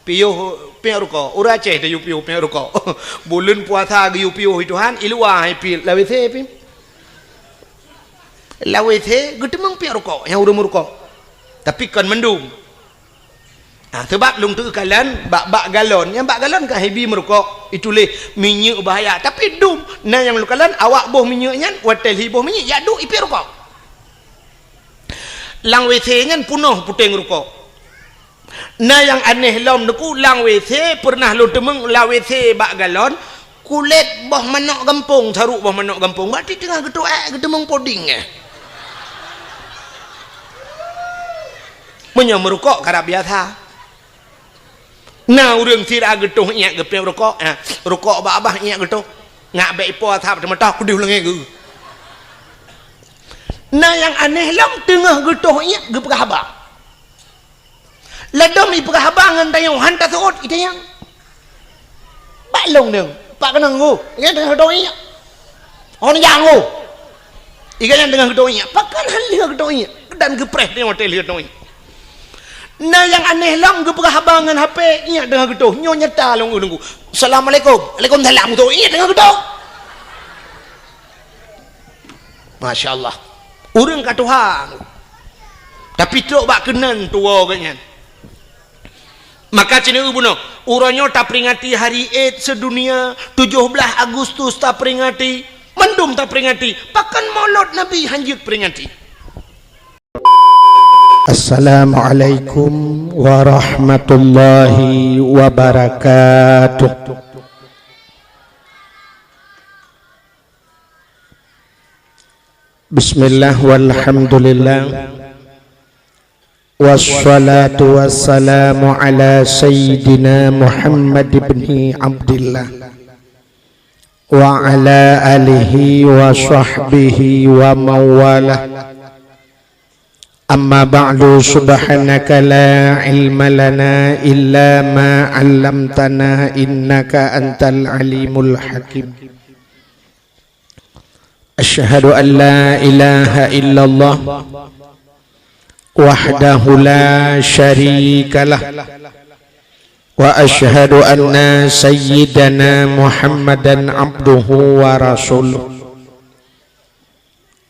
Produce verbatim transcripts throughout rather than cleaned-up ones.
Piôh piek rukok. Ureuëng Aceh tayue piôh piek rukok. Buleuen puasa geuyue piôh, hai Tuhan, i luwa hai piep lam W C pih. Lam W C geuteumeung piek rukok nyang ureuëng meurukok. Tapi kon mandum. Ah, sabab lôn teukalon bak, bak galon. Nyang bak galon kan hibi meurukok, ituléh minyeuk bahaya. Tapi dum, na nyang lôn kalon awak boh minyeuk nyan, watée lhi boh minyeuk, jak duek i piep rukok. Lam W C nyan peunoh puténg rukok. Na nyang aneh lom, Teungku, lam W C peureunah lôn teumeung lam W C bak galon, kulét boh manok gampông, saruk boh manok gampông. Berarti teungoh geutuek, geuteumeung puding, eh. Meunyoe meurukok karab biasa. Na ureuëng sira geutoh iék geupiep rukok, ha, rukok bak babah iék geutoh. Ngak bék ipo asab teumeutah kudeuh leungée geuh. Na nyang aneh lom, teungoh geutoh iék geupeugah haba. Ladom ipeugah haba ngon tanyoe han taseuôt itanyong. Bak lôn deueng, bak keunong geuh, nyan teungoh geutoh iék. Hon nyang geuh. Iga nyan teungoh geutoh iék. Pakon han lheueh geutoh iék. Dan geupreh teungoh watée lheueh geutoh iék. Na nyang aneh lom geupeugah haba ngon H P, iék teungoh geutoh. Nyoe nyata lôn ureuëng geuh. Assalamualaikum. Waalaikumsalam. Geutoh iék teungoh geutoh. Masya Allah. Ureuëng ka tuha. Tapi trok bak keunan tuwoe geuh nyan. Maka ceuneuk bunoe, uroe nyoe taperingati hari Id sedunia, tujoh blaih Agustus taperingati, mandum taperingati, pakon Maulud Nabi han jeuet peringati. Assalamualaikum warahmatullahi wabarakatuh. Bismillah walhamdulillah. Wassalatu wassalamu ala sayyidina Muhammad ibni Abdillah wa ala alihi wa sahbihi wa mawalah. Amma ba'du, subhanaka la ilma lana illa ma 'allamtana innaka antal alimul hakim. Asyhadu an la ilaha illallah wahdahu la syarikalah, wa asyhadu anna sayyidana Muhammadan abduhu wa rasuluh.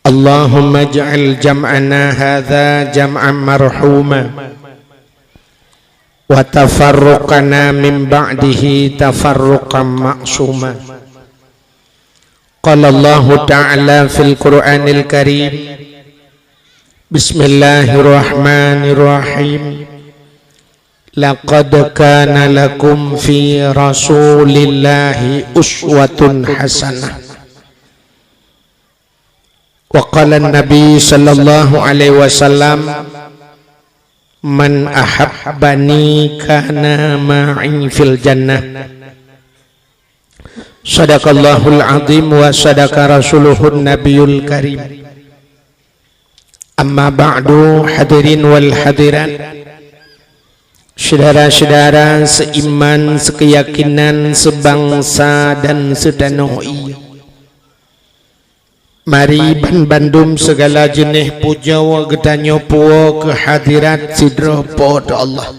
Allahumma ij'al jam'ana hadza jam'an marhuma, wa tafarruqana min ba'dihi tafarruqan ma'suma. Qala Allahu ta'ala fil Qur'anil Karim, bismillahirrahmanirrahim. Laqad kana lakum fi Rasulillahi uswatun hasanah. Wa qala Nabi sallallahu alaihi wasallam, "Man ahabbani kana ma'i fil jannah." Sadaqallahul azim wa sadaqa rasuluhun nabiyul karim. Amma ba'du, hadirin wal hadirat, syedara-syedara seiman, sekeyakinan, sebangsa dan setanoh ie. Mari ban bandum segala jeuneh pujoe geutanyoe puwoe keu hadirat sidroe Po teu Allah.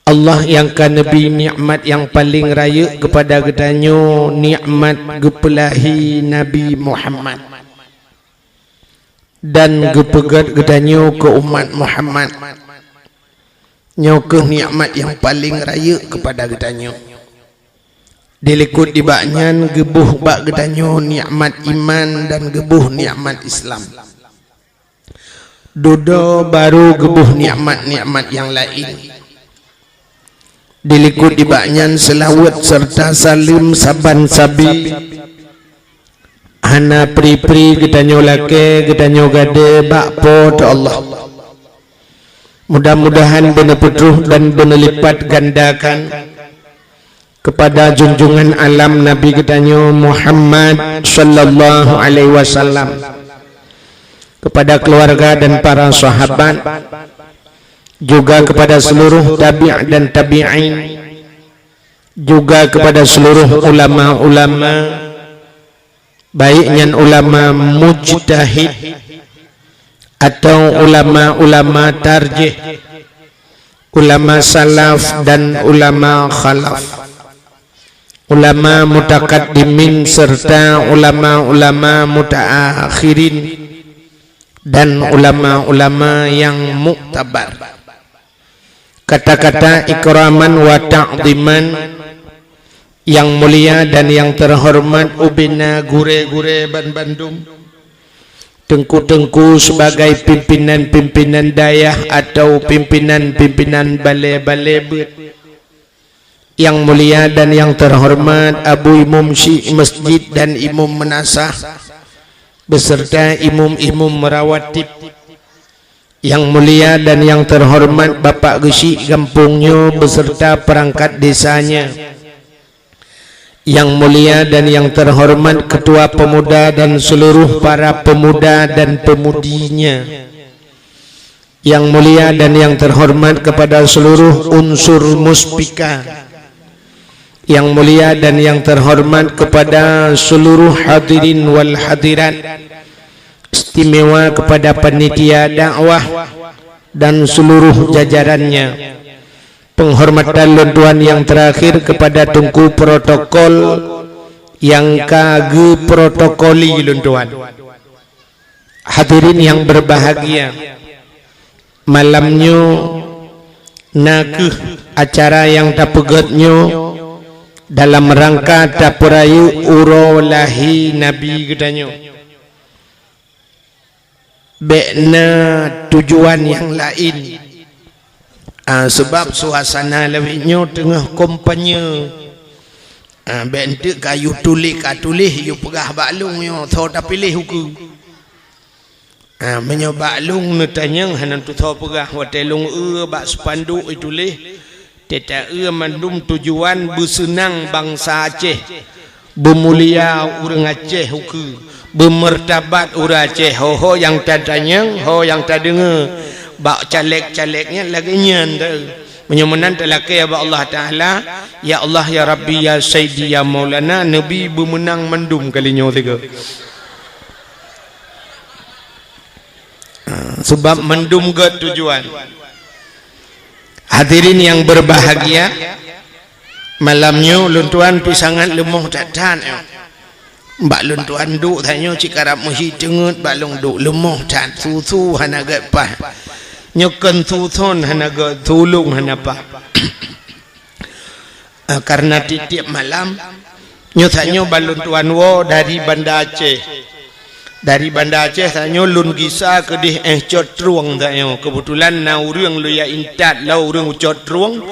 Allah nyang ka neubri nikmat nyang paleng rayeuk keupada geutanyoe, nikmat geupeulahi Nabi Muhammad, dan geupeugét geutanyoe keu umat Muhammad. Nyoe kheueh nikmat nyang paleng rayeuk keupada geutanyoe. Dilikot nibak nyan geuboh bak geutanyoe nikmat iman dan geuboh nikmat Islam. Dudoe barô geuboh nikmat-nikmat nyang laén. Dilikot nibak nyan seulaweuet seureuta saleuem saban sabe. Hana pri-pri geutanyoe lakée, geutanyoe gadée bak Po teu Allah. Mudah-mudahan beuneupeutroh dan beuneulipatgandakan keupada junjungan alam Nabi geutanyoe Muhammad sallallahu alaihi wasallam, keupada keuluwarga dan para sahabat, juga keupada seuluruh tabi' dan tabi'in, juga keupada seuluruh ulama-ulama, baik nyan ulama mujtahid atawa ulama-ulama tarjih, Ulama salaf dan ulama khalaf, ulama mutakaddimin serta ulama-ulama mutaakhirin, dan ulama-ulama yang muktabar. Kata-kata ikraman wa ta'dhiman, yang mulia dan yang terhormat ubena gurée-gurée banbandum, teungku-teungku sebagai pimpinan-pimpinan dayah atau pimpinan-pimpinan balé-balé beuet, yang mulia dan yang terhormat Abu Imum Syik Masjid dan Imum Meunasah, beserta imum-imum rawatib, yang mulia dan yang terhormat Bapak Geuchik gampông nyoe beserta perangkat desanya, yang mulia dan yang terhormat Ketua Pemuda dan seluruh para pemuda dan pemudinya, yang mulia dan yang terhormat kepada seluruh unsur Muspika, yang mulia dan yang terhormat kepada seluruh hadirin wal hadirat, istimewa kepada panitia dakwah dan seluruh jajarannya. Penghormatan lôn tuan yang terakhir kepada teungku protokol nyang ka geuprotokoli lôn tuan. Hadirin yang berbahagia, malam nyoe na kheueh acara nyang tapeugét nyoe dalam rangka tapeurayeuk uroe lahé Nabi geutanyoe. Bék na tujuan nyang laén. Ah, seubab suasana lawét nyoe teungoh kampanye. Ah, bék enteuk ka yue tuléh, ka tuléh yue peugah bak lôn nyoe, tho tapiléh ukeue. Ah, meunyoe bak lôn neutanyong hana tutho peugah watée lôn eu bak spanduk ituléh, teuta eu mandum tujuan beuseunang bansa Aceh, beumulia ureuëng Aceh ukeue, beumeurtabat ureuëng Aceh, ho-ho nyang tatanyong, ho nyang tadeungoe bak caleg-caleg nyan lagée nyan teuh. Meunyoe meunan talakée bak Allah Taala, "Ya Allah, ya Rabbi, ya Sayyidi, ya Maulana, neubi beumeunang mandum kali nyoe sigoe." Ha, seubab mandum gét tujuan. Hadirin yang berbahagia, malam nyoe lôn tuan pih sangat leumoh that-that nyoe. Bak lôn tuan duek that nyoe cit karab meuhi teungeut bak lôn duek, leumoh that, su-su hana gét paih. Nyoe kon su-su hana gét, tulông hana paih. Eh, karena tiep-tiep malam, nyoe tanyoe ban lôn tuan woe dari Banda Aceh. Dari Banda Aceh tanyoe lôn gisa keudeh éh Cot Trueng tanyoe. Keubeutulan na ureuëng lôn jak intat lom ureuëng u Cot Trueng.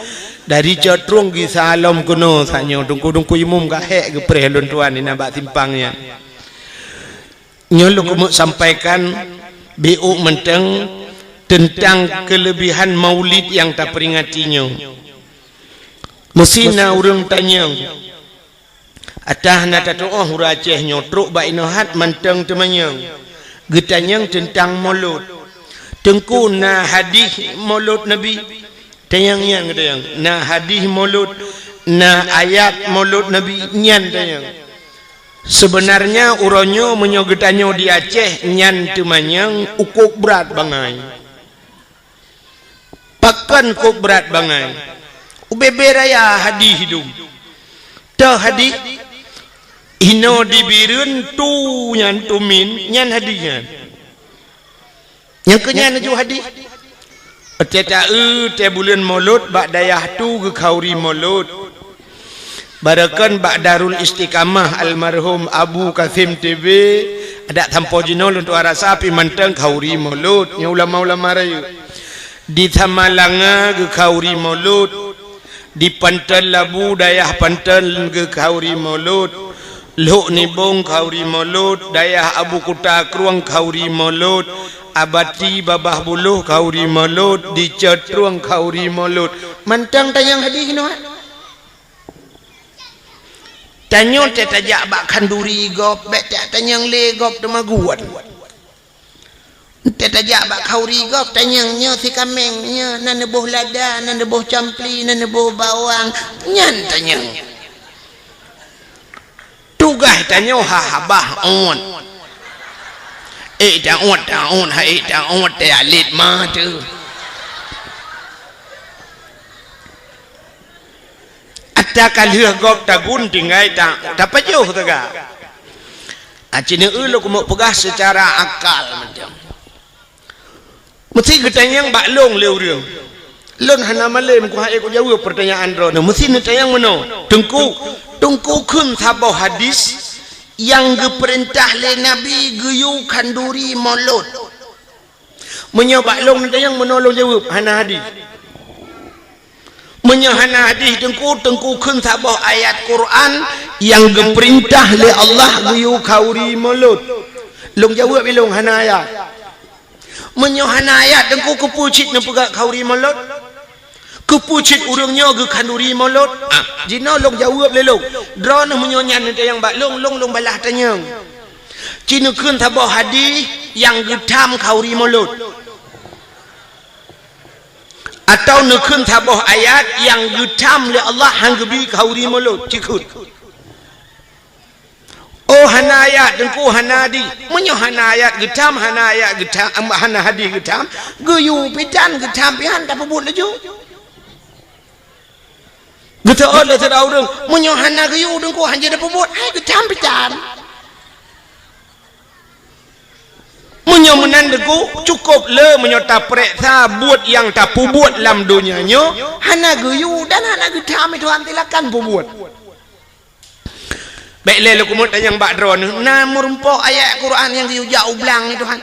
Dari Cot Trueng gisa lom keunoe tanyoe. Teungku-teungku imum ka hék geupreh lôn tuan inan bak simpang nyan. Nyoe lôn keumeuk sampaikan biôk mantong teuntang keuleubihan Maulid nyang taperingati nyoe. Meusé na ureuëng tanyong, ata hana tatuoh ureuëng Aceh nyoe trok bak inoe hat mantong teumanyong, geutanyong teuntang Molot. Teungku, na hadih Molot Nabi? Tanyong nyan geutanyong, na hadih Molot, na ayat Molot Nabi nyan tanyong. Seubeunarnya uroe nyoe meunyoe geutanyoe di Aceh nyan teumanyong ukôb brat bangai. Pakon kôb brat bangai? Ubé-bé raya hadih dum. Toh hadih, inoe di Bireuen tu nyan tumin nyan hadih nyan. Nyang keu nyan laju hadih. Watée ta-eu tée buleuen Molot bak dayah tu geukhauri Molot. Barokon bak Darul Istiqamah almarhum Abu Kasim T B, adak sampoe jinoe lôn tuan rasa pih mantong khauri Molot, nyoe ulama-ulama rayeuk. Di Samalanga geukhauri Molot. Di Panton Labu, dayah Panton geukhauri Molot, Lhok Nibong khauri Molot, dayah Abu Kuta Krueng khauri Molot, Abati Babah Buloh khauri Molot, di Cot Trueng khauri Molot. Mantong tanyong hadih nyoe. Tanyoe teuh tajak bak khanduri gob, bék tajak tanyong lé gob teumaguan. Teuh tajak bak khauri gob tanyong nyoe si kaméng nyoe na neuboh lada, na neuboh campli, na neuboh bawang, nyan tanyong. Tugaih tanyoe ha habah ôt. Ék ta ôt, ta ôt, ha ék ta ôt, teuh alet ma teuh. Ta ka lheueh gob tagun tinggai ta, tapajoh teuga. Aci neueu lôn keumeuk peugah seucara akal mantong. Meusti geutanyong bak lôn lé ureuëng. Lôn hana malém kuhai kujaweueb peurtanyaan droeneueh. Meusti neutanyong meunoe, Teungku, Teungku kheun saboh hadis nyang geupeurintah lé Nabi geuyue khanduri mulod. Meunyoe bak lôn neutanyong meunoe lôn jaweueb, hana hadis. Meunyoe hana hadis Teungku, Teungku kheun saboh ayat Quran nyang geupeurintah lé Allah geuyue khanduri mulod. Lôn jaweueb ilôn hana ayat. Meunyoe hana ayat Teungku, keupeue cit neupeugah khanduri mulod? Keupeue cit ureuëng nyoe geukhanduri mulod? Ah, jinoe lôn jaweueb lé lôn. Droeneueh meunyoe nyan neutanyong bak lôn, lôn, lôn balaih tanyong. Ci neukheun saboh hadis nyang geutham khanduri mulod. Atawa neukheun saboh ayat nyang geutham lé Allah han geubi khanduri mulod, ci kheun. Oh, hana ayat Teungku, hana hadis. Meunyoe hana ayat geutham, hana ayat geutham, hana hadis geutham, geuyue pih tan geutham pih han tapeubuet laju. Geuteuôt lé sidroe ureuëng, meunyoe hana geuyue Teungku han jeuet tapeubuet, hai geutham pih tan. Meunyoe meunan Teungku, cukôp le meunyoe tapareksa buet nyang tapeubuet lam donya nyoe, hana geuyue dan hana geutham, Tuhan silakan peubuet. Bék lé lôn keumeuk tanyong bak droeneueh, na meurumpok ayat Quran nyang geuyue jak u blang nyoe, Tuhan?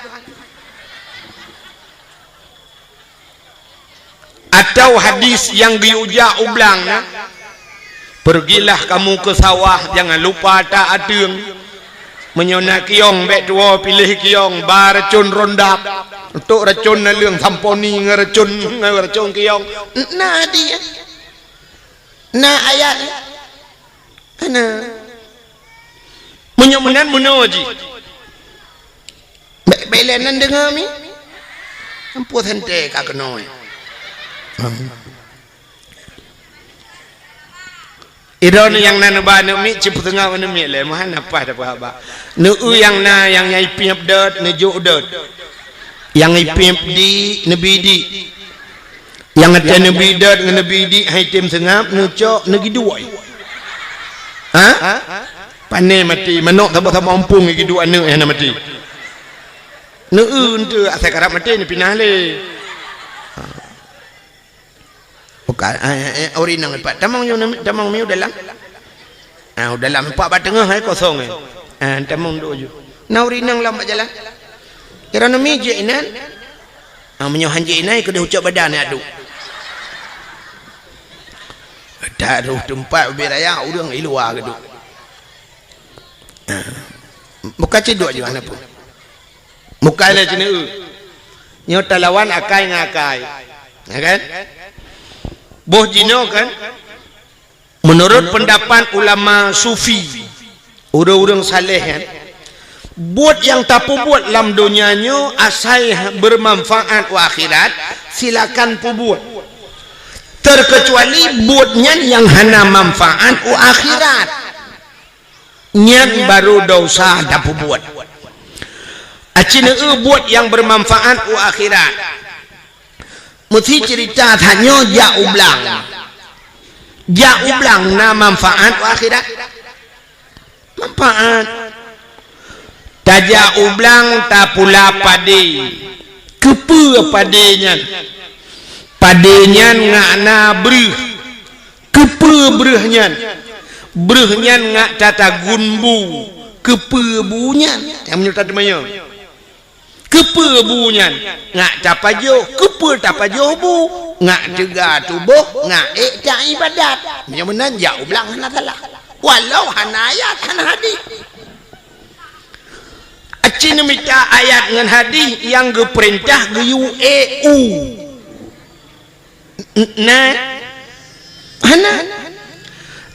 Atawa hadis nyang geuyue jak u blang na, "Pergilah kamu ke sawah, jangan lupa tak ateueng. Meunyoe na kiyong, bék tuwoe piléh kiyong, ba racon rondap, untuk racon naleueng samponi ngon racon, ngon racon kiyong." Na hadis, na ayat. Hana. Meunyoe meunan meunoe jih. Bék, bék lé nan deungoe mi. Ampu sante ka keunoe. Idroeneueh nyang na neuba aneuk miet, cit peuteungoh aneuk miet lé, meuhan na paih dapeuhaba. Neueu nyang na nyang, nyang ipiep dot, neujok dot. Nyang ipiep di, neubi di. Nyang até neubi dot ngon neubi di hai tem seungab, neucok neugiduek. Ha? Pané maté, manok saboh-saboh umpung giduek aneuk hana maté. Neueu enteuk asai karab maté neupinah lé. Bukan, eh, eh, eh, ori nang pat. Tamong nyoe, tamong miu dalam. Ah, u dalam empat bak teungoh hai kosong eh. Ah, tamong dok ju. Na uri nang lam bak jalan. Kira nami jek inan. Ah, meunyoe han jek inan, keudeh ucok badan ya duk. Taruh tempat ubé raya, ureueng i luwa keuduk. Ah. Buka ciduk ju aneuk pun. Buka lé ceneu. Nyoe talawan akai ngon akai. Ya kan? Boh jinoe kan? Menurut pendapat ulama sufi, ureueng-ureueng saleh nyan, buet nyang tapeubuet lam donya nyoe asai bermanfaat u akhirat, silakan peubuet. Terkecuali buet nyan nyang hana manfaat u akhirat. Nyan baru desya tapeubuet. Aci neueu buet nyang bermanfaat u akhirat. Meusi cerita tanyoe jak u blang. Jak u blang na manfaat u akhirat? Manfaat. Tajak u blang tapula padé. Keupeue padé nyan? Padé nyan ngak na breuh. Keupeue breuh nyan? Breuh nyan ngak tatagun bu. Keupeue bu nyan? Nyang meunyoe tateumanyong. Keupeue bu nyan? Ngak tapajoh. Keupeue tapajoh bu? Ngak teuga tuboh, ngak ék taibadat. Meunyoe meunan jak u blang hana salah. Walau hana ayat, hana hadis. Aci neumita ayat ngon hadis nyang geupeurintah geuyue ék u. N-, na? Hana.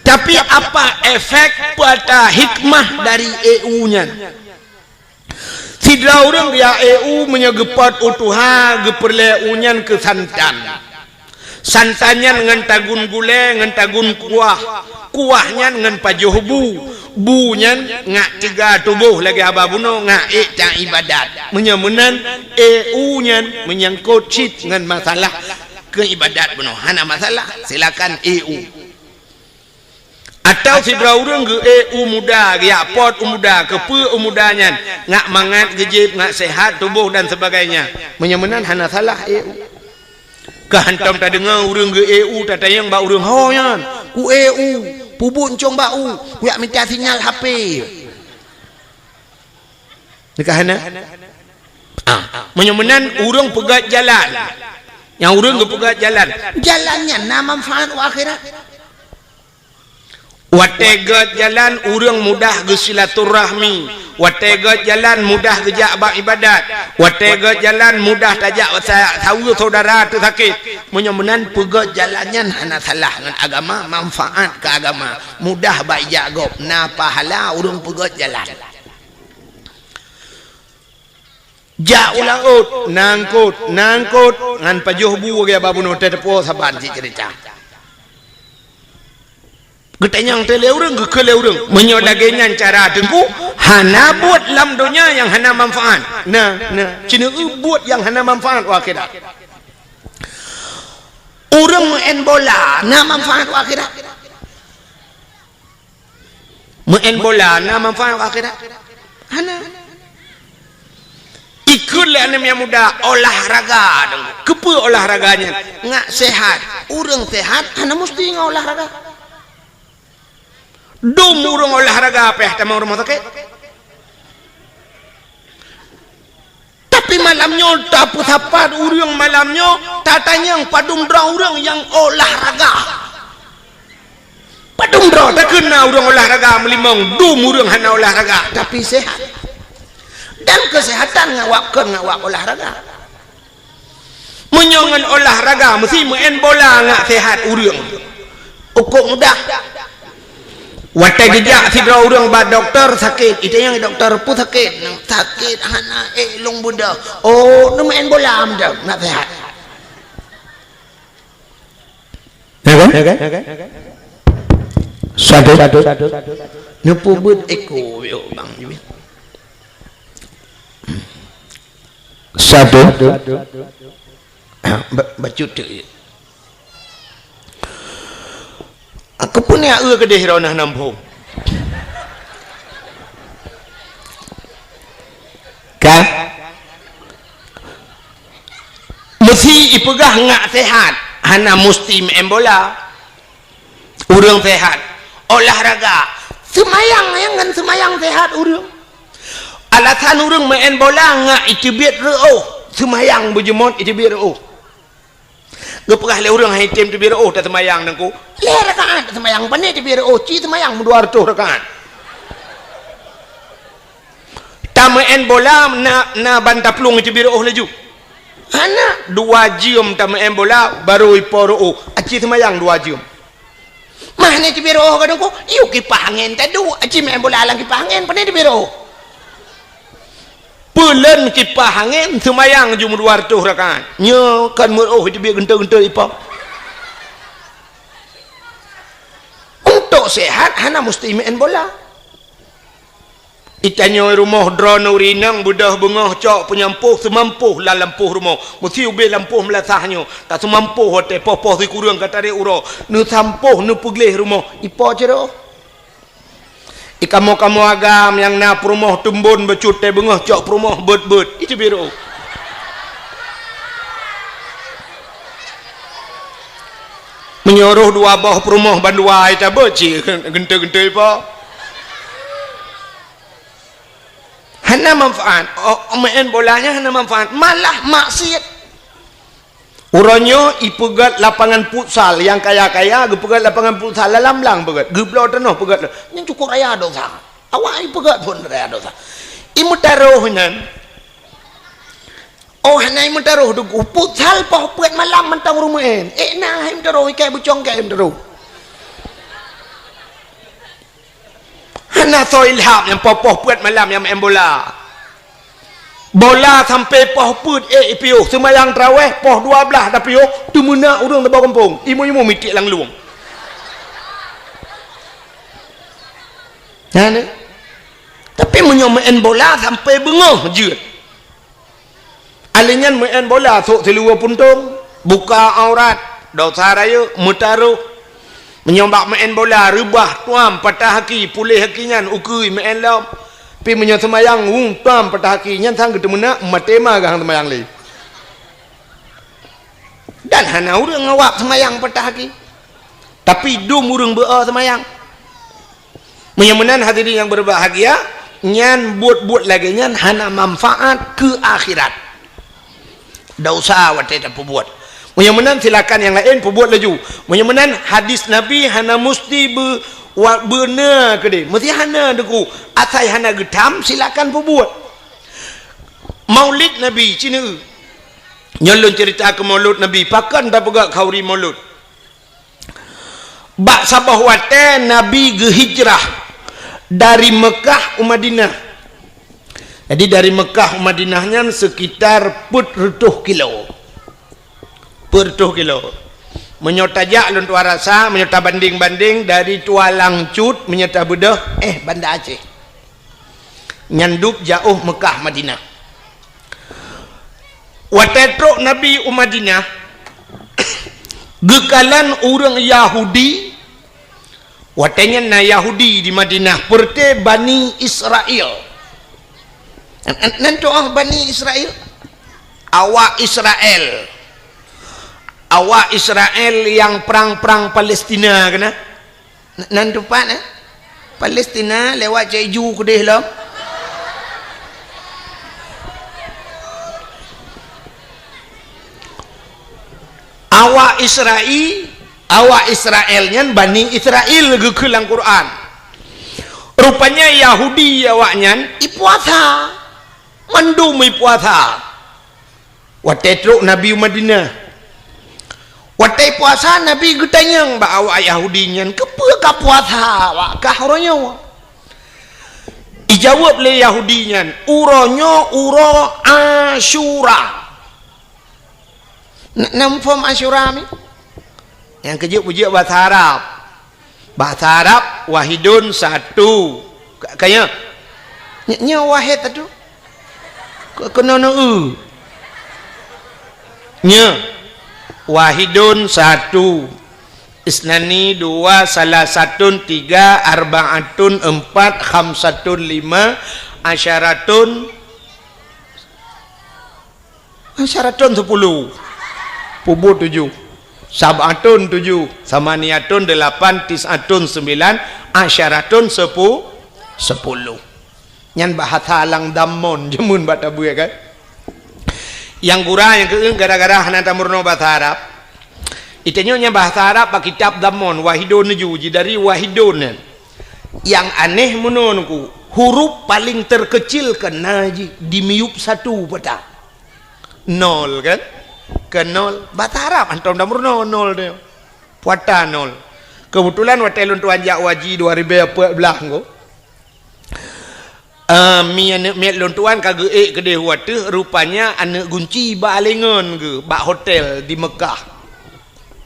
Tapi apa efek, peue ata hikmah dari ék u nyan? Sidroe ureueng geujak ék u meunyoe geupot u tuha, geupeureulée u nyan keu santan. Santan nyan ngon tagun gulée, ngon tagun kuah. Kuah nyan ngon pajoh bu. Bu nyan ngak teuga tuboh lagée haba bunoe, ngak ék taibadat. Meunyoe meunan, ék u nyan meunyangkot cit ngon masalah keu ibadat bunoe. Hana masalah, silakan ék u. Atau sidroe ureuëng geu-e u muda, geujak pot u muda, keupeue u muda nyan, ngak mangat, geujéb, ngak sehat tuboh dan sebagainya. Meunyoe meunan hana salah e u. Ka hantom tadeungoe ureuëng geu-e u tatanyong bak ureuëng ho nyan, "Ku e u, peubuet ncong bak u, kujak mita sinyal H P." Nyan ka hana? Ah, meunyoe meunan ureuëng peugét jalan. Nyang ureuëng geupeugét jalan. Jalan nyan na manfaat u akhirat. Watée gét jalan ureuëng mudah geusilaturahmi. Watée gét jalan mudah geujak bak ibadat. Watée gét jalan mudah tajak sa-, saweue syedara teusakét. Meunyoe meunan peugét jalan nyan hana salah ngon agama, manfaat keu agama. Mudah bak ijak gob, na pahala ureuëng peugét jalan. Jak u laôt, nangkot, nangkot, ngon pajoh bu lagée bak bunoe teuteupue saban cit ceurita. Geutanyong teuh lé ureuëng, geukheun lé ureuëng. Meunyoe lagée nyan cara Teungku, hana buet lam donya nyang hana manfaat. Na, na, cineuk buet nyang hana manfaat u akhirat. Ureuëng meu'en bola na manfaat u akhirat. Meu'en bola na manfaat u akhirat? Hana. Ikheun lé aneuk nyang muda olahraga dong. Keupeue olahraga nyan? Ngak sehat. Ureuëng sehat hana musti ngon olahraga. Dum ureuëng olahraga payah tamong rumoh sakét. Tapi malam nyoe tapeusapat ureuëng malam nyoe, tatanyong padum droe ureuëng nyang olahraga. Padum droe takheun na ureuëng olahraga meulimong, dum ureuëng hana olahraga, tapi sehat. Dan keusehatan ngawak kon ngawak olahraga. Meunyoe ngon olahraga meusti meu'en bola ngak sehat ureuëng. Ukok mudah. Watée geujak sidroe ureuëng bak dokto sakét, itanyong dokto peue sakét, sakét hana ék lôn beudôh. Oh, neumeu'en bola meudah ngak sehat. Ya kan? Satu. Neupeubuet eko yo bang. Satu. Ba-, bacut tu. Aku pun ya eu kedeh rona nampung. Kan? Meusti ipeugah ngak sehat, hana musti meu'en bola. Ureuëng sehat, olahraga, seumayang nyang ngon seumayang sehat ureuëng. Alasan ureuëng meu'en bola ngak iteubiet reu'oh, seumayang beujeuet iteubiet reu'oh. Geupeugah lé ureuëng hai tem teubiet reu'oh taseumayang Teungku. Lhée rakaat seumayang pane teubiet reu'oh, ci seumayang meudua reutôh rakaat. Tameu'en bola na, na ban taplueng teubiet reu'oh laju. Hana, dua jeuem tameu'en bola baru ipo reu'oh. Aci seumayang dua jeuem. Mah ni teubiet reu'oh ka Teungku, yue kipah angén taduek, aci meu'en bola lam kipah angén pane teubiet reu'oh. Peulen kipah angén seumayang jeuem dua reutôh rakaat. Nyoe kan meureu'oh teubiet geuntôi-geuntôi ipo. Untuk sehat hana musti meu'en bola. Itanyoe rumoh droeneuh rinang beudôh beungoh cok peunyampôh seumampoh lam lampôh rumoh. Meusti ubé lampôh meulasah nyoe. Taseumampoh watée poh-poh sikureueng ka tarek uroe. Neusampôh neupeugleh rumoh. Ipo cit reu'oh? Ikamoe-kamoe agam nyang na peurumoh teumbon bacut tée beungoh cok peurumoh beuet-beuet. Iteubiet reu'oh. Meunyoe rôh dua boh peurumoh bandua ita beuet cit geuntôi-geuntôi ipo. Hana manfaat. Oh, meu'en bola nyan hana manfaat, malah maksiet. Uroe nyoe ipeugét lapangan futsal, nyang kaya-kaya geupeugét lapangan futsal lam blang peugét, geubloe tanoh peugét. Nyan cukôp raya dosa. Awak ipeugét phon raya dosa. Imeutaroh nyan. Oh, hana imeutaroh Teungku, futsal poh peuet malam mantong ureuëng meu'en. Eh, na hai meutaroh, ikai bucong kai meutaroh. Hana soe ilham nyang poh-poh peuet malam nyang main bola. Bola sampai poh peuet ék ipiôh, seumayang taraweh poh dua blaih tapiôh, teumeunak ureuëng saboh gampông, imeum-imeum mitiek lam lueng. Nyan, eh. Tapi meunyoe main bola sampai beungoh jeuet. Alèh nyan meu'en bola sôk siluweue puntông, buka aurat, dosa rayeuk, meutaroh. Meunyoe bak meu'en bola, reubah, tuam, patah aki, puléh aki nyan, ukeue meu'en lom. Pi meunyoe seumayang, wung, tuam, patah aki, nyan sang geuteumeunak, maté ma gahang seumayang lé. Dan hana ureuëng ngawab seumayang patah aki. Tapi dum ureuëng beu-o seumayang. Meunyoe meunan hadirin yang berbahagia, nyan buet-buet lagée nyan hana manfaat keu akhirat. Dosa watée tapeubuet. Meunyoe meunan silakan nyang laén peubuet laju. Meunyoe meunan hadis Nabi hana musti beu-, wa-, beuna keudeh. Meusti hana deungon. Asai hana geutam silakan peubuet. Maulid Nabi, cineue. Nyoe lôn ceurita keu Maulud Nabi, pakon tapeugah khauri Maulud. Bak saboh watée Nabi geuhijrah dari Meukah u Madinah. Jadi dari Meukah u Madinah nyan sekitar peuet reutôh kilo. Peuet reutôh kilo. Meunyoe tajak lôn tuan rasa, meunyoe tabandeng-bandeng dari Tualang Cut, meunyoe tabeudôh, eh, Banda Aceh. Nyan dub jaoh Meukah Madinah. Watée trok Nabi u Madinah, geukalon ureuëng Yahudi, watée nyan na Yahudi di Madinah, peureuté Bani Israel. Nan, nan, nan tu'oh Bani Israel? Awak Israel. Awak Israel nyang prang-prang Palestina keunan? N-, nan teumpat, eh? Palestina lewat Cek Ju keudeh lom. Awak Israel, awak Israel nyan Bani Israel geukheun lam Quran. Rupanya Yahudi awaknyan ipuasa. Mandum ipuasa. Watée trok Nabi u Madinah. Watée puasa, Nabi geutanyong bak awak Yahudi nyan, "Keupeue ka puasa awak kah uroe nyoe?" Ijaweueb lé Yahudi nyan, "Uroe nyoe uroe Asyura." Na, na muphom Asyura mi? Nyang keujeuet bujeuet basa Arab. Bahasa Arab, wahidun, satu. Ka, ka nyoe? Nyoe, nyoe wahid satu. Ke, keunoe neu-eu. Nyoe. Wahidun, satu. Isnani, dua. Salasatun, tiga. Arbaatun, empat. Khamsatun, lima. Asyaratun, Asyaratun, sepuluh. Peubuet tujoh. Sab'atun, tujoh. Samaniatun, delapan. Tis'atun, sembilan. Asyaratun, sepu-, sepuluh. Nyan bahasa lam Dammon, jameun bak tabeuet kan. Nyang gura nyang keu gara-gara hana tameurunoe bahasa Arab. Itanyong nyan bahasa Arab bak kitab Dammon, wahidun nyoe ju, ji dari wahidun nyan. Nyang aneh meunoe nungku, huruf paling terkecil keunan jih dimiyueb satu peta. Nol kan? Keu nol, bahasa Arab hantom tameurunoe nol tu. Puata nol. Keubeutulan watée lôn tuan jak u haji dua ribée peuet blaih nyoe. Eh, mi aneuëk miet lôn tuan ka geuék keudeh u ateueh, rupanya aneuëk gunci bak alengon geuh, bak hotel di Meukah.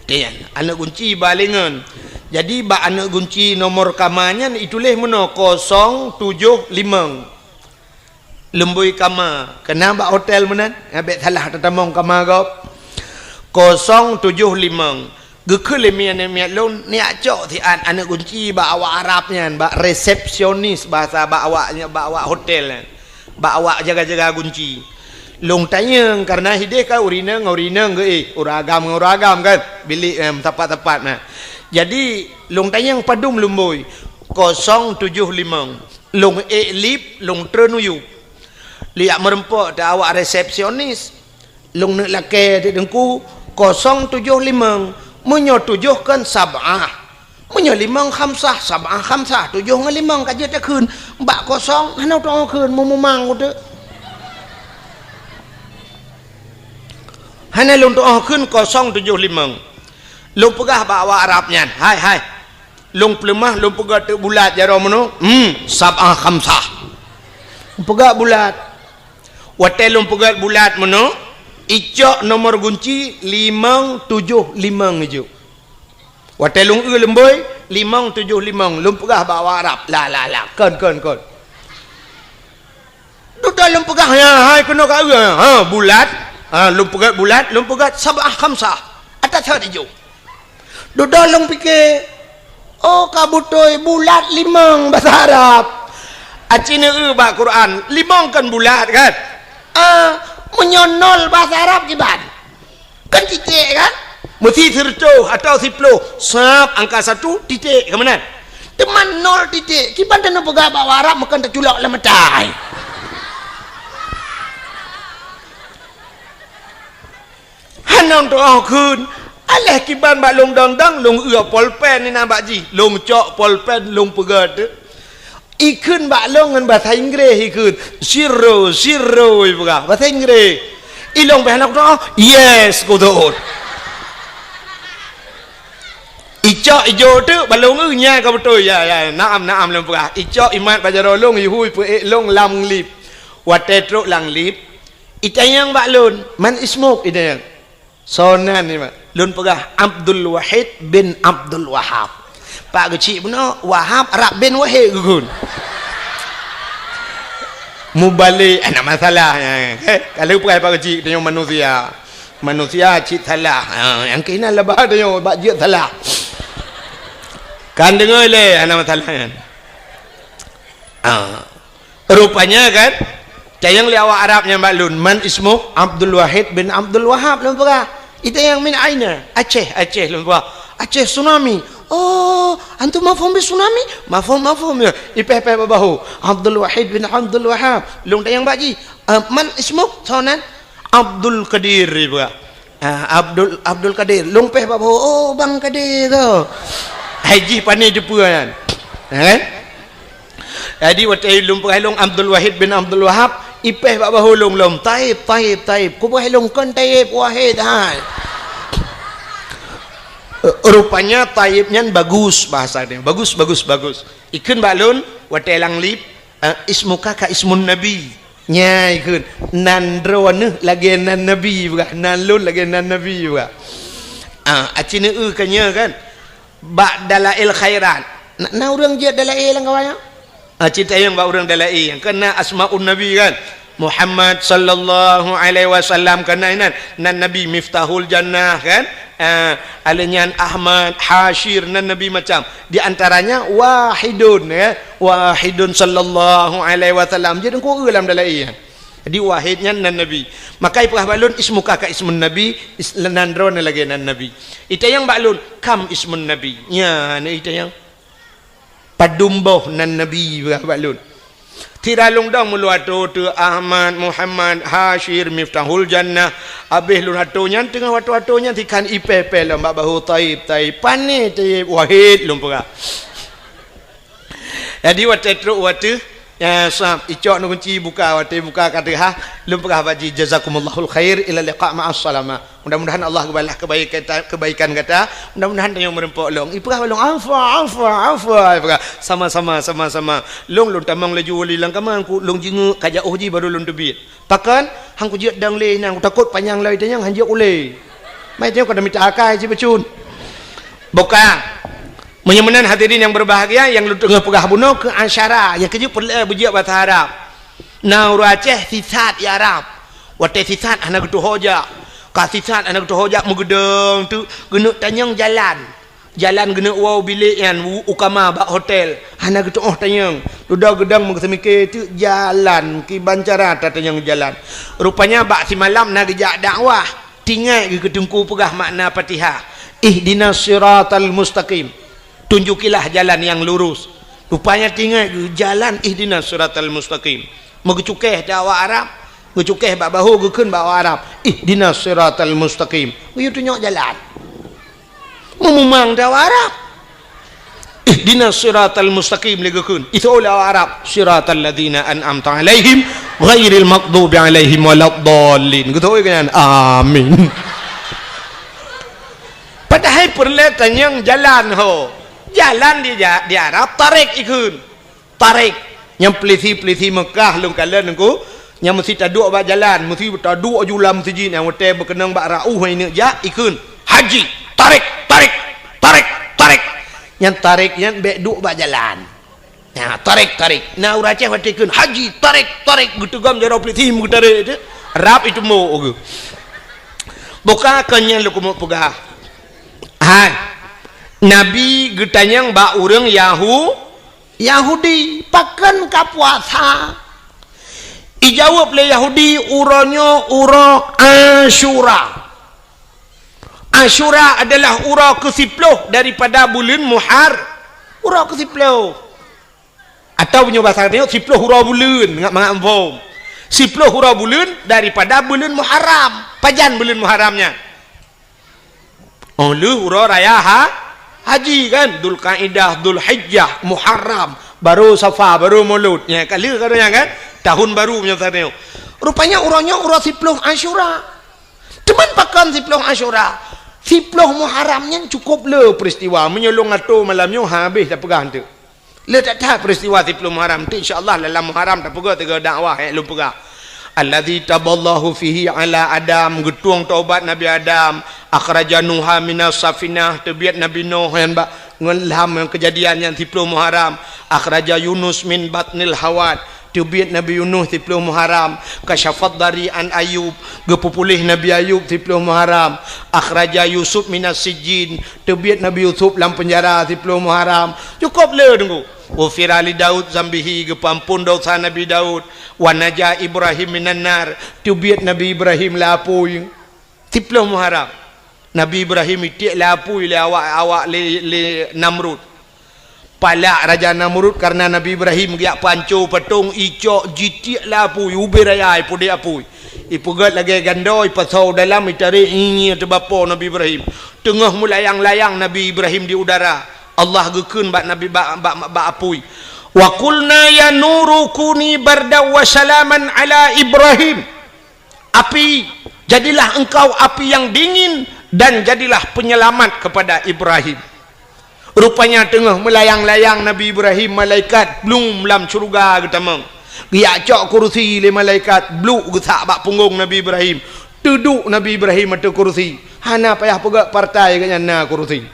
Nyan, aneuëk gunci bak alengon. Jadi, bak aneuëk gunci nomor kama nyan ituléh meunoe kosong tujoh limong. Lumbôi kama, keunan bak hotel meunan, bék salah tatamong kama gob. Kosong tujoh limong. Geukheun lé mi aneuëk miet lôn, neujak cok siat aneuëk gunci bak awak Arab nyan, bak resepsionis bahasa bak awak, bak awak hotel nyan. Bak awak jaga-jaga gunci. Lôn tanyong, kareuna hideh kan ureuëng inong ngon ureuëng inong geuéh, ureuëng agam ngon ureuëng agam kan, bilék, eh, meusapat-sapat na. Jadi, lôn tanyong padum lumbôi, kosong tujoh limong. Lôn ék lip, lôn treun u yup. Lôn jak meureumpok teuh awak resepsionis. Lôn neuk lakée teuk teungku, kosong tujoh limong. Meunyoe tujoh kan sab'ah. Meunyoe limong khamsah, sab'ah khamsah, tujoh ngon limong ka jeuet takheun. Bak kosong, hana tu'oh kheun, meumumang uteuk. Hana lôn tu'oh kheun kosong tujoh limong. Lôn peugah bak awak Arab nyan, "Hai, hai. Lôn peuleumah, lôn peugah teuk bulat jaroe meunoe, hmm, sab'ah khamsah." Lôn peugah bulat. Watée lôn peugét bulat meunoe, icok nomor gunci limong tujoh limong ijok. Watée lôn eu lumbôi, limong tujoh limong, lôn peugah bak awak Arab, "La, la, la, kon, kon, kon." Dudoe lôn peugah, "Ya, hai keunoe ka eu, ha, bulat." Ha, lôn peugét bulat, lôn peugét sab'ah khamsah. Ata that ijok. Dudoe lôn pike, Oh, ka beutôi bulat limong basa Arab. Aci neueu bak Quran, limong kan bulat kan? Ah, meunyoe nol basa Arab kiban? Kan titik kan? Meusi sireutôh atawa siploh, sab angka satu titik, ka meunan? Teuma nol titik, kiban taneuk peugah bak Arab meukan taculok lam mata. Hana tu'oh kheun. Aléh kiban bak lôn dong-dong, lôn eu polpen inan bak jih. Lôn cok polpen, lôn peugah teuk. Ikheun bak lôn ngon basa Inggréh ikheun. Zero, zero ipeugah. Basa Inggréh. Ilôn beh hana kutu'oh. Yes, kutu'oh. Icok ijo teuk bak lôn eu nyan ka beutôi. Ya, ya, naam, naam lôn peugah. Icok imat bak jaroe lôn, ihui peuék lôn lam lip. Watée trok lam lip, itanyong bak lôn, "Man ismuk?" itanyong. "Soe nan nyan?" Lôn peugah, "Abdul Wahid bin Abdul Wahab." Pak Geuchik bunoe, Wahab Arab bin Wahid geukheun. Mubalek, hana masalah nyan. Eh, ka lheueh peugah Pak Geuchik, tanyoe manusia. Manusia cit salah. Ha, nyang keunan laba tanyoe bak jeuet salah. Kan deungoe lé, hana masalah nyan. Ha. Rupanya kan, tanyong lé awak Arab nyan bak lôn, "Man ismuk?" "Abdul Wahid bin Abdul Wahab," lôn peugah. Itanyong, "Min aina?" "Aceh, Aceh," lôn peugah. "Aceh tsunami." "Oh, antum mafhum bi tsunami?" "Mafhum, mafhum." Ya, ipéh-péh bak bahô. "Abdul Wahid bin Abdul Wahab." Lôn tanyong bak jih, "Ah, man ismuk?" "Soe nan?" "Abdul Qadir," lôn peugah. Ah, Abdul, Abdul Qadir. Lôn péh bak bahô, "Oh, Bang Qadir tu." Hai jih pane teupeue nyan. Eh? Jadi watée lôn peugah lôn Abdul Wahid bin Abdul Wahab, ipéh bak bahô lôn lom, "Taib, Taib, Taib." Kupeugah lôn kon Taib, Wahid hai. Rupanya Taib nyan bagus bahasa dia. Bagus, bagus, bagus. Ikheun bak lôn, watée lam lip, eh, "Ismuka ka ismun Nabi." Nyan ikheun, "Nan droeneuh lagée nan Nabi," peugah, "nan lôn lagée nan Nabi," peugah. Ah, aci neueu ka nyoe kan? Bak Dalail Khairat. Na, na ureuëng jeuet Dalail lam kawan nyoe? Ah, cit tanyong bak ureuëng Dalail nyang keunan Asmaun Nabi kan? Muhammad sallallahu alaihi wasallam keunan inan, nan Nabi Miftahul Jannah kan? Ah, alèh nyan Ahmad, Hasyir, nan Nabi macam. Di antaranya Wahidun, ya. Wahidun sallallahu alaihi wasallam. Jadi engkau lam Dalail nyan. Jadi Wahid nyan nan Nabi. Maka ipeugah bak lôn, "Ismuka ka ismun Nabi," is-, nan droeneuh lagée nan Nabi. Itanyong bak lôn, "Kam ismun Nabi?" Nyan itanyong. "Padum boh nan Nabi?" ipeugah bak lôn. Sira lôn dong meulôn atô teu Ahmad, Muhammad, Hasyir, Miftahul Jannah. Abéh lôn atô nyan, teungoh atô-atô nyan, sikhan ipéh-péh lom bak bahô, "Taib, Taib." "Pane Taib?" "Wahid," lôn peugah. Jadi watée trok watée, ya, sab, icok neukunci buka, watée buka ka teuhah, lôn peugah bak jih, "Jazakumullahul khair, ila liqa ma'as salamah." Mudah-mudahan Allah geubalah kebaikan, kebaikan gata, mudah-mudahan tanyoe meureumpok lom. Ipeugah bak lôn, "Afwa, afwa, afwa." Ipeugah, "Sama-sama, sama-sama." Lôn, lôn tamong laju wali lam kama, ku lôn jingeuk ka jiôh jih baru lôn teubiet. Pakon? Han kujeuet dong lé nyan, kutakot panyang lom itanyong han jeuet ulée. Mai tanyoe ka mita akai cit bacut. Buka. Meunyoe meunan hadirin nyang berbahagia, nyang lôn teungoh peugah bunoe keu asyara, nyang keujeuet peureulée beujeuet basa Arab. Na ureuëng Aceh sisat i Arab. Watée sisat hana geutuho jak. Ka sisat hana geutuho jak meugeudong teuk geuneuk tanyong jalan. Jalan geuneuk woe bilék nyan u, u kama bak hotel. Hana geutu'oh tanyong. Dudoe geudong meugeuseumiké teuk jalan, kiban cara tatanyong jalan. Rupanya bak simalam na geujak dakwah. Tingai geuh keu teungku peugah makna Fatihah. Ihdinas siratal mustaqim. Tunjukilah jalan yang lurus. Rupanya tingai geuh jalan ihdinas siratal mustaqim. Meugeucukéh di awak Arab, geucukéh bak bahô geukheun bak awak Arab, "Ihdinas siratal mustaqim." Geuyue tunyok jalan. Meumumang di awak Arab. "Ihdinas siratal mustaqim," lé geukheun. Itu oleh awak Arab, "Siratal ladzina an'amta 'alaihim ghairil maghdubi 'alaihim waladdallin." Geutôi keu nyan. Amin. Padahai peureulée tanyong jalan ho. Jalan di ja-, di Arab tarék ikheun. Tarék. Nyang peulisi-peulisi Meukah lôn kalon nyan ku, nyang meusi taduek bak jalan, meusi taduek ju lam meuseujid nyang watée beukeunong bak rauh nyang ineuk jak, ikheun, "Haji, tarék, tarék, tarék, tarék." Nyang tarék nyan bék duek bak jalan. Nah, tarék, tarék. Na ureuëng Aceh watée kheun, "Haji, tarék, tarék," geuteugom jaroe peulisi meugeutarek teuh. Rab itu mo geuh. Buka kon nyan lôn keumeung peugah. Hai. Nabi geutanyong bak ureuëng Yahu-, Yahudi, "Pakon ka puasa?" Ijaweueb lé Yahudi, "Uroe nyoe uroe Asyura." Asyura adalah uroe keusiploh daripada buleuen Muhar-, uroe keusiploh. Atawa meunyoe basa tanyoe, siploh uroe buleuen, mangat-mangat muphom. Siploh uroe buleuen daripada buleuen Muharram. Pajan buleuen Muharram nyan? Óh lheueh uroe raya ha-, haji kan, Dzulkaidah, Dzulhijjah, Muharram, baru Safar, baru Maulud. Nyan ka lheueh ka nyan kan, tahun baru meunyoe basa tanyoe. Rupanya uroe nyoe uroe siploh Asyura. Teuma pakon siploh Asyura? Siploh Muharram nyan cukup le peristiwa. Meunyoe lôn atur malam nyoe, habéh tapeugah eunteuk. Le that-that peristiwa siploh Muharram. Eunteuk insya Allah dalam Muharram tapeugah tiga dakwah nyang lôn peugah. Allazi taballahu fihi ala Adam, geutueng taubat Nabi Adam, akhraja Nuha minas safinah, teubiet Nabi Nuh nyan bak ngon lam ngon keujadian nyan siploh Muharram, akhraja Yunus min batnil hawat, teubiet Nabi Yunus siploh Muharram, kasyafad dari an Ayub, geupeupuléh Nabi Ayub siploh Muharram, akhraja Yusuf minas sijjin, teubiet Nabi Yusuf lam peunjara siploh Muharram. Cukup le teungku. Ghufira li Daud zambihi, geupeuampon dosa Nabi Daud, wa naja Ibrahim minan nar, teubiet Nabi Ibrahim lam apui. Siploh Muharram, Nabi Ibrahim itiek lam apui lé awak, awak lé, lé Namrud. Palak Raja Namrud kareuna Nabi Ibrahim geujak peuhanco patong, icok jitiek lam apui, ubé raya ipudek apui. Ipeugét lagée gandô, ipasoe dalam, itarek, inyie teubapo Nabi Ibrahim. Teungoh meulayang-layang Nabi Ibrahim di udara, Allah geukheun bak Nabi, bak, bak, bak apui, "Wa qulna ya naru kuni bardan wa salaman ala Ibrahim." Api, jadilah engkau api yang dingin dan jadilah penyelamat kepada Ibrahim. Rupanya teungoh meulayang-layang Nabi Ibrahim, malaikat blum lam syeuruga geutamong. Geujak cok kurusi lé malaikat, bluk geusak bak punggong Nabi Ibrahim. Teuduek Nabi Ibrahim ateueh kurusi. Hana payah peugét partai, geuhnyan na kurusi.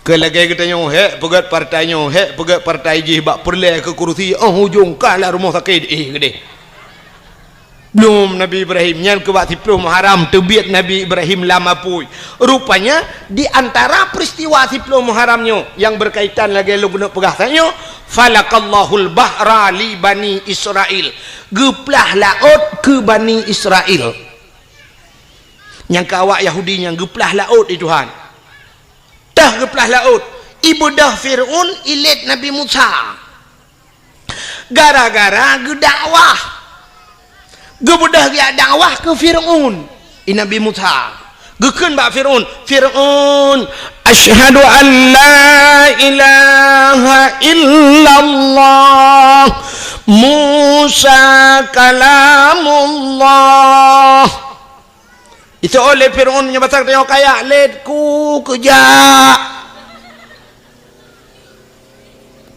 Keu lagée geutanyoe, hék peugét partai nyoe, hék peugét partai jih bak peureulée keu kurusi, óh ujong ka lam rumoh sakét, éh, geudeh. Blum Nabi Ibrahim, nyan keu bak siploh Muharram teubiet Nabi Ibrahim lam apui. Rupanya, di antara peristiwa siploh Muharram nyoe nyang berkaitan lagée lôn keuneuk peugah tanyoe, "Falaqallahul bahra li Bani Israil." Geuplah laôt keu Bani Israil. Nyang keu awak Yahudi nyan geuplah laôt lé Tuhan. Teuh geuplah laôt, ibeudôh Fir'aun ilét Nabi Musa. Gara-gara geudakwah. Geubeudôh geujak dakwah keu Fir'aun, i Nabi Musa. Geukheun bak Fir'aun, "Fir'aun, asyhadu an la ilaha illallah, Musa kalamullah." Isoe lé Fir'aun nyoe basa tanyoe kaya lét ku keujak.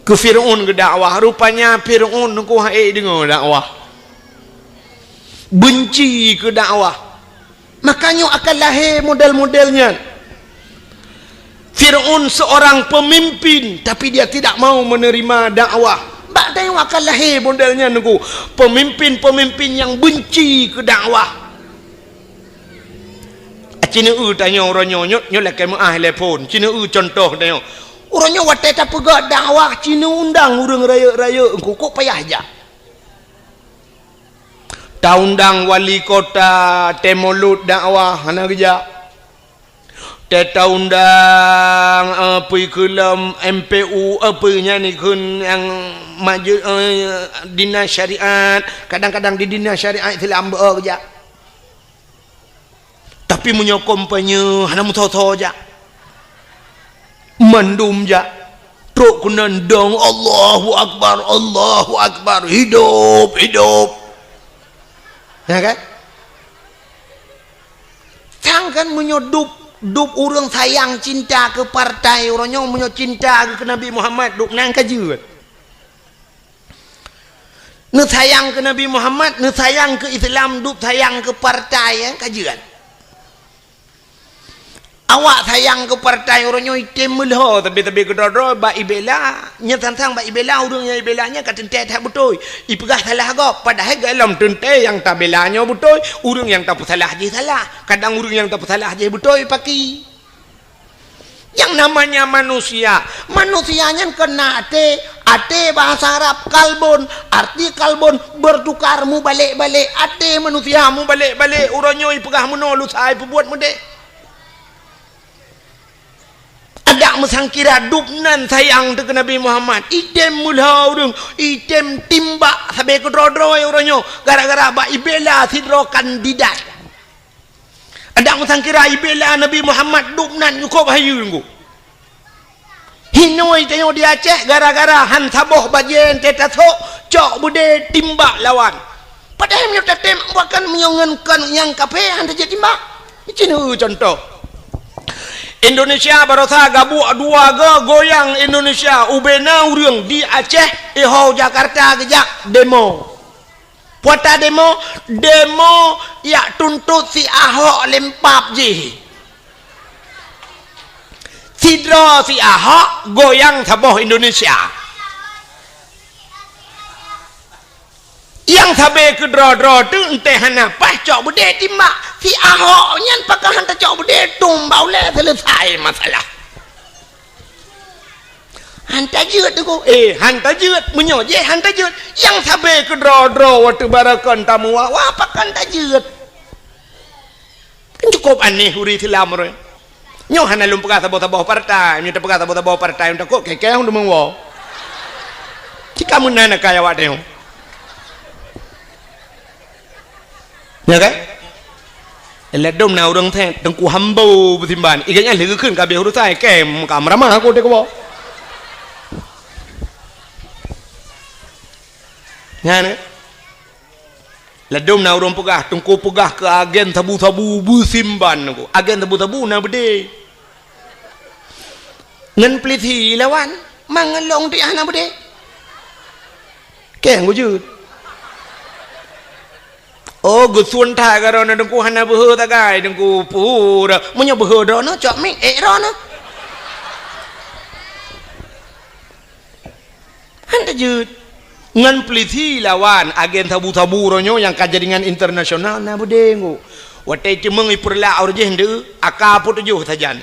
Keu Fir'aun geudakwah, rupanya Fir'aun nungku hai deungoe dakwah. Benci keu dakwah. Makanya akan lahé model-model nyan. Fir'aun seorang pemimpin, tapi dia tidak mau menerima dakwah. Bak tanyoe akan lahé model nyan nungku. Pemimpin-pemimpin yang benci keu dakwah. Cineue tanyoe uroe nyoe, nyoe, nyoe lakée meuáh lé phon. Cineue contoh tanyoe. Uroe nyoe watée tapeugah dakwah, cineue undang ureuëng rayeuk-rayeuk, engkukok payah jak. Taundang wali kota, tée mulod dakwah, hana geujak. Tée taundang, eh, peue keu lom M P U, eh, peue nyan ikheun nyang maju, eh, dinas syariat, kadang-kadang di dinas syariat Islam beu geujak. Tapi meunyoe kampanye hana meusoe-soe jak. Mandum jak. Trok keunan dong, "Allahu Akbar, Allahu Akbar, hidup, hidup." Ya kan? Sang kan meunyoe dub, dub ureuëng sayang cinta keu partai uroe nyoe, meunyoe cinta keu Nabi Muhammad, dub nan ka jeuet. Neusayang keu Nabi Muhammad, neusayang keu Islam, dub sayang keu partai, eh, ka jeuet. Awak sayang keu partai uroe nyoe item meulhô, tapi-tapi keudroe-droe bak ibela. Nyan sang-sang bak ibela, ureuëng nyang ibela nyan ka teuntée that beutôi. Ipeugah salah gob, padahai gohlom teuntée nyang tabela nyoe beutôi, ureuëng nyang tapeusalah jih salah. Kadang ureuëng nyang tapeusalah jih beutôi paki. Yang namanya manusia, manusia nyan kon na até, até bahasa Arab kalbun, arti kalbun bertukar, mubalek-balek, até manusia mubalek-balek, uroe nyoe ipeugah meunoe lusa ipeubuet meudeh. Adak meusangkira dubnan sayang teuh keu Nabi Muhammad, item meulhô ureuëng, item timbak sabe keudroe-droe uroe nyoe, gara-gara bak ibela sidroe kandidat. Adak meusangkira ibela Nabi Muhammad dubnan nyukôb hayeue ngon. Hinoe tanyoe di Aceh gara-gara han saboh bajée teuh tasok, cok beudé timbak lawan. Padahai meunyoe tatem bahkan meunyoe ngon kon nyang kafé han tajeuet timbak. Cina contoh. Indonesia barosa gabuek dua go goyang Indonesia, ubena ureuëng di Aceh, iho Jakarta geujak demo. Puata demo, demo yak tuntot si Ahok lempap jih. Sidroe si Ahok goyang saboh Indonesia. Nyang sabe keudroe-droe teuh enteh hana paih cok beudé timbak. Si Ahok nyan pakon han tacok beudé tumbak ulée seuleusai masalah. Han tajeuet teungku. Eh, han tajeuet. Meunyoe jih han tajeuet, nyang sabe keudroe-droe watée barakon tamuwa, wah pakon tajeuet. Kan cukup aneh ureuëng Islam ureuëng. Nyoe hana lôn peugah saboh-saboh partai, nyoe tapeugah saboh-saboh partai, takot kekeh hong deungon woe. Cika meunan akai awak teuh. Ya kan? Ladom na ureuëng thét, Teungku Hambo beusimban. Iga nyan lé geukheun ka habéh urusan, kem ka meuramah aku teuh keubo. Nyan kan? Ladom na ureuëng peugah, Teungku peugah keu agen sabu-sabu beusimban Teungku. Agen sabu-sabu na beudé. Ngon peulisi lawan, mangelong tiah na beudé. Keng gujut. Oh, geusun that ka droeneuh Teungku hana beuhe tagai Teungku pura. Meunyoe beuhe droeneuh cok mik ék droeneuh. Han tajeuet. Ngon peulisi lawan agen sabu-sabu uroe nyoe nyang ka jaringan internasional na beudé ngon. Watée teumeung ipeurlak uroe jih ndeu, aka peutujoh sajan.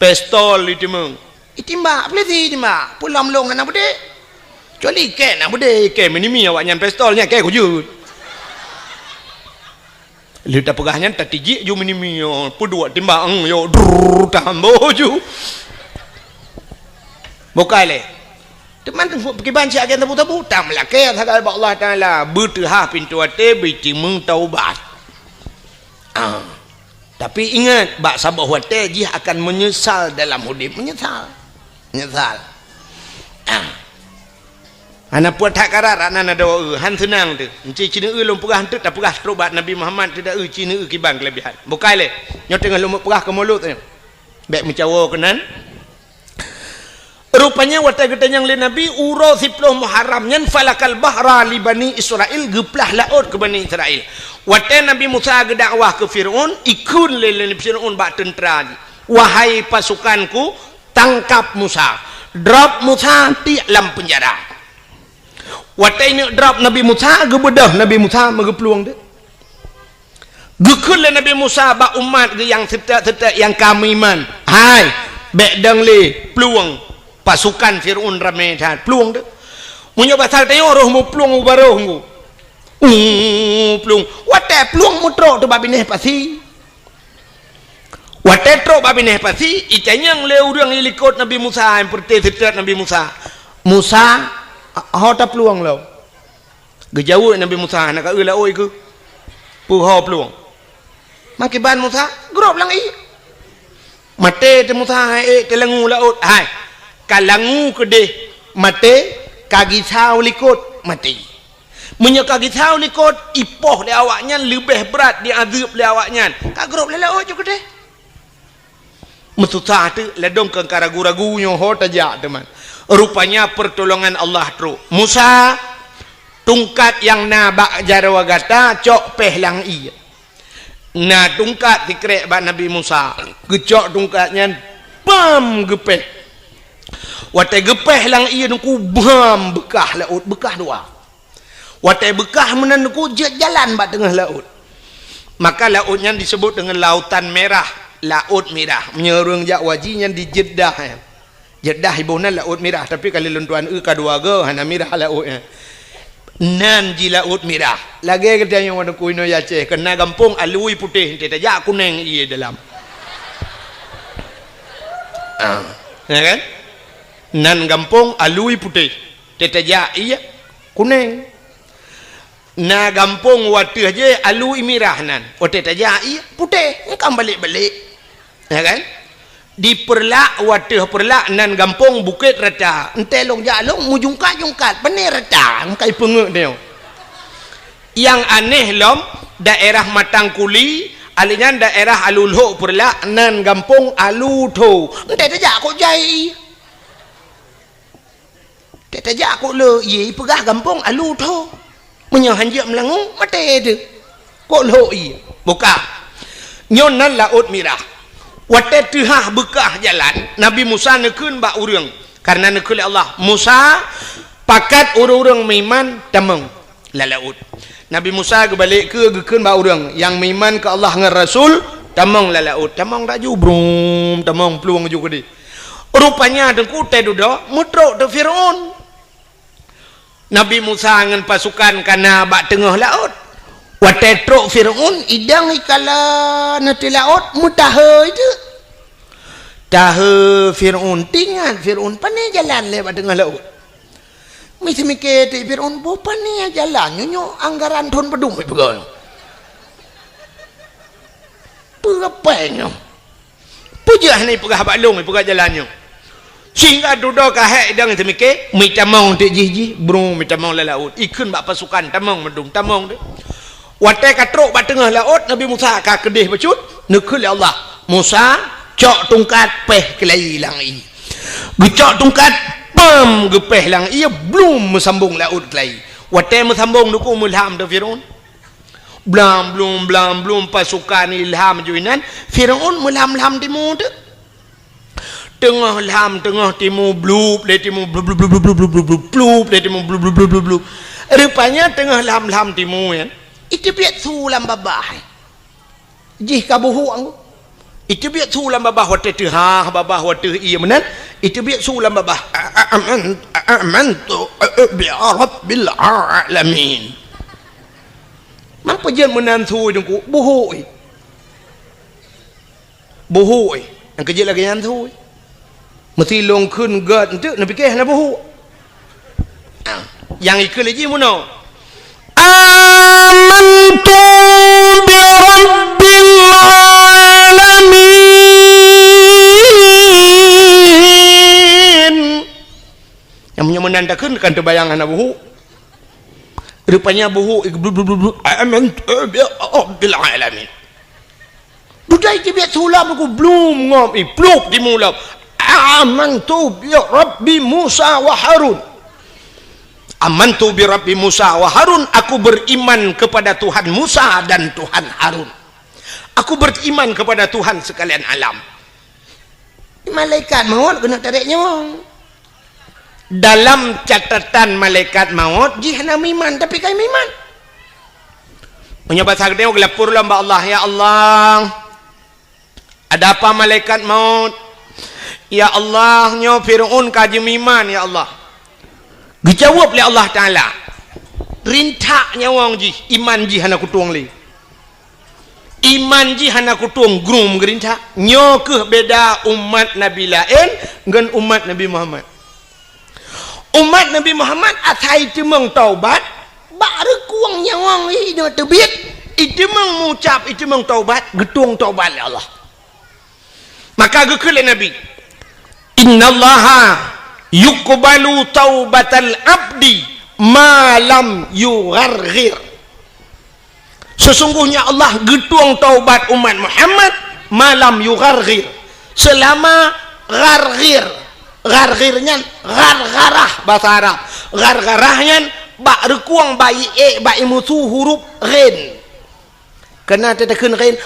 Pistol iteumeung. Itimbak, peulisi itimbak. Pulam long hana beudé. Kecuali iké na beudé, iké minimi awaknyan pistol nyan iké kujut. Lheueh tapeugah nyan tatijik ju minimi nyoe, peuduek timbak, eng, yo, drrrr, tambo ju. Bukai lé. Teuma teungku peukiban cit agen tabu-tabu, tam lakée sagai bak Allah Taala, beuteuhah pintoe até, beutimeung taubat. Ah. Tapi ingat, bak saboh watée jih akan meunyeusal dalam udeb, meunyeusal. Meunyeusal. Ah. Hana puet that karat, rak nan adoe, han seunang teuh. Enci cineue lôn peugah eunteuk tapeugah trok bak Nabi Muhammad teuh da eu cineue kiban keulebihan. Bukai lé, nyoe teungoh lôn peugah keu mulod nyoe. Bék meucawo keunan. Rupanya watée geutanyong lé Nabi uroe siploh Muharram nyan falakal bahra li Bani Israil, geuplah laôt keu Bani Israil. Watée Nabi Musa geudakwah keu Fir'aun, ikheun lé, lé Fir'aun bak teuntra jih, "Wahai pasukanku, tangkap Musa, drop Musa tiek lam peunjara." Watée ineuk drop Nabi Musa, geubeudôh Nabi Musa meugeuplueng teuh. Geukheun lé Nabi Musa bak umat geuh nyang seutôt-seutôt nyang ka meuiman, "Hai, bék dong lé plueng, pasukan Fir'aun ramé that, plueng teuh. Meunyoe basa tanyoe roh meuplueng u barôh ngu, u plueng." Watée plueng meutrok teuh bak binéh pasi. Watée trok bak binéh pasi, itanyong lé ureuëng ilikot Nabi Musa, nyang peureuté seutôt Nabi Musa, "Musa, ho taplueng lom?" Geujaweueb Nabi Musa, "Hana ka eu laôt ikeu." "Peue ho plueng?" "Makiban Musa, grob lam ié." Maté teuh Musa, hai ék teulangu laôt. Hai, ka langu keudeh maté, ka gisa u likot maté. Meunyoe ka gisa u likot, ipoh lé awaknyan leubeh brat diazeueb lé awaknyan. Ka grob lé laôt ju keudeh. Meususah teuk, ladôm keu ka ragu-ragu nyoe ho tajak teuma. Rupanya pertolongan Allah trok. "Musa, tungkat nyang na bak jaroe gata cok péh lam ié. Na tungkat sikrek bak Nabi Musa. Geucok tungkat nyan, bam, geupéh. Watée geupéh lam ié Teungku, bam, beukah laôt, beukah dua. Watée beukah meunan Teungku, jeuet jalan bak teungoh laôt. Maka laôt nyan disebut deungon Lautan Merah, Laôt Mirah. Meunyoe ureuëng jak haji nyan di Jeddah, eh. Jeddah iboh nan Laôt Mirah, tapi ka lheueh lôn tuan eu ka dua goe, hana mirah laôt nyan. Nan jih Laôt Mirah. Lagée geutanyoe Teungku inoe Aceh, keu na gampông alui putéh, teuh tajak kunéng ié dalam. Ah, ya kan? Nan gampông alui putéh, teuh tajak ié kunéng. Na gampông wateuh jih alui mirah nan, watée tajak ié putéh, nyan ka balek-balek. Ya kan? Di Peureulak, wateuh Peureulak nan gampông Bukét Rata. Entée lôn jak lôn meujungkat-jungkat, pane rata, meukai peungeuet nyoe. Nyang aneh lom, daerah Matang Kuli, alèh nyan daerah Alu Lhok Peureulak nan gampông Alu Tho. Entée tajak kok jai. Teuh tajak kok le ié ipeugah gampông Alu Tho. Meunyoe hanjeuet meulangue, maté teuh. Kok lhok ié? Bukah. Nyoe nan Laôt Mirah. Watée teuhah beukah jalan, Nabi Musa neukheun bak ureuëng. Kareuna neukheun lé Allah, "Musa, pakat ureuëng-ureuëng meuiman tamong lam laôt." Nabi Musa geubalek keu geukheun bak ureuëng nyang meuiman keu Allah ngon Rasul, "Tamong lam laôt." Tamong laju, brum, tamong plueng ju keudeh. Rupanya Teungku teuh dudoe meutrok teuh Fir'aun. Nabi Musa ngon pasukan ka na bak teungoh laôt. Watée trok Fir'aun, idang ikala na teuh laôt, meutahe teuh. Tahe Fir'aun, teuingat Fir'aun, pane jalan lé bak teungoh laôt. Miseumiké teuh Fir'aun, boh pane jalan nyoe, nyoe anggaran thon padum ipeugah nyoe. Peue rapai nyoe? Peue jeuet hana ipeugah bak lôn, ipeugah jalan nyoe? Sehingga dudoe ka hék idang teumiké, meutamong teuk jih-jih, brung meutamong lam laôt. Ikheun bak pasukan, tamong mandum, tamong teuh. Watée ka trok bak teungoh laôt, Nabi Musa ka keudeh bacut, neukheun lé Allah, "Musa, cok tungkat péh keulayi lam ié." Geucok tungkat, pam, geupéh lam ié, blum, meusambong laôt keulayi. Watée meusambong, Teungku, meulham teuh Fir'aun. Blam blum, blam blum, pasukan ilham ju inan, Fir'aun meulham-lham timu teuh. Teungoh lham, teungoh timu, blup lé timu, blup, blup, blup, blup, blup, blup, blup, blup lé timu, blup, blup, blup, blup, blup. Rupanya teungoh lham-lham timu nyan, iteubiet su lam babah. Jih ka buhuk anggô. Iteubiet su lam babah watée teuhah, babah watée ié meunan, iteubiet su lam babah. A-, a-, aman-, a-, amantu bi rabbil alamin. Man peue jeuet meunan su Teungku, buhuk. Buhuk, eh. Nyang keujeuet lagée nyan su. Meusi lôn kheun gét enteuk, neupiké hana buhuk. Ah, nyang ikheun lé jih meunoe. Amantu bi rabbil alamin. Nyang meunyoe meunan takheun kan teubayang hana buhuk. Rupanya buhuk, blub, blub, blub, blub. Amantu bi rabbil alamin. Dudoe iteubiet su lam Teungku, blum ngom, iplup timu lam. Amantu bi Rabbi Musa wa Harun. Amantu bi Rabbi Musa wa Harun, aku beriman kepada Tuhan Musa dan Tuhan Harun. Aku beriman kepada Tuhan sekalian alam. Malaikat maut keuneuk tarek nyawöng. Dalam catatan malaikat maut, jih hana meuiman, tapi ka meuiman. Meunyoe basa geutanyoe geulapor lom bak Allah, "Ya Allah, ada apa malaikat maut? Ya Allah, nyoe Fir'aun ka jimeuiman, ya Allah." Geujaweueb lé Allah Taala, "Rintak nyawöng jih, iman jih hana kutueng lé." Iman jih hana kutueng, grung geurintak. Nyoe kheueh beda umat Nabi laén ngon umat Nabi Muhammad. Umat Nabi Muhammad asai teumeung taubat, bak reukueng nyawöng jih nyoe teubiet, iteumeung meucab, iteumeung taubat, geutueng taubat lé Allah. Maka geukheun lé Nabi, "Innallaha yuqbalu taubatal abdi ma lam yugharghir." Sesungguhnya Allah geutueng taubat umat Muhammad ma lam yugharghir. Seulama gharghir. Gharghir nyan ghargharah basa Arab. Ghargharah nyan bak reukueng bak ié, bak imusu huruf ghin. Kana teutakheun kheun,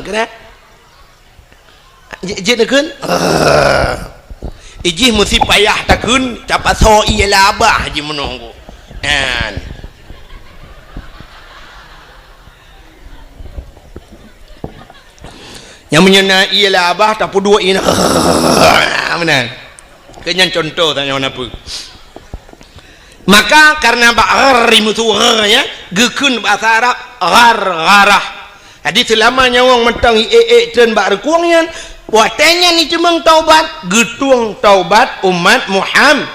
kana? Jeuet, jeuet takheun? Ijih meusi payah takheun, tapasoe ie lam babah jih meunoe. Nyan. Nyang meunyoe na ie lam babah, tapeuduek ie na. Meunan. Keu nyan contoh tanyoe na peue. Maka karena bak r rimeusu r, ya, geukheun bahasa Arab, ghar, gharah. Jadi seulama nyawöng mantong i ék-ék treun bak reukueng nyan, watée nyan jiteumeung taubat, geutueng taubat umat Muhammad.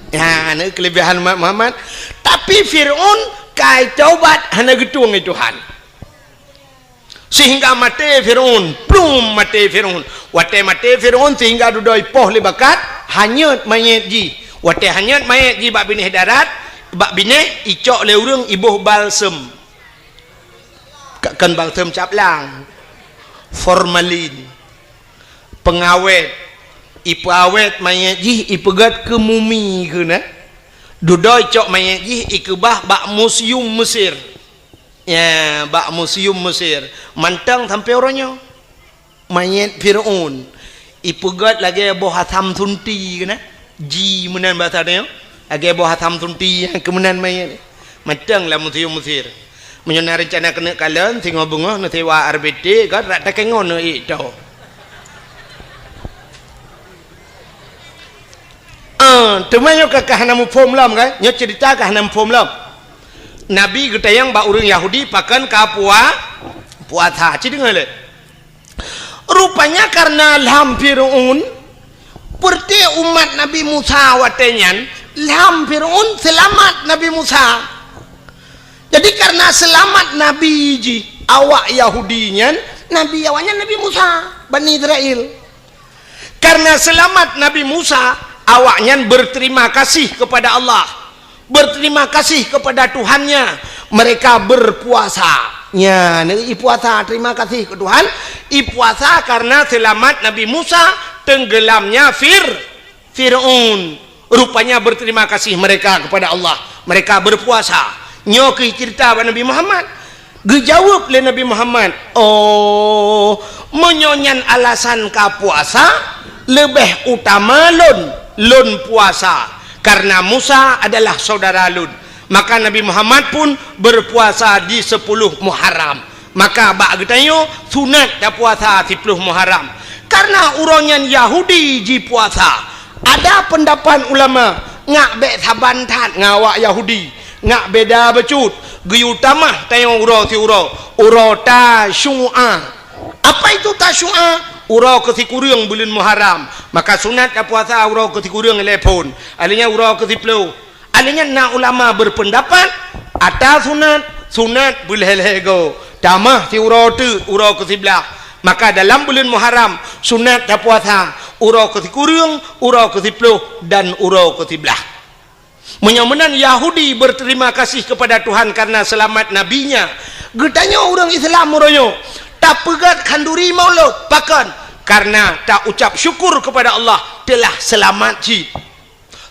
Ya, na keulebihan umat Muhammad. Tapi Fir'aun kai taubat hana geutueng lé Tuhan. Sehingga maté Fir'aun, plum maté Fir'aun. Watée maté Fir'aun sehingga dudoe ipoh lé bakat, hanyot manyét jih. Watée hanyot manyét jih bak binéh darat, bak binéh icok lé ureuëng iboh balsem. Ka-, kon balsem caplang, formalin, pengawét, ipeuawét manyét jih ipeugét keu mumi keunan. Dudoe icok manyét jih ikeubah bak museum Mesir. Ya, bak museum Mesir. Mantong sampoe uroe nyoe. Manyét Fir'aun. Ipeugét lagée boh asam sunti keunan. Ji meunan basa nyoe. Lagée boh asam sunti nyang keu meunan manyét. Mantong lam museum Mesir. Meunyoe na reuncana keuneuk kalon, singoh beungoh neusewa R B T, kan, rak takée ngon neuék to. Ah, teuma nyoe ka, ka hana muphom lom, kan? Nyoe cerita ka hana muphom lom. Nabi geutanyong bak ureuëng Yahudi pakon ka pua-, puasa. Ci deungoe lé. Rupanya karena lam Fir'aun, peureuté umat Nabi Musa watée nyan, lam Fir'aun seulamat Nabi Musa. Jadi karena seulamat Nabi jih awak Yahudi nyan, Nabi awaknyan Nabi Musa, Bani Israel. Karena seulamat Nabi Musa, awaknyan berterima kasih kepada Allah, berterima kasih kepada Tuhannya. Mereka berpuasa. Nya, ipuasa, terima kasih ke Tuhan. Ipuasa karena seulamat Nabi Musa tenggelamnya Fir-, Fir'aun. Rupanya berterima kasih mereka kepada Allah. Mereka berpuasa. Nyoe keuh cerita bak Nabi Muhammad. Geujaweueb lé Nabi Muhammad, "Oh, meunyoe nyan alasan ka puasa, leubeh utama lôn, lôn puasa, karena Musa adalah saudara lôn." Maka Nabi Muhammad pun berpuasa di sepuluh Muharram. Maka bak geutanyoe sunat tapuasa siploh Muharram. Karena uroe nyan Yahudi jipuasa. Ada peundapat ulama, ngak bék saban that ngon awak Yahudi, ngak beda bacut, geuyue tamah tanyoe uroe siuroe, uroe Tasyu'a. Apa itu Tasyu'a? Uroe keusikureueng buleuen Muharram. Maka sunat tapuasa uroe keusikureueng lé phon. Alheuh nyan uroe keusiploh. Alheuh nyan na ulama berpendapat, ata sunat, sunat beulhée-lhée goe. Tamah siuroe teuk uroe keusiblaih. Maka dalam buleuen Muharram, sunat tapuasa uroe keusikureueng, uroe keusiploh, dan uroe keusiblaih. Meunyoe meunan Yahudi berterima kasih kepada Tuhan karena selamat nabinya, geutanyoe ureuëng Islam uroe nyoe tapeugét khanduri Maulud, pakon? Karena taucap syukur kepada Allah telah selamat cit.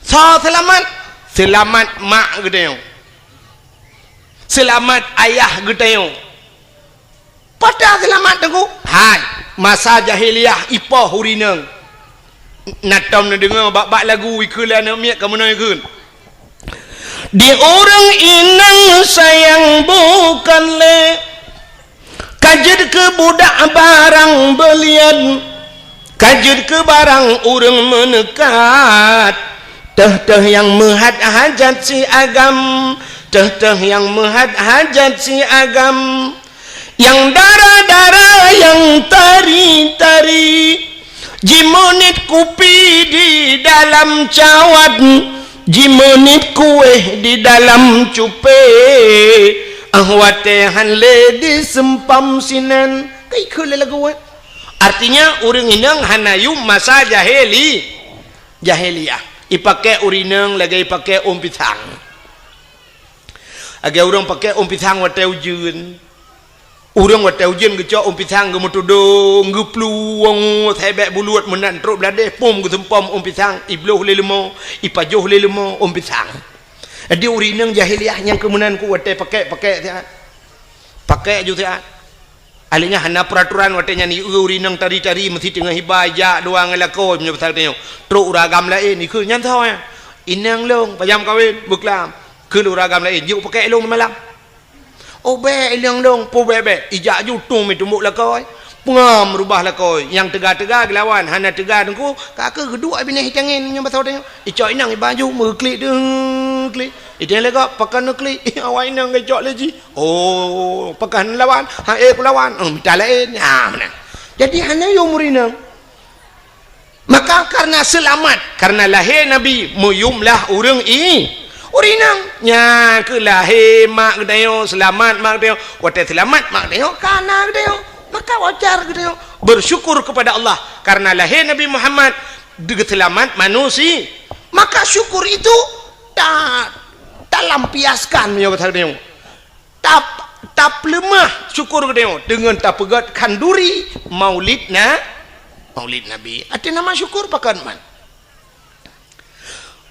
Soe seulamat? Seulamat mak geutanyoe. Seulamat ayah geutanyoe. Pat seulamat teungku? Hai, masa jahiliyah ipoh ureuëng inong. Na tom neudeungoe bak-bak lagu ikheun lé aneuk miet ka meunoe kheun. Di ureuëng inong sayang bukan lé. Ka jeuet keu budak barang beulian, ka jeuet keu barang ureuëng meuneukat. Teuh-teuh nyang meuhat hajat si agam, teuh-teuh nyang meuhat hajat si agam. Nyang dara-dara, nyang tari-tari. Jimeuniet kupi di dalam cawat, jimeuniet kuéh di dalam cupé, ah watée han lé diseumpam sinan. Ka ikheun lé lagu, eh? Artinya, ureuëng inong hana yuem masa jahili-, jahiliyah. Ipakée ureuëng inong lagée ipakée ôn pisang. Lagée ureuëng pakée ôn pisang watée ujeuen. Ureuëng watée ujeuen geucok ôn pisang geumeutudong, geuplueng, sabé buluet meunan trok bladeh, pom geuseumpom ôn pisang, ibloh lé leumo, ipajoh lé leumo ôn pisang. Jadi ureuëng inong jahiliyah nyang keu meunan ku watée pakée-pakée siat. Pakai aju siat. Akhirnya hana peraturan watée nyan, ieu ureueng inong tari-tari meusti teungoh iba ijak dua ngon lakoe meunyoe pasal tanyoe. Trok ureueng agam laén ikheun nyan soe nyan. Inong lôn, panyang kawén, beuklam. Kheun ureueng agam laén, jeuet pakai lôn malam. Oh, bék, inong lôn, peue bék-bék. Ijak ju tueng meutumbok lakoe. Peungam rubah lakoe. Nyang teuga-teuga geulawan, hana teuga teungku, ka keuh geuduek binéh itangen nyoe basa tanyoe. Icok inong iba ju meuklik deuh klik. Iteng lé gob, pakon neuklik. Awak inong geucok lé jih. Oh, pakon lawan. Ha, eh, kulawan. Oh, mita laén. Ha, meunan. Jadi hana yum ureueng inong. Maka karena seulamat, karena lahé Nabi, meuyum lah ureueng i-, ureueng inong. Nyan keuh lahé mak geutanyoe, seulamat mak geutanyoe. Watée seulamat mak geutanyoe, ka na geutanyoe. Maka wajar geutanyoe bersyukur kepada Allah karena lahé Nabi Muhammad, geuseulamat manusia. Maka syukur itu ta-, talampiaskan meunyoe basa geutanyoe. Tap-, tapeuleumah syukur geutanyoe deungon tapeugét khanduri Maulid na-, Maulid Nabi. Até nama syukur pakon man.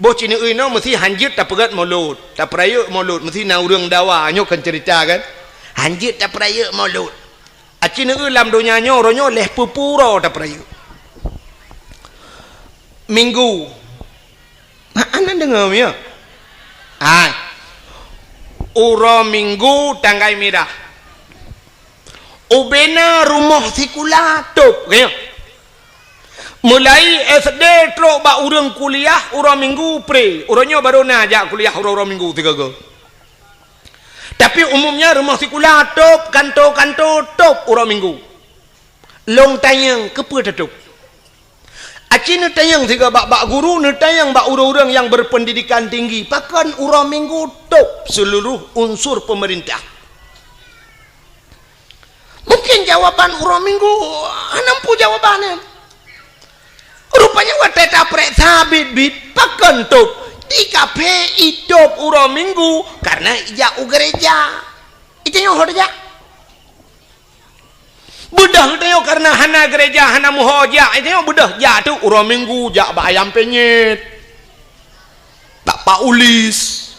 Boh ci neueu inoe meusti hanjeuet tapeugét Maulud, tapeurayeuk Maulud, meusti na ureueng dawa, nyoe kan ceurita kan. Hanjeuet tapeurayeuk Maulud. Aci neueu lam donya nyoe, uroe nyoe lhèe peuet ploh uroe tapeurayeuk. Minggu. Hana deungoe, ya? Hai. Uroe Minggu tanggai mirah. Ubena rumoh sikula tôb, ya. Mulai S D trok bak ureueng kuliah uroe Minggu pre. Uroe nyoe barô na jak kuliah uroe-uroe Minggu sigoe-goe. Tapi umumnya rumoh sikula tôb, kanto-kanto tôb uroe Minggu. Lôn tanyong, keupeue tatôb? Aci neutanyong sigoe bak, bak guru, neutanyong bak ureueng-ureueng nyang berpendidikan tinggi, pakon uroe Minggu tôb seuluruh unsur peumeurintah? Mungkin jawaban uroe Minggu hana muphom jawaban nyan. Rupanya watée taprek sabit-bit, pakon tôb? Di kaphé itôb uroe Minggu karena ijak u gereja. Itanyoe ho tajak. Beudôh geutanyoe karena hana gereja, hana meuho jak. Itanyoe beudôh jak tu uroe Minggu jak bak ayam penyet. Bak Pak Ulis.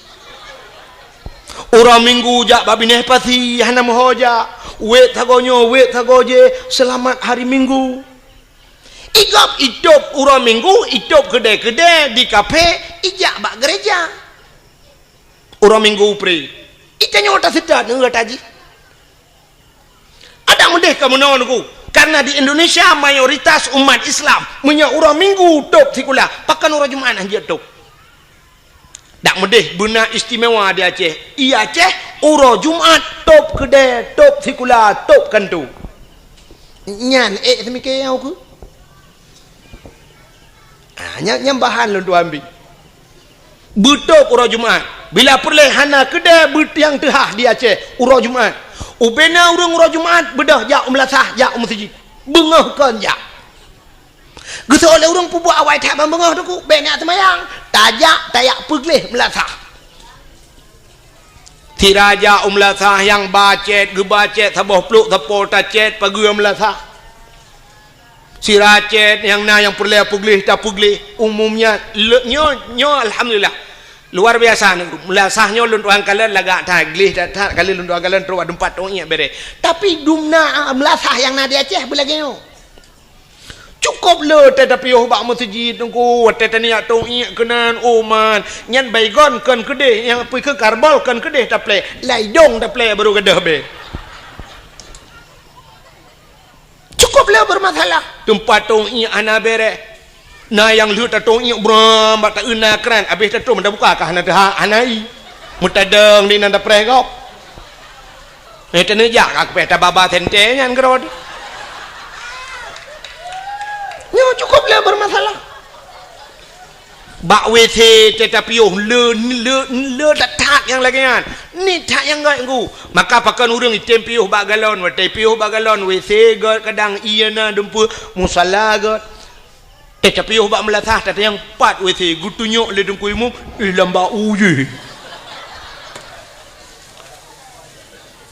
Uroe Minggu jak bak binéh pasi, hana meuho jak. Wét sagoe nyoe, wét sagoe jéh, seulamat hari Minggu. Igob itôb uroe Minggu, itôb keudè-keudè di kaphé, ijak bak gereja. Uroe Minggu pre. Itanyoe taseutôt ngon gata jih. Adak meudeh ka meunoe Teungku, karena di Indonesia mayoritas umat Islam meunyoe uroe Minggu tôb sikula, pakon uroe Jumat hanjeuet tôb. Dak meudeh beuna istimewa di Aceh. I Aceh uroe Jumat tôb keudè, tôb sikula, tôb kanto. Nyan ék seumike nyang ukeue. Ah, nyan, nyan bahan lôn tuan bi. Beutôb uroe Jumat. Bila peureulée hana keudè beutiang teuhah di Aceh uroe Jumat. Ubena ureuëng uroe Jumat beudôh jak u meulasah, jak u meuseujid. Beungoh kon jak. Geusoe lé ureuëng peubuet awai that ban beungoh Teungku, bék neujak seumayang. Tajak, tajak peugleh meulasah. Sira jak u meulasah nyang ba cét, geuba cét saboh plôk sapo tacét pageue meulasah. Sira cét nyang na nyang peureulée peugleh tapeugleh. Umumnya le-, nyoe, nyoe alhamdulillah. Luar biasa, meulasah nyoe lôn tuan kalon lagak that, gleh that, that, kali lôn tuan kalon trok bak teumpat tong iek bereh. Tapi dumna meulasah nyang na di Aceh beulagée nyoe. Cukôp le watée tapiôh bak meuseujid Teungku, watée taniyak tong iek keunan, oh man, nyan baygon kon keudeh, nyang pih keu karbol kon keudeh taplek, laidong taplek barô gadôh bée. Cukôp le beureumasalah. Teumpat tong iek hana bereh. Na nyang lheueh tatong iek bram bak taeu na kran, abéh tatrôn tabuka ka hana teuhah, hana ie. Meutadong di nan tapreh gob. Eh, taneujak ka keupéh tababa sentée nyan keudroe. Nyoe cukôp le beureumasalah. Bak W C teuh tapiôh le, le, le that-that nyang lagée nyan. Ni that nyang gét Teungku. Maka pakon ureuëng item piôh bak galon, watée piôh bak galon, W C gét, kadang ie na dumpeue, musala gét. Teuh tapiôh bak meulasah, tatanyong pat W C, geutunyok lé Teungku Imum, ih lam bak u jih.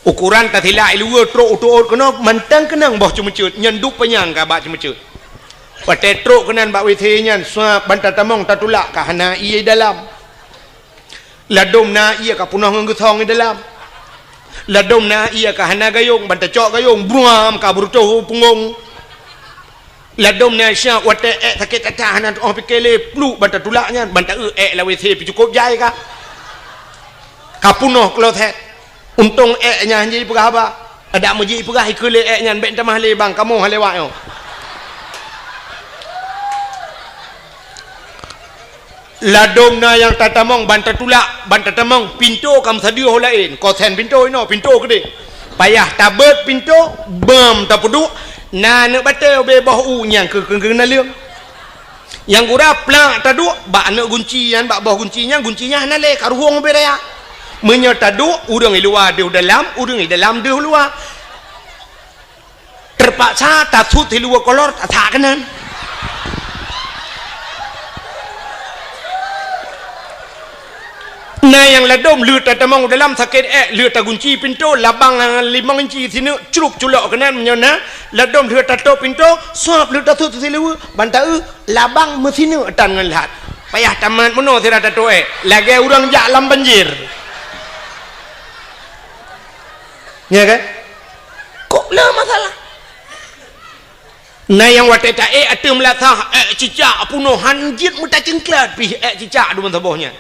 Ukoran tasilak i luwa trok u teuôt keunoe, mantong keunong boh ceumeuceuet, nyan duek panyang ka bak ceumeuceuet. Watée trok keunan bak W C nyan, suab ban tatamong tatulak ka hana ie dalam. Ladôm na ie ka peunoh ngon geusong i dalam. Ladôm na ie ka hana gayông, ban tacok gayông, bruam ka beureutoh punggông. Ladôm na syah watèe èk sakét that-that hana tu'oh pike lé, pluek ban tatulak nyan, ban taeu èk lam W C pih cukôp jai ka. Ka punoh kloset. Untông èk nyan han jipeugah haba. Adak meujih peugah ikeue lé èk nyan, bèk tamah lé bang, kamoe han lewat nyoe. Ladôm na nyang tatamong ban tatulak, ban tatamong, pintoe ka meusadeue ho laén, kosen pintoe inoe, pintoe keudéh. Payah tabeuet pintoe, beuem tapeuduek, na aneuk batèe ubé boh u nyang keu, keu, keu naleueng. Nyang gura plak taduek, bak aneuk gunci nyan, bak boh gunci nyan, gunci nyan hana lé, ka ruhueng ubé raya. Meunyoe taduek, ureueng i luwa deuh dalam, ureueng i dalam deuh luwa. Teupaksa tasut siluweue kolor tasak keunan. Na nyang ladôm lheueh tatamong dalam sakét èk, lheueh tagunci pintoe, labang limong inci sineuk crup culok keunan meunyoe na, ladôm lheueh tatôp pintoe, sôb lheueh tasut siluweue, ban taeu labang meusineuk tan ngon lhat. Payah tamat meunoe sira tatôp èk, lagèe ureueng jak lam banjir. Nya kan? Kok le masalah? Na nyang watèe taék ateueh meulasah, ék cicak punoh han jeuet meutacengklat pih ék cicak deungon saboh nyan.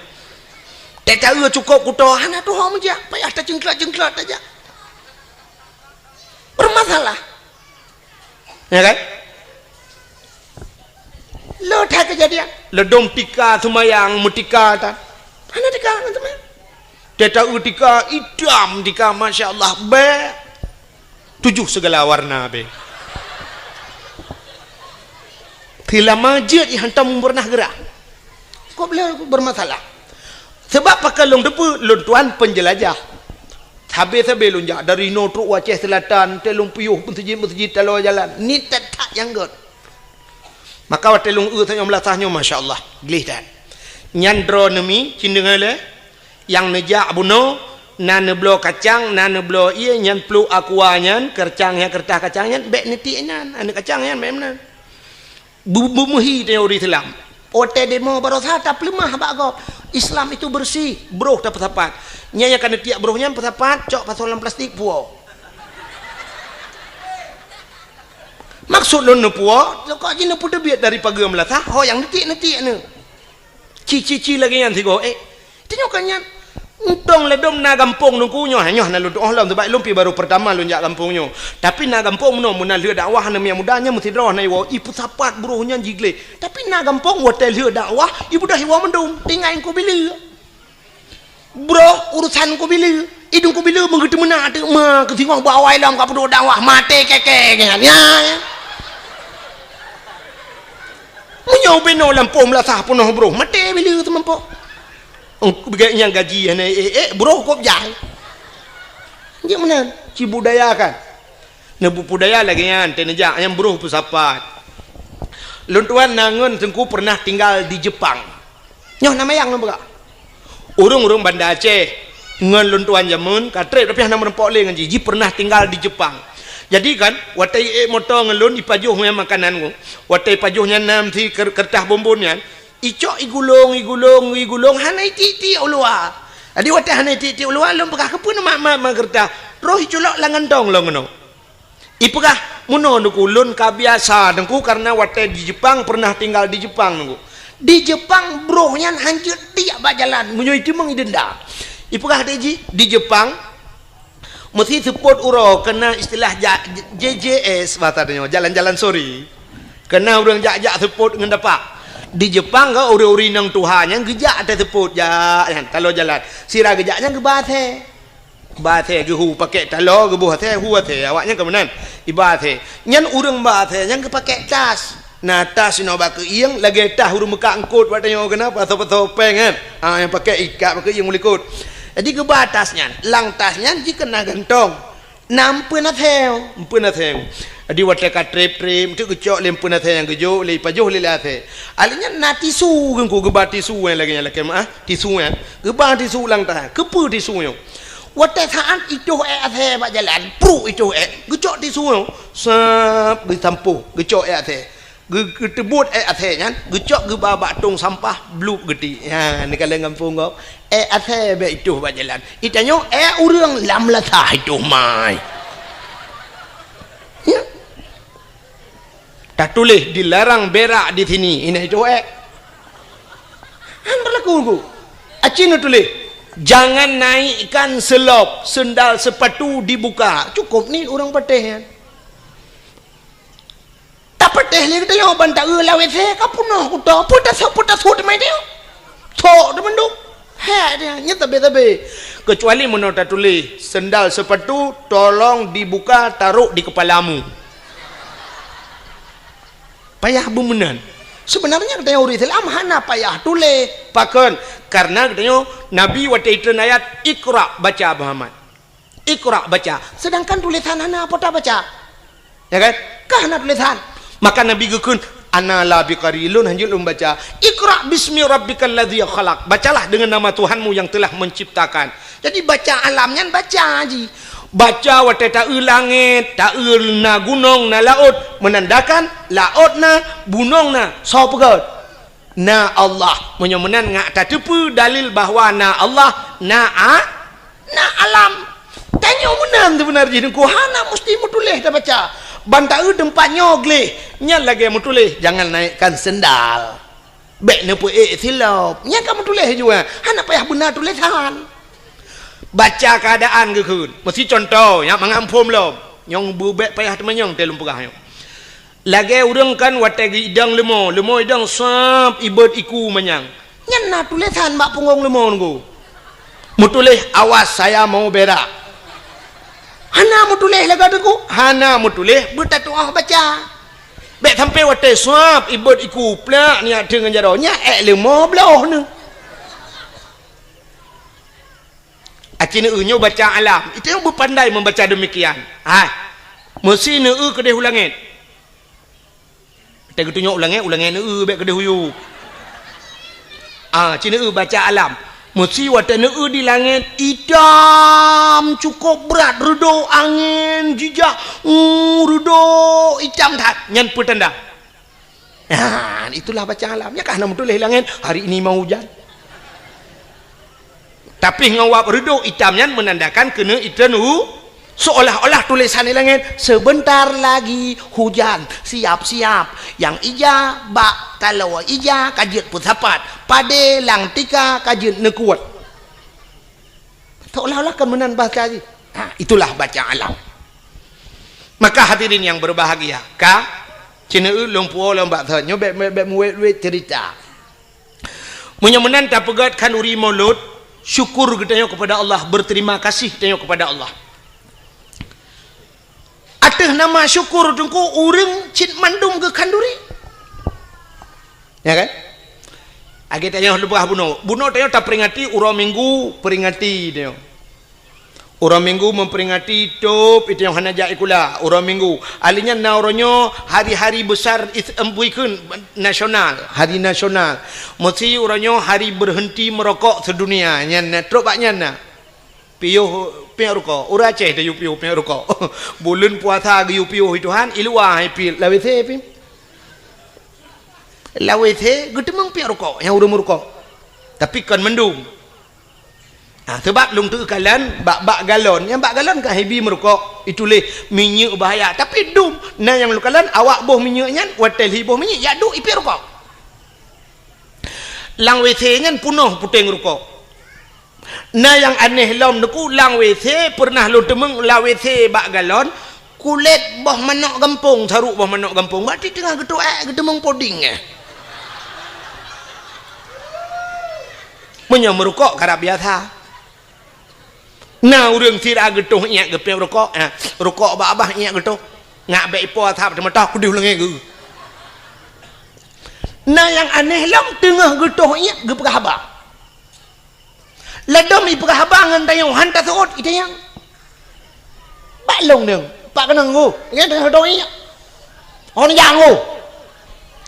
Teuka cukôp kuto hana tuho meujak, payah tacengklat-cengklat tajak. Bermasalah. Ya kan? Lo that kejadian. Ladôm tika seumayang meutika tan. Hana tika ngon seumayang. Teuka tika itam tika, masya Allah, bèk. Tujoh segala warna be. Teulama jeuet i hantom pernah geurah. Kok beliau bermasalah? Sebab pakon lôn teupeu lôn tuan penjelajah. Sabe-sabe lôn jak dari noe trok u Aceh Selatan, teuh lôn piôh meuseujid-meuseujid taloe jalan. Ni that-that nyang gèt. Maka watèe lôn eu tanyoe meulasah nyoe, masya Allah, gleh that. Nyan droeneuh mi, cit deungö lé, nyang neujak bunoe, na neubloe kacang, na neubloe ié, nyan pluek aqua nyan, keureutah nyan, keureutah kacang nyan, bèk neutiek nyan, aneuk kacang nyan, bèk meunan. Bu-, bu-, meuhi tanyoe ureueng Islam. Watèe demo barosa tapeuleumah bak gob. Islam itu bersih, broh tapeusapat. Nyan nyang ka neutiek broh nyan peusapat, cok pasoe lam plastik, puwoe. Maksud lôn neupuwoe, kok jih neupeuteubiet dari pageue meulasah, ho nyang neutiek-neutiek nyoe. Ci, ci, ci lagèe nyan sigoe, eh. Tanyoe ka nyan. Untông ladôm na gampông Teungku nyoe, nyoe hana lôn tu'oh lom, sebab lôn pih baru pertama lôn jak gampông nyoe. Tapi na gampông meunoe, meunan lheueh dakwah aneuk miet muda nyan meusidroe na iwoe, ipeusapat broh nyan jigleh. Tapi na gampông watèe lheueh dakwah, ibeudôh iwoe mandum, tinggai Teungku Bileu. Broh urusan Teungku Bileu. Idong Teungku Bileu meungeuteumeuna teuk ma keusingoh bak awai lom ka peuduek dakwah, maté kèe-kèe nyan. Ya, ya. Meunyoe binoe lampôh meulasah peunoh broh, maté Bileu teumampok. Eng, bèk nyang gaji hana ék-ék, broh kôb jai. Jeuet meunan, ci budaya kan. Neubudaya lagèe nyan, teuneujak nyang broh peusapat. Lôn tuan na ngon Teungku pernah tinggal di Jepang. Nyoe na mayang lôn peugah. Ureueng-ureueng Banda Aceh ngon lôn tuan jameun ka trép, tapi hana meurumpok lé ngon jih. Jih pernah tinggal di Jepang. Jadi kan, watèe iék moto ngon lôn, ipajoh nyan makanan nyoe. Watèe ipajoh nyan na meusi ker-, keureutah bonbon nyan, icok igulong, igulong, igulong, hana itiek-tiek u luwa. Jadi watèe hana itiek-tiek u luwa, lôn peugah, "Keupeue neumat-mat ma keureutah?" Troh iculok lam gantông lôn keunoe. Ipeugah, "Meunoe Teungku, lôn ka biasa Teungku, karena watèe di Jepang, pernah tinggal di Jepang Teungku. Di Jepang broh nyan han jeuet tiek bak jalan, meunyoe iteumeung idenda." Ipeugah lé jih, di Jepang meusi seupôt uroe keunan istilah ja-, J J S bahasa tanyoe, jalan-jalan sore. Keunan ureueng jak-jak seupôt ngon dapak. Di Jepang ka ureueng-ureueng inong tuha nyan geujak ateueh seupôt jak nyan, taloe jalan. Sira geujak nyan geuba asèe. Ba asèe geuhu pakèk taloe, geuboh asèe, hu asèe, awak nyan ka meunan. Iba asèe. Nyan ureueng ba asèe nyan geupakèk tas. Na tas inoe bak keuieng, lagèe tas ureueng meukat eungkôt bak tanyoe keunan, pasoe-pasoe pèng kan. Ah, nyang pakèk ikat bak keuieng u likôt. Jadi geuba tas nyan. Lam tas nyan jih keunan gantông. Na empeuen asèe, empeuen asèe. Jadi watèe ka trép-trép, enteuk geucok lé empeuen asèe nyang geujok, lé ipajoh lé, lé asèe. Alèh nyan na tisu Teungku, geuba tisu nyang lagèe nyan lakèe meu'ah, tisu nyan. Geuba tisu lam tas. Keupeue tisu nyoe? Watèe saat itoh èk asèe bak jalan, pruk itoh èk, geucok tisu nyoe, sab, geusampôh, geucok èk asèe. Geu-, geuteubuet èk asèe nyan, geucok geuba bak tông sampah, blueb geuti. Ha, neukalon gampông gob. Èk asèe bèk itoh bak jalan. Itanyoe èk ureueng lam lasah itoh mai. Ya. Tatuléh dilarang berak di sini. Inan itoh èk. Han teulaku ku. Aci neutuléh, "Jangan naikkan selop, sendal sepatu dibuka." Cukôp ni ureueng patéh nyan. Tapatéh lé geutanyoe ban taeu lam WC ka peunoh kuto. Peue tasôk, peue tasôk teuma nyoe. Sok teumandum. Hèk dia, nyan sabé-sabé. Keucuali meunoe tatuléh, "Sendal sepatu tolong dibuka, taruh di kepalamu." Payah beumeunan. Seubeunarnya geutanyoe ureueng Islam hana payah tuléh. Pakon? Karena geutanyoe Nabi watèe itreun ayat, "Iqra," baca, Muhammad. "Iqra," baca. Sedangkan tulésan hana, peue tabaca? Ya kan? Ka hana tulésan. Maka Nabi geukheun, "Ana la biqari, lôn hanjeuet lôn baca. Iqra bismi rabbikal ladzi khalaq." Bacalah dengan nama Tuhanmu yang telah menciptakan. Jadi baca alam nyan baca ji. Baca watèe taeu langèt, taeu na gunong, na laôt, meunandakan laôt na, gunong na, soe peugöt? Na Allah. Meunyoe meunan ngat tateupeue dalil bahwa na Allah, na a-, na alam. Tanyoe meunan seubeuna jih Teungku, hana musti meutuléh tabaca. Ban taeu teumpat nyoe gleh, nyan lagèe meutuléh, "Jangan naikkan sendal." Bèk neupeuék silop. Nyan ka meutuléh jua. Hana payah beuna tulésan. Baca keuadaan geukheun. Meusi cuntoh, nyan mangat muphom lom. Nyang beubèk payah teumanyong teuh lôn peugah nyoe. Lagèe ureueng kan watèe geuidong leumo, leumo idong sab ibot iku manyang. Nyan na tulésan bak punggong leumo nunggu. Meutuléh, "Awas, saya mau berak." Hana meutuléh lagèe Teungku, hana meutuléh beutatu'oh baca. Bèk sampai watèe suab ibot iku plak nyak teungon jaroe, nyak èk leumo bloh neuh. Aci neueu nyoe baca alam, itu nyang beupandai membaca demikian. Hai, meusi neueu keudeh u langèt. Watèe geutunyok u langèt, u langèt neueu bèk keudeh u yub. Ah, ci neueu baca alam. Meusi watèe neueu di langèt itam cukôp brat, reudôk angén jijak, uh, reudôk itam that. Nyan peue tanda? Nah, itulah baca alam. Nyan ka hana meutuléh langèt, "Hari ini mau hujan." Tapi ngon wab reudôk itam nyan meunandakan keuneuk itreun u-, seolah-olah tulésan di langèt, "Sebentar lagi hujan, siap-siap. Nyang ija bak taloe ija ka jeuet peusapat, padé lam tika ka jeuet neukuet." Seolah-olah kan meunan bahasa jih. Ha, itulah baca alam. Maka hadirin yang berbahagia, ka, ci neueu lôn puwoe lôn bak thon, nyoe bèk, bèk, bèk meuwét-wét cerita. Meunyoe meunan tapeugöt khanduri Maulud, syukur geutanyoe kepada Allah, berterima kasih geutanyoe kepada Allah. Ateueh nama syukur Teungku, ureueng cit mandum geukhanduri. Ya kan? Lagèe tanyoe leubeh bunoe. Bunoe tanyoe taperingati uroe Minggu, peringati tanyoe. Uroe Minggu memperingati tôb, itu nyang hana jak sikula, uroe Minggu. Ahli nyan na uroe nyoe hari-hari besar is-, em, bukan nasional, hari nasional. Meusi uroe nyoe hari berhenti merokok sedunia. Nyan na, trok bak nyan na. Piôh piep rukok. Ureueng Aceh tayue piôh piep rukok. Buleuen puasa geuyue piôh Tuhan, i luwa hai piep, lam WC piep. Lam WC geuteumeung piep rukok, nyang ureueng meurukok. Tapi kon mandum. Ah, seubab lôn teukalon bak, bak galon. Nyang bak galon kan hibi meurukok, ituléh minyeuk bahaya. Tapi dum, na nyang lôn kalon awak boh minyeuk nyan, watèe lhi boh minyeuk, jak duek i piep rukok. Lam WC nyan peunoh puténg rukok. Na nyang aneh lom Teungku, lam WC peureunah lôn teumeung, lam WC bak galon, kulét boh manok gampông, saruk boh manok gampông. Berarti teungoh geutoh èk geuteumeung poding, eh. Meunyoe meurukok karab biasa. Na ureueng sira geutoh iék geupiep rukok, eh, rukok bak babah iék geutoh. Ngat bèk ipo asap teumeutah keudeh u langèt geuh. Na nyang aneh lom teungoh geutoh iék geupeugah haba. Ladôm ipeugah haba ngon tanyoe han taseuôt itanyong. Bak lôn deueng, bak keunong geuh, nyan teungoh geutoh iék. Hon nyang geuh.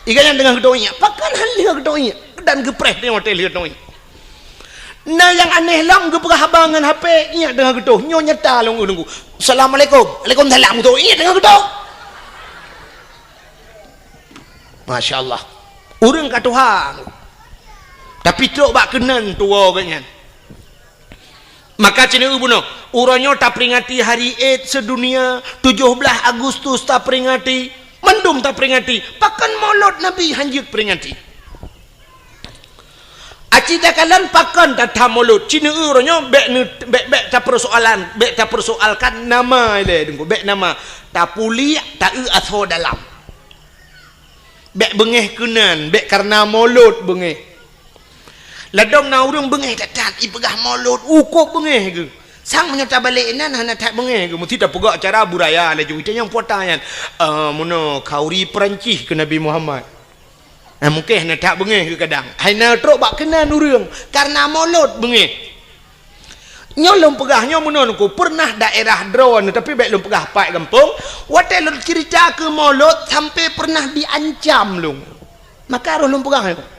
Iga nyan teungoh geutoh iék. Pakon han lheueh geutoh iék. Dan geupreh tanyoe watèe lheueh geutoh iék. Na nyang aneh lom geupeugah haba ngon H P, iék teungoh geutoh. Nyoe nyata lôn Teungku. Assalamualaikum. Waalaikumsalam. Geutoh iék teungoh geutoh. Masya Allah. Ureuëng ka tuha. Tapi trok bak keunan tuwoe geuh nyan. Maka ceuneuk bunoe, uroe nyoe taperingati hari Id sedunia, tujoh blaih Agustus taperingati, mandum taperingati. Pakon Maulud Nabi hanjeuet peringati? Aci takalon pakon that-that Maulud? Ceuneuk uroe nyoe bék ne-, bék, bék tapersoalan, bék tapersoalkan nama ilée deungku, bék nama. Tapuliek, taeu asoe dalam. Bék beungéh keunan, bék kareuna Maulud beungéh. Ladom na ureuëng beungéh that-that, ipeugah Maulud, ukob beungéh geuh. Sang meunyoe tabalek inan hana that beungéh geuh, meusti tapeugah cara budaya laju. Ita nyang puata nyan, "Ah, meunoe khauri Peurancih keu Nabi Muhammad." Nah, mungken hana that beungéh geuh kadang. Hai na trok bak keunan ureuëng, kareuna Maulud beungéh. Nyoe lôn peugah nyoe meunoe nungku, peureunah daerah droeneuh, tapi bék lôn peugah pat gampông, watée lôn ceurita keu Maulud sampai peureunah diancam lôn. Maka roh lôn peugah nyoe.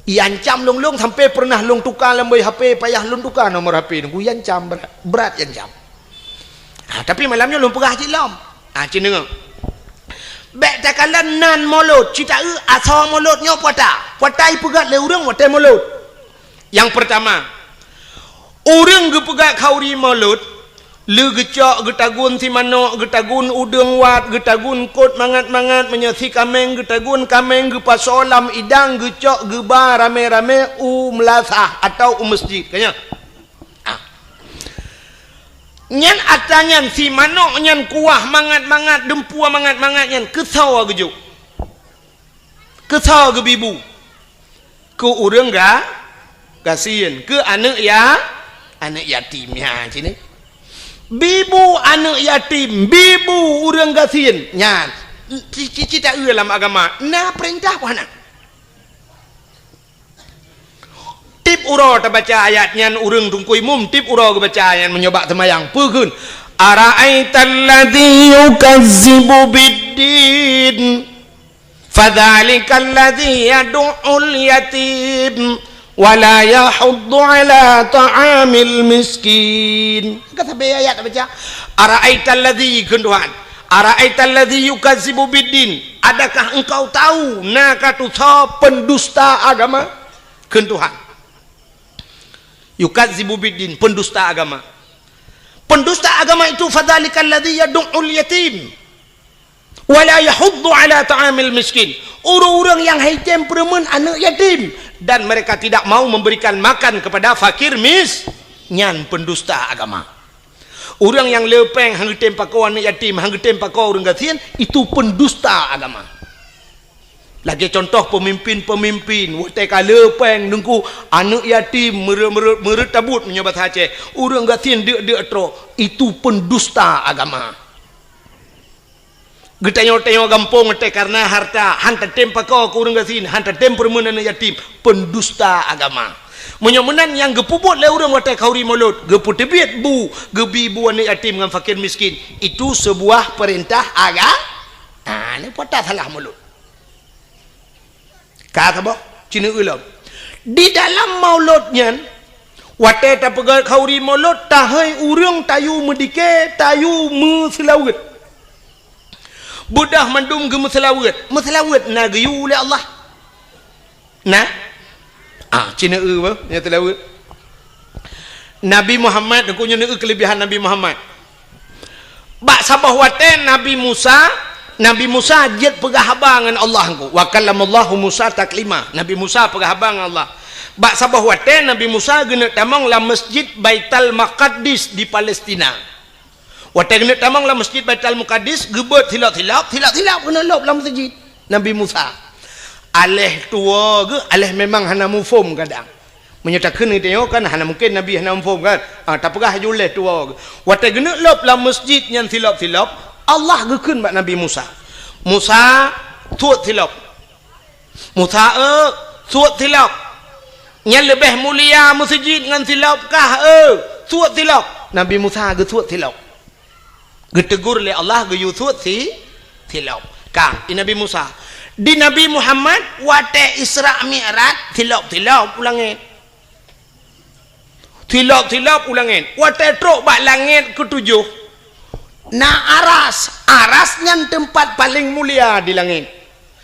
Iancam lôn-lôn sampai peureunah lôn tuka lam boh H P, payah lôn tuka nomor H P nungku, iancam brat, brat iancam. Ha, tapi malam nyoe lôn peugah cit lom. Ha, cit deungoe. Bék takalon nan Maulud, cit taeu asoe Maulud nyoe puata. Puata ipeugét lé ureuëng watée Maulud. Nyang peurtama, ureuëng geupeugét khauri Maulud, lé geucok, geutagun si manok, geutagun udeueng wat, geutagun kot mangat-mangat, meunyoe si kaméng geutagun kaméng, geupasoe lam idang, geucok, geuba ramé-ramé u meulasah atawa u meuseujid. Ka nyan? Ah. Nyan atra nyan si manok nyan kuah mangat-mangat, deumpue mangat-mangat nyan keusoe geujok. Keusoe geubi bu? Keu ureuëng ga-, gasien, keu aneuëk ya-, aneuëk yatim nyan cit. Bi bu aneuëk yatim, bi bu ureuëng gasien nyan. Ci-, ci-, cit taeu lam agama, na peurintah peue hana? Tiep uroe tabaca ayat nyan ureuëng teungku imum, tiep uroe geubaca ayat nyan meunyoe bak seumayang. Peue kheun? "Ara'aital ladzi yukazzibu biddin, fadzalikal ladzi yadu'ul yatim, wa la yahuddu 'ala ta'amil miskin." Ka sabe ayat tabaca. "Ara'aital ladzi," kheun Tuhan. "Ara'aital ladzi yukazzibu biddin." Adakah engkau tahu na ka tusoe pendusta agama? Kheun Tuhan. Yukazzibu biddin, pendusta agama. Pendusta agama itu, fadzalikal ladzi yadu'ul yatim, wa la yahuddu 'ala ta'amil miskin. Ureuëng-ureuëng nyang haitem peureumeun aneuëk yatim, dan mereka tidak mau memberikan makan kepada fakir mis-, nyan pendusta agama. Ureuëng nyang le péng han geutem pakoe aneuëk yatim, han geutem pakoe ureuëng gasien, itu pendusta agama. Lagée contoh peumimpin-peumimpin, watée ka le péng deungku, aneuëk yatim meureuet-meureuet, meureuet tabot meunyoe basa Aceh, ureuëng gasien deuk-deuk trok, itu pendusta agama. Geutanyoe-tanyoe gampông watée kareuna harta, han tatem pakoe keu ureuëng gasien, han tatem peureumeun aneuëk yatim, pendusta agama. Meunyoe meunan nyang geupeubuet lé ureuëng watée khauri Maulud, geupeuteubiet bu, geubi bu aneuëk yatim ngon fakir miskin, itu seubuah peurintah aga-, ah, nyoe peurintah salah Maulud. Ka saboh, ceuneuk lom. Di dalam Maulud nyan, watée tapeugét khauri Maulud, tahôi ureuëng tayue meudike, tayue meuseulaweuet. Beudôh mandum geumeuseulaweuet. Meuseulaweuet na geuyue lé Allah. Na? Ah, ceuneuk ba, nyan seulaweuet. Nabi Muhammad, deungoe nyoe keulebihan Nabi Muhammad. Bak saboh watée Nabi Musa, Nabi Musa jeuet peugah haba ngon Allah engko. Wa kallamallahu Musa taklima. Nabi Musa peugah haba ngon Allah. Bak saboh watée Nabi Musa geuneuk tamong lam Masjid Baitul Maqdis di Palestina. Watée geuneuk tamong lam Masjid Baitul Maqdis, geubeuet silop-silop, silop-silop geuneuk lop lam masjid Nabi Musa. Aléh tuwoe geuh, aléh memang hana muphom kadang. Meunyoe takheun geutanyoe kan hana mungken Nabi hana muphom kan? Ah, tapeugah laju lé tuwoe geuh. Watée geuneuk lop lam masjid nyan silop-silop, Allah geukheun bak Nabi Musa, "Musa, suet silop." "Musa, eu, suet silop." "Nyan leubeh mulia meuseujid ngon silop kah, eu? Suet silop." Nabi Musa geusuet silop. Geutegur lé Allah geuyue suet si, silop. Ka, di Nabi Musa. Di Nabi Muhammad, watée Isra Mi'raj, silop-silop u langét. Silop-silop u langét. Watée trok bak langét keutujoh, na aras. Aras nyan teumpat paleng mulia di langét.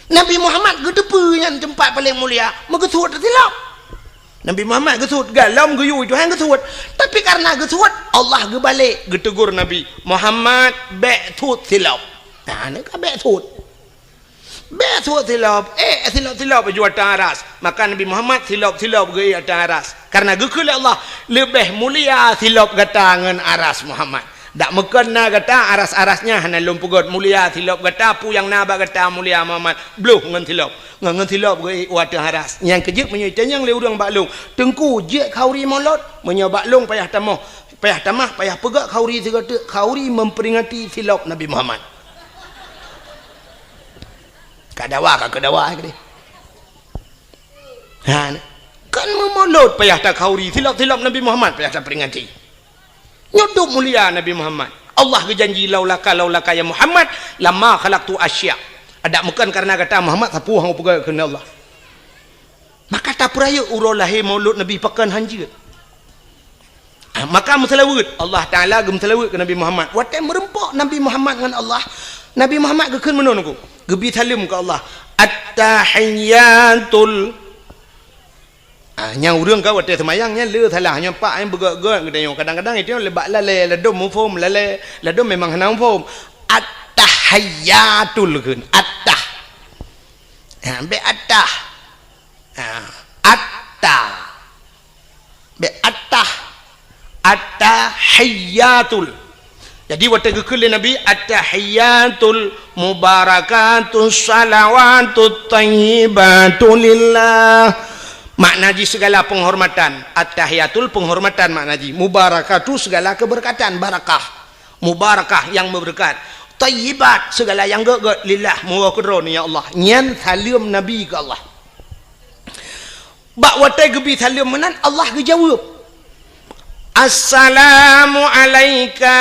Nabi Muhammad geuteupeue nyan teumpat paleng mulia, meugeusut silop. Nabi Muhammad geusut, galom geuyue Tuhan geusut. Tapi kareuna geusut, Allah geubalek geutegur Nabi, "Muhammad, bèk sut silop." Nah, nyan ka bèk sut. Bèk sut silop, eh, silop-silop aju ateueh aras. Maka Nabi Muhammad silop-silop geuék ateueh aras. Kareuna geukheun lé Allah, "Leubeh mulia silop gata ngon aras Muhammad." Dak meukon na gata aras-aras nyan hana lôn peugöt mulia silop gata, peue nyang na bak gata mulia Muhammad, bloh ngon silop. Ngon, ngon silop geuék u ateueh aras. Nyang keujeuet meunyoe itanyong lé ureuëng bak lôn, "Teungku, jeuet khauri mulod?" Meunyoe bak lôn payah tamoh, payah tamah, payah peugöt khauri sigoe teuk, khauri memperingati silop Nabi Muhammad. Ka dawa, ka keu dawa keudeh. Ha, kan meumulod payah takhauri, silop-silop Nabi Muhammad payah taperingati. Nyoe dum mulia Nabi Muhammad. Allah geujanji, "Laulaka, laulaka ya Muhammad, lama khalaqtu asya." Adak meukon kareuna gata Muhammad, sapeue hana peugah keunan Allah. Maka tapeurayeuk uroe lahé maulud Nabi pakon hanjeuet. Ah, maka meuseulaweuet, Allah Taala geumeuseulaweuet keu Nabi Muhammad. Watée meureumpok Nabi Muhammad ngon Allah, Nabi Muhammad geukheun meunoe nunggu, geubi saleuem keu Allah. At-tahiyyatul Ah, nyang ureuëng ka watée seumayang nyan le salah, nyoe pak nyang beugét-gét geutanyoe. Kadang-kadang itu le bak lalée, ladom muphom lalée, ladom memang hana muphom. At-tahiyyatul kheun, at-tah. Ha, bèk at-tah. Ha, at-tah. Bèk at-tah. At-tahiyyatul. Jadi watée geukheun lé Nabi, "At-tahiyyatul mubarakatus shalawatut thayyibatu lillah." Makna jih segala penghormatan. At-tahiyyatul penghormatan makna jih. Mubarakatu segala keberkatan, barakah. Mubarakah yang memberkat. Thayyibat segala yang gét-gét lillah, meuwoe keudroe ya Allah. Nyan saleuem Nabi keu Allah. Bak watée geubi saleuem meunan, Allah geujaweueb, "Assalamu alaika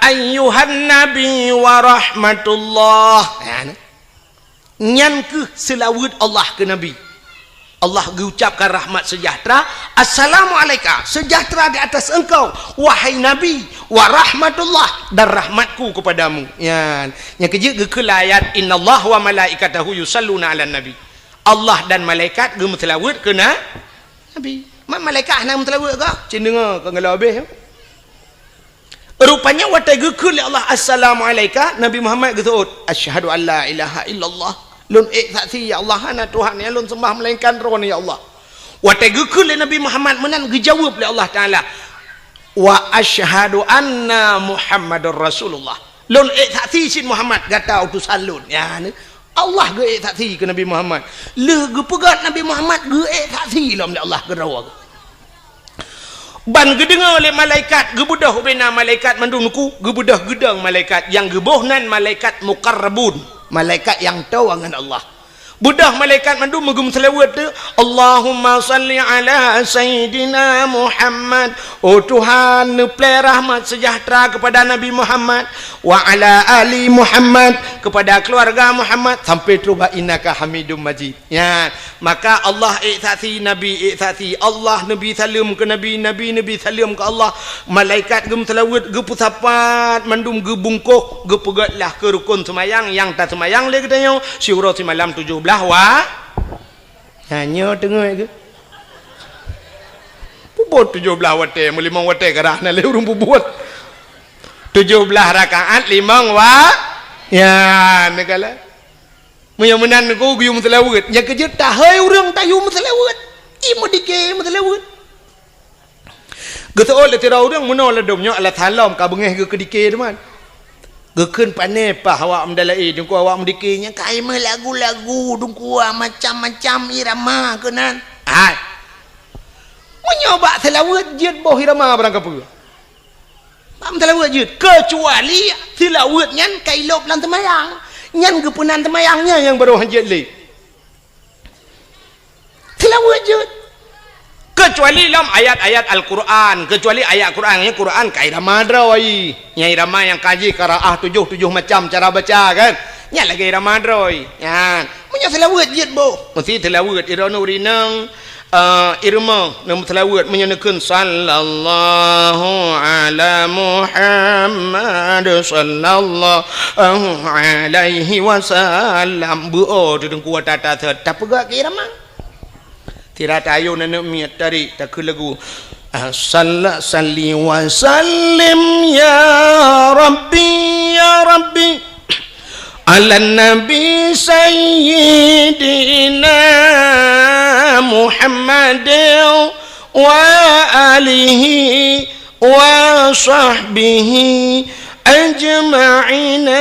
ayyuhan nabi wa rahmatullah." Nyan, nyan kheueh seulaweuet Allah keu Nabi. Allah geucapkan rahmat sejahtera, "Assalamu alaika, sejahtera di atas engkau, wahai Nabi, wa rahmatullah, dan rahmatku kepadamu." Nyan, nyang keujeuet geukheun lé ayat, "Innallaha wa malaikatahu yusalluna 'alan nabi." Allah dan malaikat geumeuseulaweuet keu na-, Nabi. Ma-, malaikat hana meuseulaweuet kah? Cen deungoe ka geulabeh. Rupanya watée geukheun lé Allah, "Assalamu alaika," Nabi Muhammad geuseuôt, "Asyhadu an la ilaha illallah." Lôn ék saksi, ya Allah, hana Tuhan nyang lôn sembah melainkan Droeneuh, ya Allah. Watée geukheun lé Nabi Muhammad meunan, geujaweueb lé Allah Taala, "Wa asyhadu anna Muhammadar Rasulullah." Lôn ék saksi cit Muhammad gata utosan lôn. Ya, ni. Allah geuék saksi keu Nabi Muhammad. Lheueh geupeugét Nabi Muhammad geuék saksi lom lé Allah keudroe. Ban geudeungoe lé malaikat, geubeudôh ubena malaikat mandum nuku, geubeudôh geudong malaikat, nyang geuboh nan malaikat muqarrabun, malaikat nyang toe ngon Allah. Beudôh malaikat mandum meugeumeuseulaweuet tu, "Allahumma salli ala Sayyidina Muhammad." Oh Tuhan, neuplée rahmat sejahtera kepada Nabi Muhammad, wa ala ali Muhammad, kepada keluarga Muhammad, sampai troh bak innaka Hamidum Majid. Ya, maka Allah ék saksi, Nabi ék saksi, Allah neubi saleuem keu Nabi, Nabi neubi saleuem keu Allah, malaikat geumeuseulaweuet, geupeusapat, mandum geubungkôh, geupeugét lah keu rukon seumayang nyang taseumayang lé geutanyoe siuroe simalam tujoh blaih wa-, ha, nyoe teungoh geuh. Peubuet tujoh blaih watée, meulimong watée karah na lé ureuëng peubuet. Tujoh blaih rakaat limong wa-, ya, neugala. Meunyoe meunan nunggu geuyue meuseulaweuet, nyang keujeuet tahôi ureuëng tayue meuseulaweuet. Ie meudike meuseulaweuet. Geuseuôt lé sidroe ureuëng meunoe ladom nyoe alah salom ka beungéh geuh keudike teuma. Geukheun pané paih awak meudalaé, dungku awak meudike nyang ka meulagu-lagu, dungku macam-macam irama keunan. Hai. Meunyoe bak seulaweuet jeuet boh irama barang kapeue. Bak meuseulaweuet jeuet, keucuali seulaweuet nyan ka ilôb lam teumayang. Nyan geupeunan teumayang nyan nyang barô hanjeuet lé. Seulaweuet jeuet. Keucuali lom ayat-ayat Al-Quran, keucuali ayat Quran, nyan Quran ka irama droe. Nyan irama nyang ka jih qiraah tujoh, tujoh macam cara baca kan. Nyan lagée irama droe. Nyan. Meunyoe seulaweuet jeuet boh, meusti seulaweuet iroe nuri nang Ah, irama, neuseulaweuet meunyoe neukheun, "Sallallahu ala Muhammad, sallallahu alaihi wasallam." Beu-o teudengku ata-ata sot, tapeugah keu irama. Sira tayoe aneuk miet tarék takheun lagu, ah, salla-, salli wa sallim ya Rabbi, ya Rabbi. Ala Nabi Sayyidina Muhammadin wa alihi wa sahbihi ajma'ina.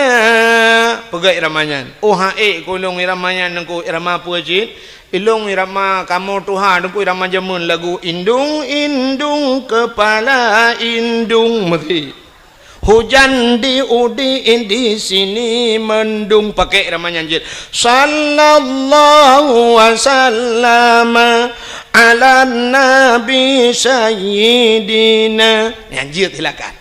Peugah irama nyan. Oh, han ék keu lôn irama nyan, Teungku, irama peue cit? Ilôn irama kamoe tuha, Teungku, irama jameun lagu indung-indung kepala indung meusi. Hujan di udi, di sini mendung, pakai irama nyan jeuet. Sallallahu wasallama ala nabi sayyidina. Nyan jeuet silakan.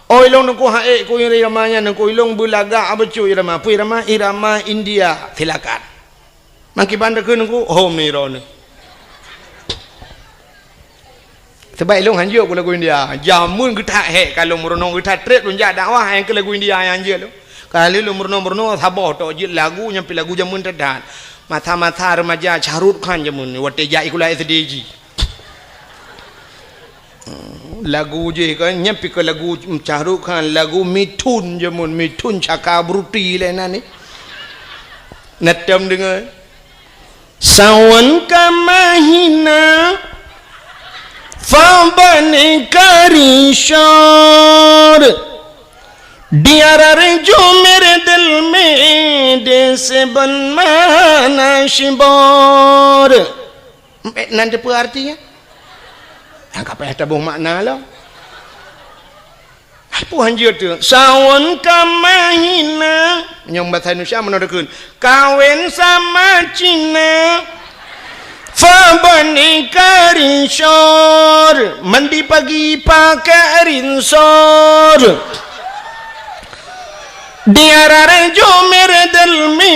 Oh, ilôn Teungku han ék keu irama nyan, Teungku, ilôn beulagak bacut irama, peue irama? Irama India. Silakan. Mangkiban takheun Teungku, hom ni droeneuh. Sabab ilôn han jeuet keu lagu India. Jameun geuthat hék ka lôn meurunoe, geuthat trép lôn jak dakwah, nyang keu lagu India nyang jeuet lôn. Ka lheueh lôn meurunoe-meurunoe saboh tok jeuet lagu nyang pih lagu jameun that-that. Masa-masa remaja Shah Rukh Khan jameun nyoe, watèe jak sikula S D jih. Lagu jih kan, nyan pih keu lagu Shah Rukh Khan, lagu Mithun jameun, Mithun Chakraborty lé nan ni. Na tom deungoe. Sawan ka mahina, fa bani karishor. Diarar jumer del me de seben mana shibor. Nan teupeue artinya? Nyang ka payah taboh makna lom. Peue han jeuet teuh? Sawan ka mahina. Nyang bahasa Indonesia meunoe takheun. Kawin sama Cina. Fa bani karishor. Mandi pagi pakai rinsor. Diarar jumer del me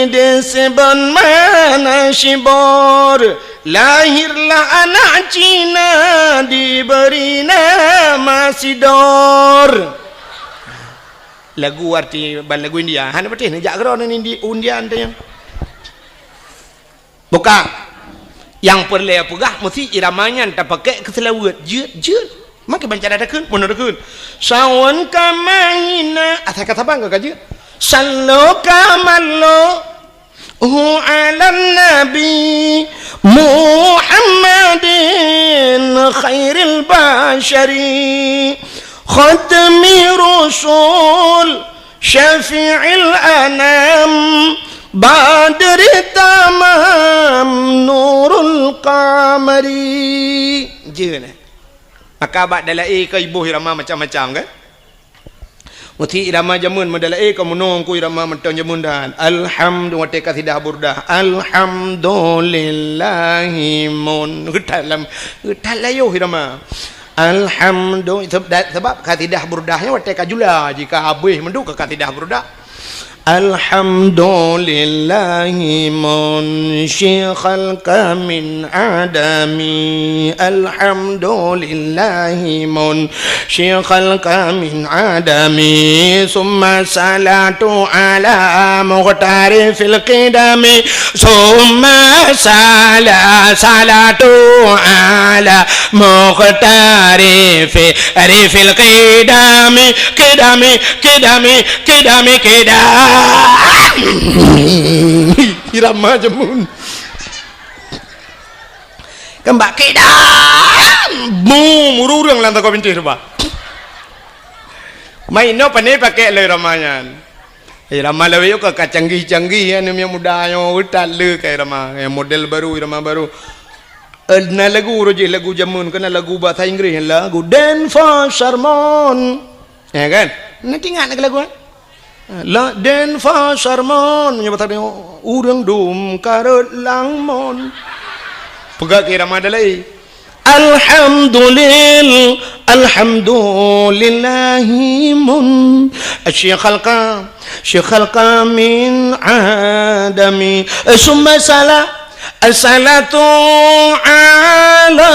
de seben mana shibor. Lahirlah anak Cina diberi nama Sidor. Lagu arti ban lagu India. Hana patéh neujak keudroe ngon Indi-, India teuh nyan. Buka. Nyang peureulèe peugah meusti irama nyan tapakék keu seulaweuet. Jeuet, jeuet. Maka banca takheun, meunoe takheun. Sawan ka mahina, asai ka saban ka jeuet. Sallo ka mallo. Hu alan nabi Muhammadin khairil basyari. Khatmi rusul. Syafi'il anam, badri tamam, nurul qamari. Jeuet, eh? Maka bak dalai ka iboh irama macam-macam, kan? Meusti irama jameun meudalai ka meunoe ku irama mantong jameun dan. Alhamdu-, watèe kasidah burdah. Alhamdulillahi mun. Geutat lam, geutat layoh irama. Alhamdu-, seb-, da-, sebab kasidah burdah nyan watèe ka jula jih ka habéh mandum keu kasidah burdah. Alhamdulillahi munsyi khalqa min adami. Alhamdulillahi munsyi khalqa min adami. Summa salatu ala muqtari fil qidami. Summa sala-, salatu ala muqtari fi rifil qidami, qidami, qidami, qidami, qidami. Irama jameun. Keumbak qidam. Mu, mururung lam toko binti rupa. Main no pane pakai lé irama nyan. Irama lawét ka, ka canggih-canggih, ya, aneuk muda nyoe, utat le ka irama, ya, model baru, irama baru. Eh, na lagu roh jih, lagu jameun, keu na lagu bahasa Inggris, lagu Dance for Sermon. Ya kan? Na ingat lagu, eh? La Dance for Sermon, meunyoe bahasa dia, ureueng dum karot lamon. Peugah keu irama dalai. Alhamdulil-, alhamdulillahi mun-, syi khalqa, syi khalqa min adami. Summa sala-, As-salatu ala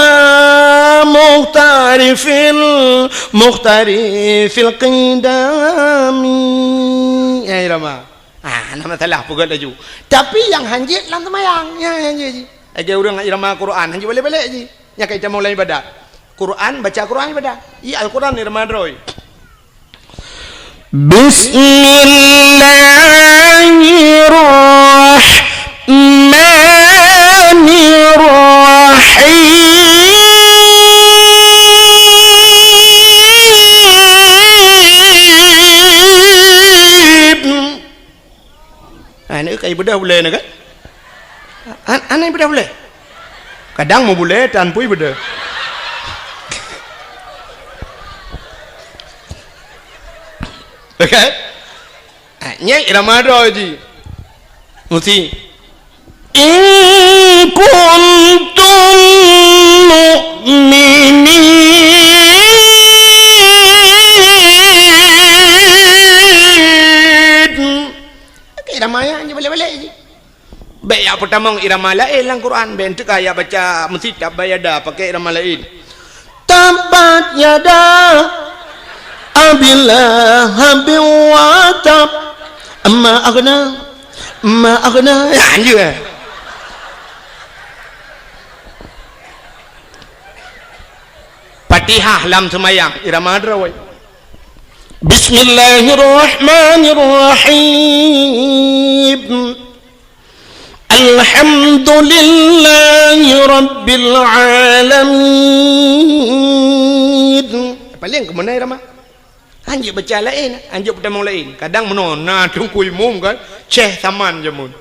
mukhtarifil, mukhtarifil qidami. Ya, irama. Ah, nama salah peugah laju. Tapi nyang hanjeuet lam seumayang, ya, hanjeuet ji. Lagèe ureueng irama Quran, hanjeuet balek-balek ji. Nyang ka itamong lam ibadat. Quran, baca Quran ibadat. Iya, Al-Quran irama droe. Bismillahirrahmanirrahim. Ah, ni kai beudôh bulèe na kan? An-, aneh beudôh bulèe. Kadang meu bulèe tan pui beudôh. Oke? Ah, nyan irama droe ji. Musti. In kuntum mu'minin. Oke, irama nyan ji balek-balek ji. Bèk jak peutamong irama laén lam Quran, bèk teuka jak baca meusitab bayada pakai irama laén. Tabbat yada Abi Lahabin wa tab. Ma aghna, ma aghna. Ya, anjeuet. Fatihah lam seumayang, irama droe. Bismillahirrahmanirrahim. Alhamdulillahi rabbil alamin. Paléng keumeunai ramah. Hanjeuet baca laén, hanjeuet peutamong laén. Kadang meunoe na teungku imum kan, ceh saman jameun.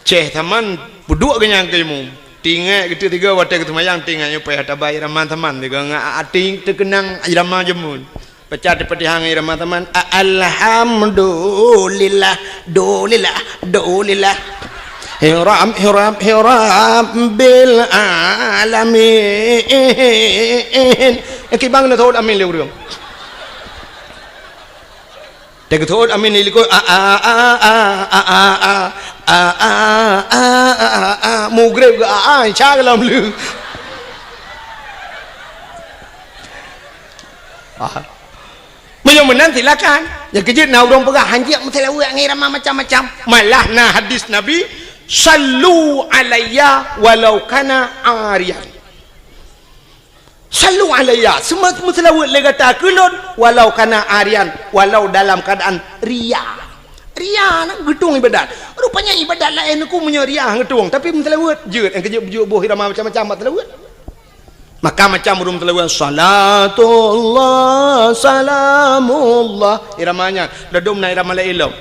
Ceh saman peuduek geuh nyan keu imum. Tinggai geuteuk tiga watèe geuseumayang tinggai nyoe payah tabai ramah saman tiga ngat até teukeunang ramah jameun. Baca Al-Fatihah ngon irama saman. A-, alhamdulillah, dulillah, dulillah. Hirab, hirab, hirab bil alamin. Eh, kibang na thot amin lé ureueng. Teuka thot amin lé likot. A, a, a. Mugreb ke a, a, insya Allah lom lé. Ah. Meunyoe meunan silakan. Nyang keujeuet na ureueng peugah hanjeuet meuseulaweuet ngon irama macam-macam. Malah na hadis Nabi, "Sallu alayya walau kana ariyan." Sallu alayya, seumeu-, meuseulaweuet lé gata keu lôn, walau kana ariyan, walau dalam keuadaan ria. Ria na geutueng ibadat. Rupanya ibadat laén ku meunyoe ria geutueng, tapi meuseulaweuet jeuet, nyang keujeuet beujeuet boh irama macam-macam bak seulaweuet. Maka macam ureueng meuseulaweuet, salatullah, salamullah. Irama nyan, ladom na irama laén lom.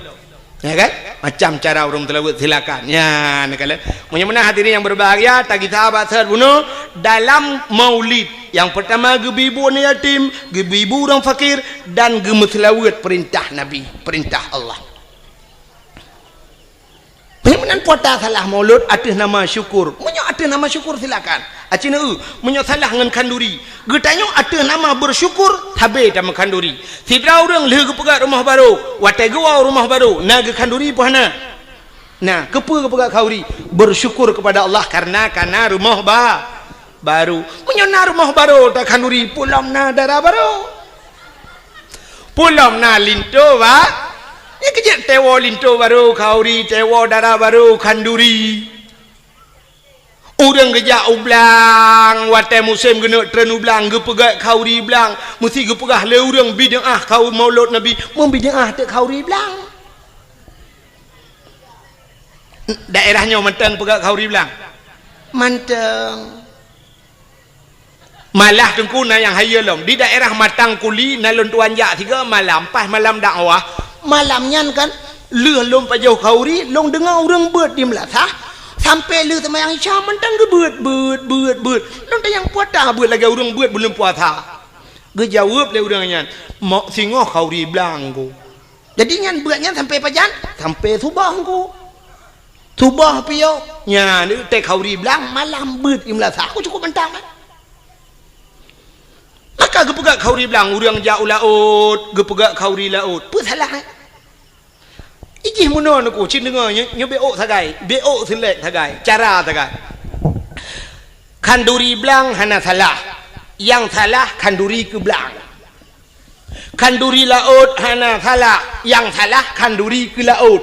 Ya kan? Macam cara ureueng meuseulaweuet, silakan. Ya, nak kala. Meunyoe meunan hadirin yang berbahagia, tagisa bak seuhat bunoe dalam maulid. Yang pertama, geubri bu aneuk yatim, geubri bu ureueng fakir, dan geumeuseulaweuet perintah Nabi, perintah Allah. Meunyoe meunan puasa salah maulud ateueh nama syukur. Meunyoe ateueh nama syukur silakan. Aci neu, meunyoe salah ngon khanduri. Geutanyoe ateueh nama bersyukur, sabe tameukhanduri. Sidroe ureueng lheueh geupeugöt rumoh barô, watèe geuwoe rumoh barô, na geukhanduri peue hana? Na, keupeue geupeugöt khanduri? Bersyukur kepada Allah karena kana rumoh ba-, barô. Meunyoe na rumoh barô takhanduri, peue lom na dara barô. Peue lom na linto ba-, nyan keuh jeuet teuwoe linto barô khanduri, teuwoe dara barô khanduri. Ureueng geujak u blang, watèe musém geuneuk treun u blang, geupeugöt khanduri blang, meusti geupeugah lé ureueng bid'ah khanduri maulud Nabi, meubid'ah teuk khanduri blang. Daerah nyoe mantong peugöt khanduri blang? Mantong. Malah teungku na nyang hayeue lom. Di daerah Matang Kuli na lôn tuan jak sigoe malam, pas malam dakwah. Malam nyan kan, lheueh lôn pajoh khanduri, lôn deungoe ureueng beuet di meulasah, sampoe lheueh seumayang Isya mantong geubeuet, beuet, beuet, beuet. Lôn tanyong peue ata beuet lagèe ureueng beuet buleuen puasa. Geujaweueb lé ureueng nyan, "Mok singoh khanduri blang ku." Jadi nyan beuet nyan sampoe pajan? Sampoe suboh ku. Suboh piôh. Nyan, teuk khanduri blang malam beuet di meulasah. Aku cukup mantong kan? Maka geupeugöt khanduri blang, ureueng jak u laôt, geupeugöt khanduri laôt. Peue salah, eh? I Jih meunoe neuku, cit deungoe nyoe, nyoe beuôk sagai, beuôk seulek sagai, cara sagai. Khanduri blang hana salah. Nyang salah khanduri keu blang. Khanduri laôt hana salah, nyang salah khanduri keu laôt.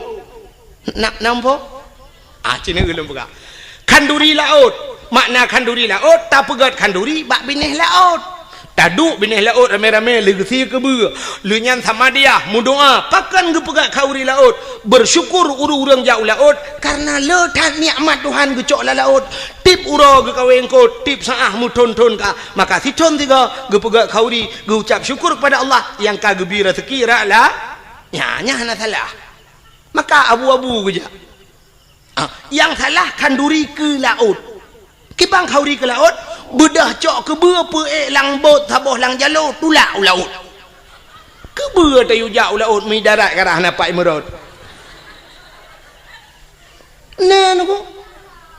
Na, nampak? Ah, cina ulôn peugah. Khanduri laôt. Makna khanduri laôt, tapeugét khanduri bak binéh laôt. Taduek binéh laôt ramé-ramé leugeusé keubeue. Lheueh nyan samadiyah meudoá, pakon geupeugét khanduri laôt. Beusyukur ureuëng-ureuëng jak u laôt, kareuna le that nikmat Tuhan geucok lam laôt. Tieb uroe geukawén kot, tieb saát meuthon-thon ka. Maka sithon sigoe geupeugét khanduri, geuucab syukur kepada Allah nyang ka geubri raseuki rot la-, nyan, nyan hana salah. Maka abu-abu geujak. Ah, nyang salah khanduri keu laôt. Kiban khanduri keu laôt, beudôh cok keubeue peuék lam bot saboh lam jaloe tulak u laôt. Keubeue tayue jak u laôt meudarat ka rhah na pat meurot. Na neuku.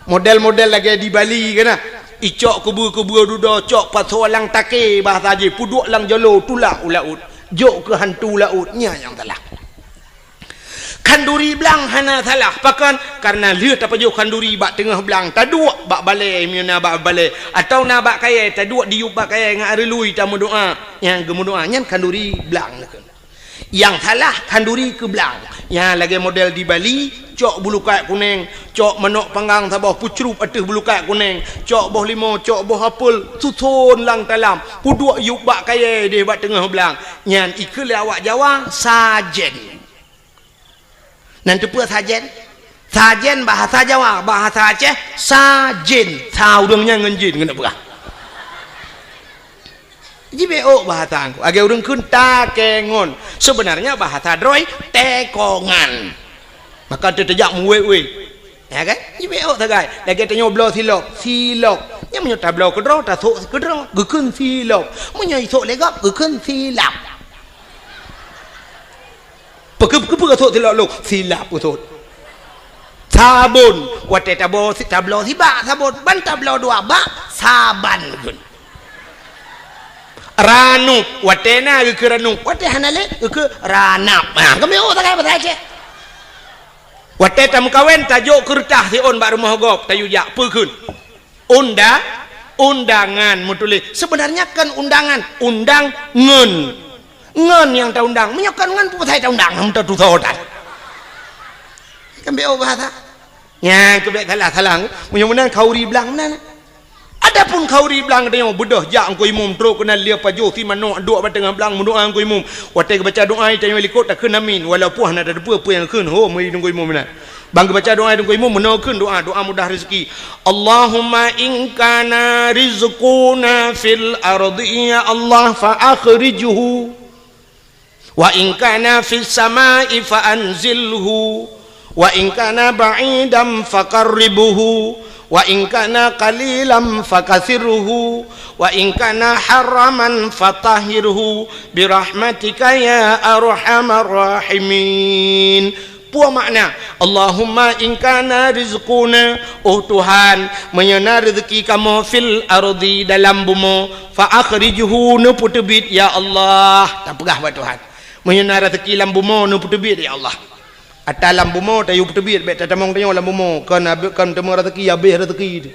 Model-model lagée di Bali kan na. Icok keubeue-keubeue dudoe cok pasoe lam takée bahasa jih, peuduek lam jaloe tulak u laôt. Jok keu hantu laôt, nyan nyang salah. Khanduri blang hana salah. Pakon? Kareuna lheueh tapajoh khanduri bak teungoh blang, taduek bak balée meunyoe na bak balée, atawa na bak kayée, taduek diyueb bak kayée ngon areului tameudoá. Nyang geumeudoá nyan khanduri blang neukheun. Nyang salah khanduri keu blang. Nyan lagée model di Bali, cok bulukat kuneng, cok manok panggang saboh peucrueb ateueh bulukat kuneng, cok boh limo, cok boh apel, suson lam talam, peuduek yueb bak kayée deh bak teungoh blang. Nyan ikheun lé awak Jawa sajen. Nan teupeue sajen? Sajen bahasa Jawa, bahasa Aceh sajin. Sa ureuëng nyan ngon jin keuneuk peugah. Jibeuôk bahasa ngku. Lagée ureuëng kheun takengon. Seubeunarnya bahasa droe tekongan. Maka teuteujak muwét-wét. Ya kan? Jibeuôk sagai. Lagée tanyoe bloe silop, silop. Nyan meunyoe tabloe keudroe, tasok keudroe, geukheun silop. Meunyoe isok lé gob, geukheun silap. Peukeupeue sot silop lôn? Silap peue sot. Sabon, watée tabloe si-, tabloe sibak sabon, ban tabloe dua bak saban geukheun. Ranup, watée na geukheun ranup, watée hana lé geukheun ranap. Ha, keumiôh sagai bahasa Aceh. Watée tameukawen, tajok keureutah siôn bak rumoh gob, tayue jak, peue kheun? Unda-, undangan meutuléh. Seubeunarnya kon undangan, undang ngon. Ngon nyang taundang. Meunyoe kon ngon, peue pasai taundang? Hana tatusoe that. Kan beuôk bahasa. Nyan keubiet salah-salah. Meunyoe meunan khanduri blang meunan. Adapun khanduri blang tanyoe beudôh jak Teungku Imum trok keunan lheueh pajoh si manok duek bak teungoh blang meudoá Teungku Imum. Watée geubaca doá tanyoe likot takheun amin. Walaupun hana tateupeue peue nyang kheun, ho meuri Teungku Imum meunan. Ban geubaca doá Teungku Imum meunoe kheun doá, doá mudah rezeki. Allahumma in kana rizquna fil ardi, ya Allah, fa akhrijhu. Wa in kana fis samai fa anzilhu. Wa in kana ba'idan fa qarribhu. Wa in kana qalilan fa kathirhu. Wa in kana haraman fa tahhirhu. Bi rahmatika ya arhamar rahimin. Peue makna, Allahumma in kana rizquna, oh Tuhan, meunyoe na rezeki kamoe fil ardi dalam bumoe, fa akhrijhu neupeuteubiet ya Allah. Tapeugah bak Tuhan. Meunyoe na rezeki lam bumoe neupeuteubiet ya Allah. Ata lam bumoe tayue peuteubiet bék tatamong tanyoe lam bumoe, kon abéh, kon teuma rezeki, abéh rezeki.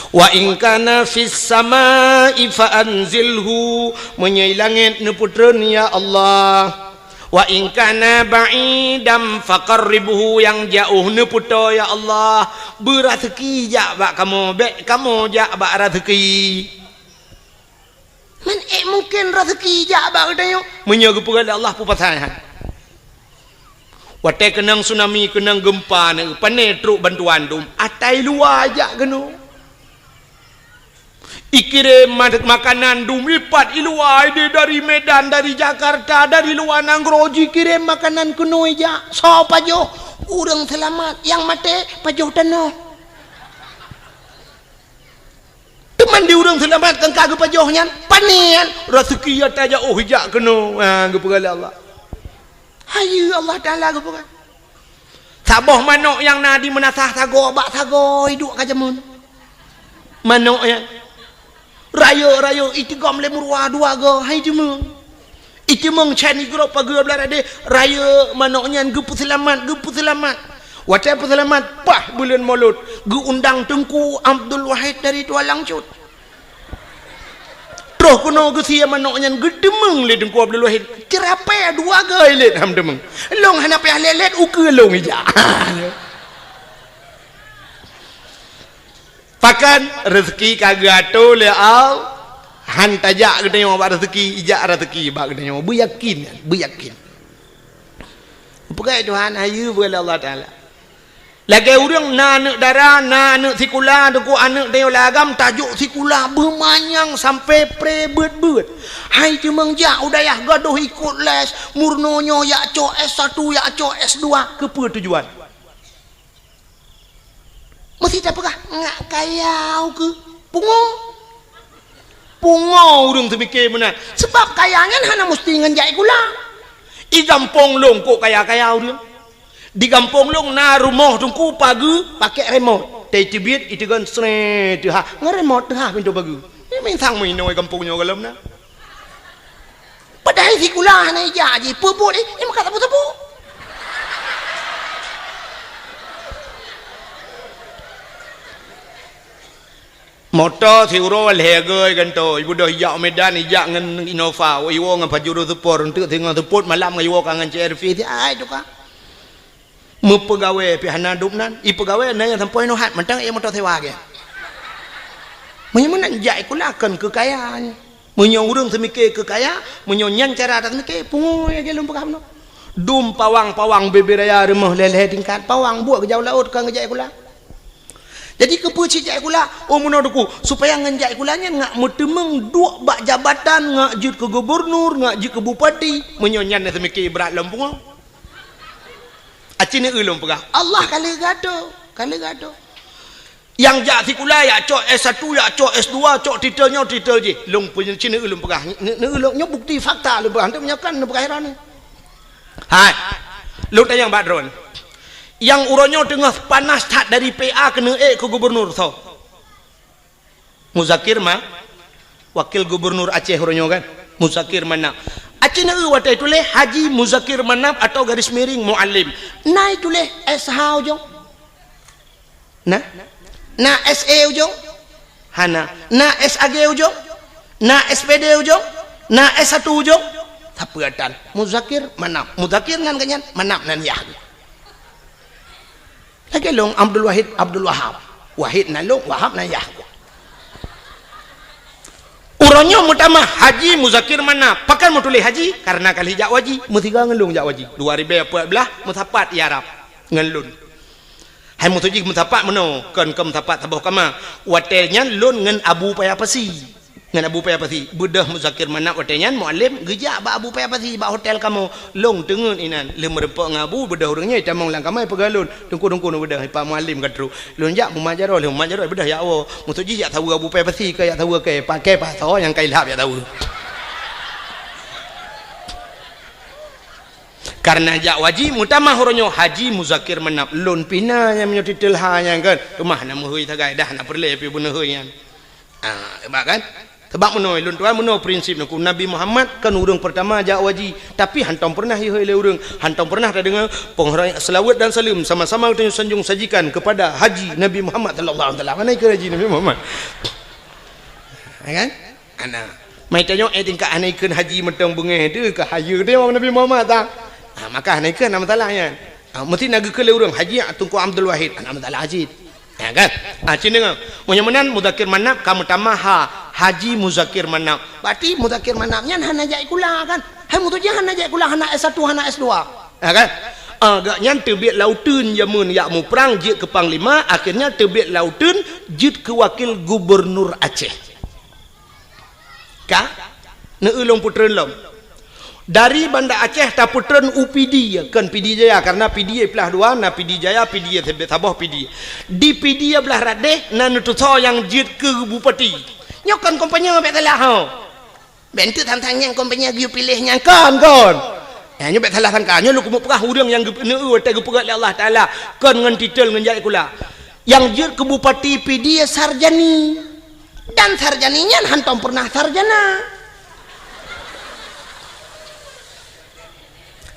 Wa in kana fis samai fa anzilhu, meunyoe i langét neupeutreun ya Allah. Wa in kana ba'idan fa qarribhu, nyang jaoh neupeutoe ya Allah. Beuraseuki jak bak kamoe, bék kamoe jak bak raseuki. Man ék mungken raseuki jak bak geutanyoe? Meunyoe geupeugah lé Allah peue pasai hai. Watée keunong tsunami, keunong geumpa, na pane trok bantuan dum, atai luwa jak keunoe. Ikirém ma-, makanan dum ipat iluwa ideh dari Medan, dari Jakarta, dari luwa nanggroe jikirém makanan keunoe jak. Soe pajoh? Ureuëng seulamat, nyang maté pajoh tanoh. Teuma di ureuëng seulamat nyang ka geupajoh nyan, pane nyan, raseuki ata jaoh ijak keunoe, ha, geupeugah lé Allah. Hayeue Allah Taala geupeugah. Saboh manok nyang na di meunasah sagoe bak sagoe iduek ka jameun. Manok nyan. Rayeuk-rayeuk itigom lé meuruwa dua goe, hai teuma. Iteumeung cai nigro pageue blah radeh, rayeuk manok nyan geupeuseulamat, geupeuseulamat. Watée peuseulamat, paih buleuen Molot, geuundang Teungku Abdul Wahid dari Tualang Cut. Troh keunoe geusie manok nyan geuteumeung lé Teungku Abdul Wahid. Ceurapée dua goe lét han teumeung. Lôn hana payah lé-lét, ukeue lôn ijak. Pakon? Reuzeuki ka geuatoe lé Allah. Han tajak geutanyoe bak reuzeuki, ijak reuzeuki bak geutanyoe. Beuyakin, beuyakin. Peugah Tuhan, hayeue peugah lé Allah Taala. Lagée ureuëng na aneuëk dara, na aneuëk sikula, teungku aneuëk tanyoe lam agam tajok sikula beumanyang sampai pre beuet-beuet. Hai teumeung jak u dayah gadôh ikot les, meurunoe nyoe jak cok S satu, jak cok S dua, keupeue tujuan? Meusti tapeugah, ngak kaya ukeue. Pungo. Pungo ureuëng teumike meunan. Sebab kaya nyan hana meusti ngon jak sikula. I gampông lôn kok kaya-kaya ureuëng. Di gampông lôn na rumoh teungku pageue pakai remote. Teubiet iteugon sree teuhah. Ngon remote teuhah pintoe pageue. Nyan mantong meuinoe gampông nyoe gohlom na. Padahai sikula hana ijak jih, peue buet, eh, eh, maka sapeue-sapeue. Moto siuroe lhée goe gantoe, ibeudôh ijak u Medan, ijak ngon Innova, iwoe ngon Pajero Sport, eunteuk singoh seupôt malam ngon iwoe ka ngon C R V, si ai tuka. Meupeugawée pih hana dum nan, ipeugawée na nyang sampoe nyoe hat, mantong ék moto sewa gét. Meunyoe meunan jak sikula kon keu kaya nyan. Meunyoe ureuëng seumike keu kaya, meunyoe nyan cara taseumike, pungo lagée lôn peugah bunoe. Dum pawang-pawang bebe raya rumoh lhée-lhée tingkat, pawang buet geujak u laôt kon geujak sikula. Jadi keupeue cit jak sikula? Oh meunoe teungku, supaya ngon jak sikula nyan ngak meuteumeung duek bak jabatan, ngak jeuet keu gubernur, ngak jeuet keu bupati. Meunyoe nyan na seumike brat lom pungo. Aci neu lôn peugah, Allah ka lheueh geuatoe, ka lheueh geuatoe. Nyang jak sikula, jak cok S satu, jak cok S dua, cok titel nyoe, titel jih. Lôn peunyeucin neu lôn peugah, neu lôn nyoe bukti fakta lôn peugah, hana meunyoe kan lôn peugah heran. Hai. Lôn tanyong bak droen. Nyang uroe nyoe teungoh panas that dari P A keuneuk ék keu gubernur soe? Muzakir Ma, wakil gubernur Aceh uroe nyoe kan, Muzakir Manaf. Aci neu watée tuléh Haji Muzakir Manaf atau garis miring Mualem. Na ituléh S H ujong? Na? Na S E ujong? Hana. Na S A G ujong? Na S P D ujong? Na S satu ujong? Sapeue tan? Muzakir Manaf. Muzakir nan geuhnyan, Manaf nan yah. Lagée lôn Abdul Wahid, Abdul Wahab. Wahid nan lôn, Wahab nan yah. Uroe nyoe meutamah Haji Muzakir Manaf. Pakon meutuléh Haji? Karena ka lheueh jak u haji. Meusigoe ngon lôn jak u haji. Dua ribée peuet blaih meusapat i Arab ngon lôn. Hai meutuju meusapat meunoe, kon keu meusapat saboh kama. Watée nyan lôn ngon Abu Paya Pasi. Ngon Abu Paya Pasi, beudôh Muzakir Manaf watée nyan Mualem geujak bak Abu Paya Pasi bak hotel kamoe. Lôn teungeut inan, lheueh meureumpok ngon Abu, beudôh ureuëng nyan itamong lam kama ipeugah lôn, "Teungku, teungku, neubeudôh, Pak Mualem ka trok." Lôn jak mumat jaroe, lheueh mumat jaroe beudôh jak woe. Meutuju jak saweue Abu Paya Pasi keu jak saweue keu, paké pasoe nyang ka ilhab jak saweue. Karena jak u haji, meutamah uroe nyoe Haji Muzakir Manaf, lôn pih na nyang meunyoe titel ha nyan kan. Teuma hana meuhôi sagai dah, hana peureulée pih beuneuhôi nyan. Ah, hebat kan? Sebab meunoe lôn tuan, meunoe prinsip neukheun, Nabi Muhammad kan ureuëng pertama jak u haji, tapi hantong pernah ihôi lé ureuëng, hantong pernah tadeungoe penghormatan, selawat dan salam sama-sama geutanyoe sanjung sajikan kepada Haji Nabi Muhammad sallallahu alaihi wasallam. Hana ikheun Haji Nabi Muhammad. Ya kan? Hana. Mai tanyoe, eh, tingkat hana ikheun haji mantong beungéh teuh ka hayeue teuh Nabi Muhammad ta. Ha, maka hana ikheun hana masalah nyan. Ha, meusti na geukheun lé ureuëng, Haji Teungku Abdul Wahid, hana masalah cit. Ya kan? Ha, cit deungoe. Meunyoe meunan Muzakir Manaf ka meutamah ha, Haji Muzakir Manaf. Berarti Muzakir Manaf nyan hana jak sikula kan? Hai meutuju hana jak sikula, hana S satu, hana S dua. Ha kan? Ah, gobnyan teubiet lam uteuen jameun jak muprang jeuet keu panglima, akhirnya teubiet lam uteuen jeuet keu wakil gubernur Aceh. Ka? Neu lôn peutreun lom. Dari Banda Aceh tapeutreun u Pidie, kon Pidie Jaya, karena Pidie iplah dua, na Pidie Jaya, Pidie saboh Pidie. Di Pidie blah radeh na neutusoe nyang jeuet keu bupati. Nyoe kon kompanye bék salah ho. Bék enteuk sang-sang nyang kompanye geuyue piléh nyang kon, kon. Nyoe bék salah sangka. Nyoe lôn keumeung peugah ureuëng nyang geupeuneu watée geupeugah lé Allah Taala kon ngon titel ngon jak sikula. Nyang jeuet keu bupati Pidie Sarjani. Dan Sarjani nyan hantong pernah sarjana.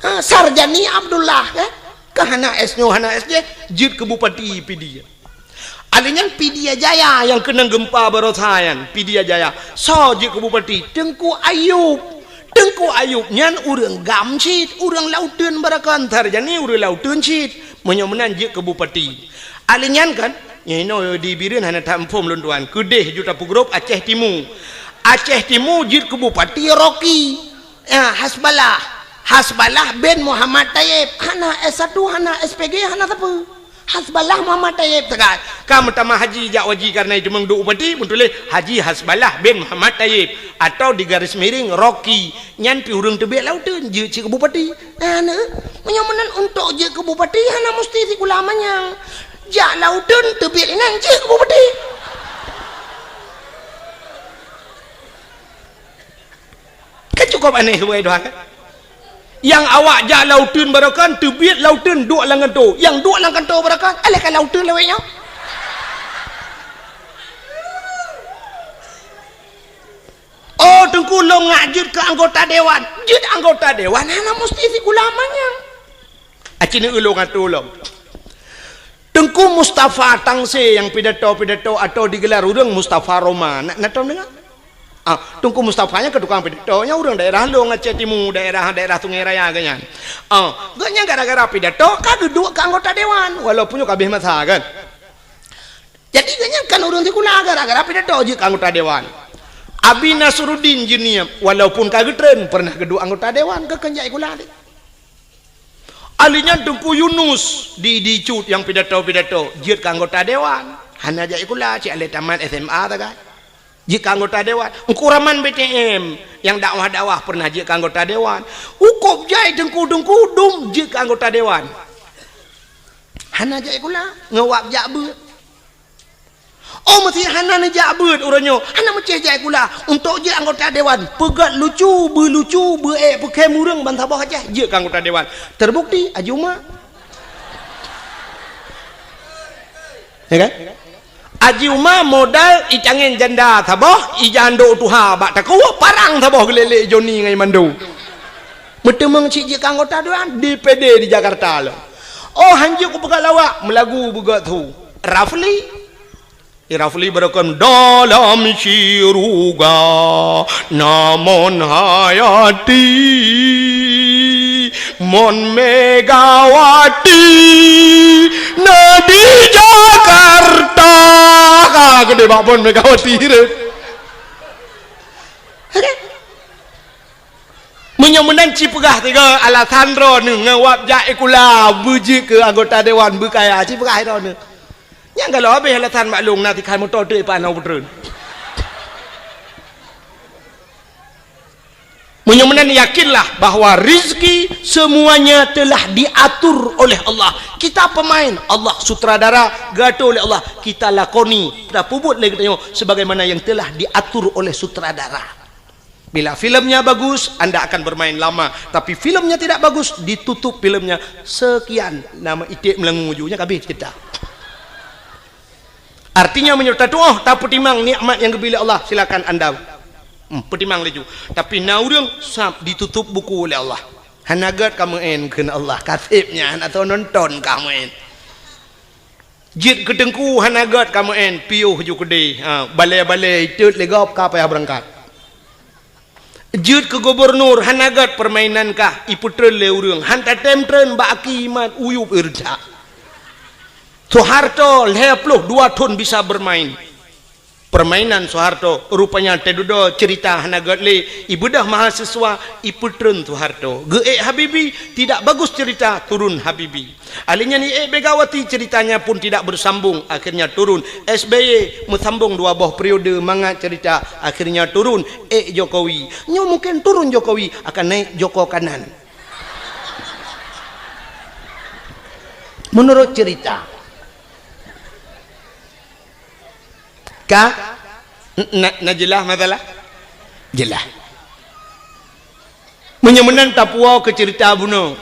Ha, Sarjani Abdullah, kan? Ka hana S nyoe, hana S jih, jeuet keu bupati Pidie. Alèh nyan Pidie Jaya nyang keunong geumpa baroesa nyan, Pidie Jaya. Soe jeuet keu bupati? Teungku Ayub. Teungku Ayub nyan ureueng GAM cit, ureueng Lauteun barokon, Sarjani ureueng Lauteun cit. Meunyoe meunan jeuet keu bupati. Alèh nyan kan, nyoe inoe di Bireuen hana that muphom lôn tuan. Keudeh ju tapeugrôp Aceh Timu. Aceh Timu jeuet keu bupati Rocky. Ya, Hasballah. Hasballah bin Muhammad Tayyib. Hana S satu, hana S P G, hana sapeue. Hasballah Muhammad Tayyib teuka. Ka meutamah haji jak haji karena itu meuduek bupati, meutuléh Haji Hasballah bin Muhammad Tayyib atau di garis miring Rocky. Nyan pih ureueng teubiet Lauteun jeuet cit keu bupati. Nah, nah. Meunyoe meunan untuk jeuet keu bupati hana musti sikula manyang. Jak Lauteun teubiet inan jeuet keu bupati. Kan cukup aneh, wahai Tuhan, kan? Nyang awak jak Lauteun barokon, teubiet Lauteun duek lam kanto. Nyang duek lam kanto barokon, alah ka Lauteun lawét nyoe. Oh, Teungku, lôn ngak jeuet keu anggota dewan. Jeuet anggota dewan hana musti sikula manyang. Aci neu ulôn atô lom. Teungku Mustafa Tangse nyang pidato-pidato atau digelar ureueng Mustafa Roma. Na, na tom deungoe? Ah, Teungku Mustafa nyan keu tukang pidato, nyan ureueng daerah lôn, Aceh Timu, daerah, daerah Sungai Raya geuh nyan. Ah, geuh nyan gara-gara pidato ka geuduek keu anggota dewan, walaupun nyoe ka abéh masa kan. Jadi geuh nyan kan ureueng sikula gara-gara pidato jeuet keu anggota dewan. Abi Nasruddin Jeunieb, walaupun ka geutreun, pernah geuduek anggota dewan, keu kheun jak sikula lé. Alèh nyan Teungku Yunus di, di Cut nyang pidato-pidato jeuet keu anggota dewan. Hana jak sikula, cit alah tamat S M A sagai. Jeuet keu anggota dewan. Teungku Rahman B T M nyang dakwah-dakwah pernah jeuet keu anggota dewan. Cukôp jai teungku-teungku dum jeuet keu anggota dewan. Hana jak sikula, ngon wab jak beuet. Oh, meusé hana neujak beuet uroe nyoe, hana meucéh jak sikula. Untuk jeuet anggota dewan, peugöt lucu, beulucu, beuék peukhém ureueng ban saboh Aceh, jeuet keu anggota dewan. Terbukti, Haji Uma. Ya kan? Haji Uma modal icangén janda saboh, ijandô tuha bak takue, parang saboh geulélé Joni ngon Mando. Meuteumeung cit jeuet keu anggota dewan, D P D di Jakarta lom. Oh, hanjeuet kupeugah lawak, meulagu beugöt su. Rafli. Rafli beureukom dalam syuruga, na Mon Hayati, Mon Megawati, na di Jakarta. Ka keudéh bak Mon Megawati deh. Meunyoe meunan ci peugah tiga alasan droeneuh ngon wab jak sikula beujeuet keu anggota dewan beukaya, ci peugah droeneuh. Nyang galak habéh alasan maklum na tikhan moto teuk ipat na peutreun. Meunyoe meunan yakinlah bahwa rezeki semuanya telah diatur oleh Allah. Kita pemain, Allah sutradara, geuatur oleh Allah. Kita lakoni, kita peubuet lé geutanyoe sebagaimana yang telah diatur oleh sutradara. Bila filmnya bagus, anda akan bermain lama. Tapi filmnya tidak bagus, ditutup filmnya. Sekian nama iték meulangui uju nyan ka abéh cerita. Artinya meunyoe tatuoh tapeutimang nikmat nyang geubri lé Allah, silakan anda, hmm, peutimang laju. Tapi na ureuëng sab ditutup buku lé Allah. Hana gét ka meu'en kheun Allah, ka seb nyan hana soe nonton ka meu'en. Jeuet keu teungku hana gét ka meu'en, piôh ju keudeh, ha, balée-balée itot lé gob ka payah beurangkat. Jeuet keu gubunur hana gét, peurmainan kah ipeutreun lé ureuëng, han tatém treun bak aki mat uyueb ireujak. Soeharto lhée ploh dua thon bisa beurmain. Peurmainan Soeharto rupanya teududoe ceurita hana gét lé, ibeudôh mahasiswa ipeutreun Soeharto. Geuék Habibie, tidak bagus cerita, turun Habibie. Alheuh nyan iék Megawati, ceritanya pun tidak bersambung, akhirnya turun. S B Y meusambong dua boh periode mangat cerita, akhirnya turun. Ék Jokowi. Nyoe mungkin turun Jokowi, akan naik Joko Kanan. Menurut cerita. Ka? Na, na jeulaih masalah? Jeulaih. Meunyoe meunan tapuwoe keu ceurita bunoe.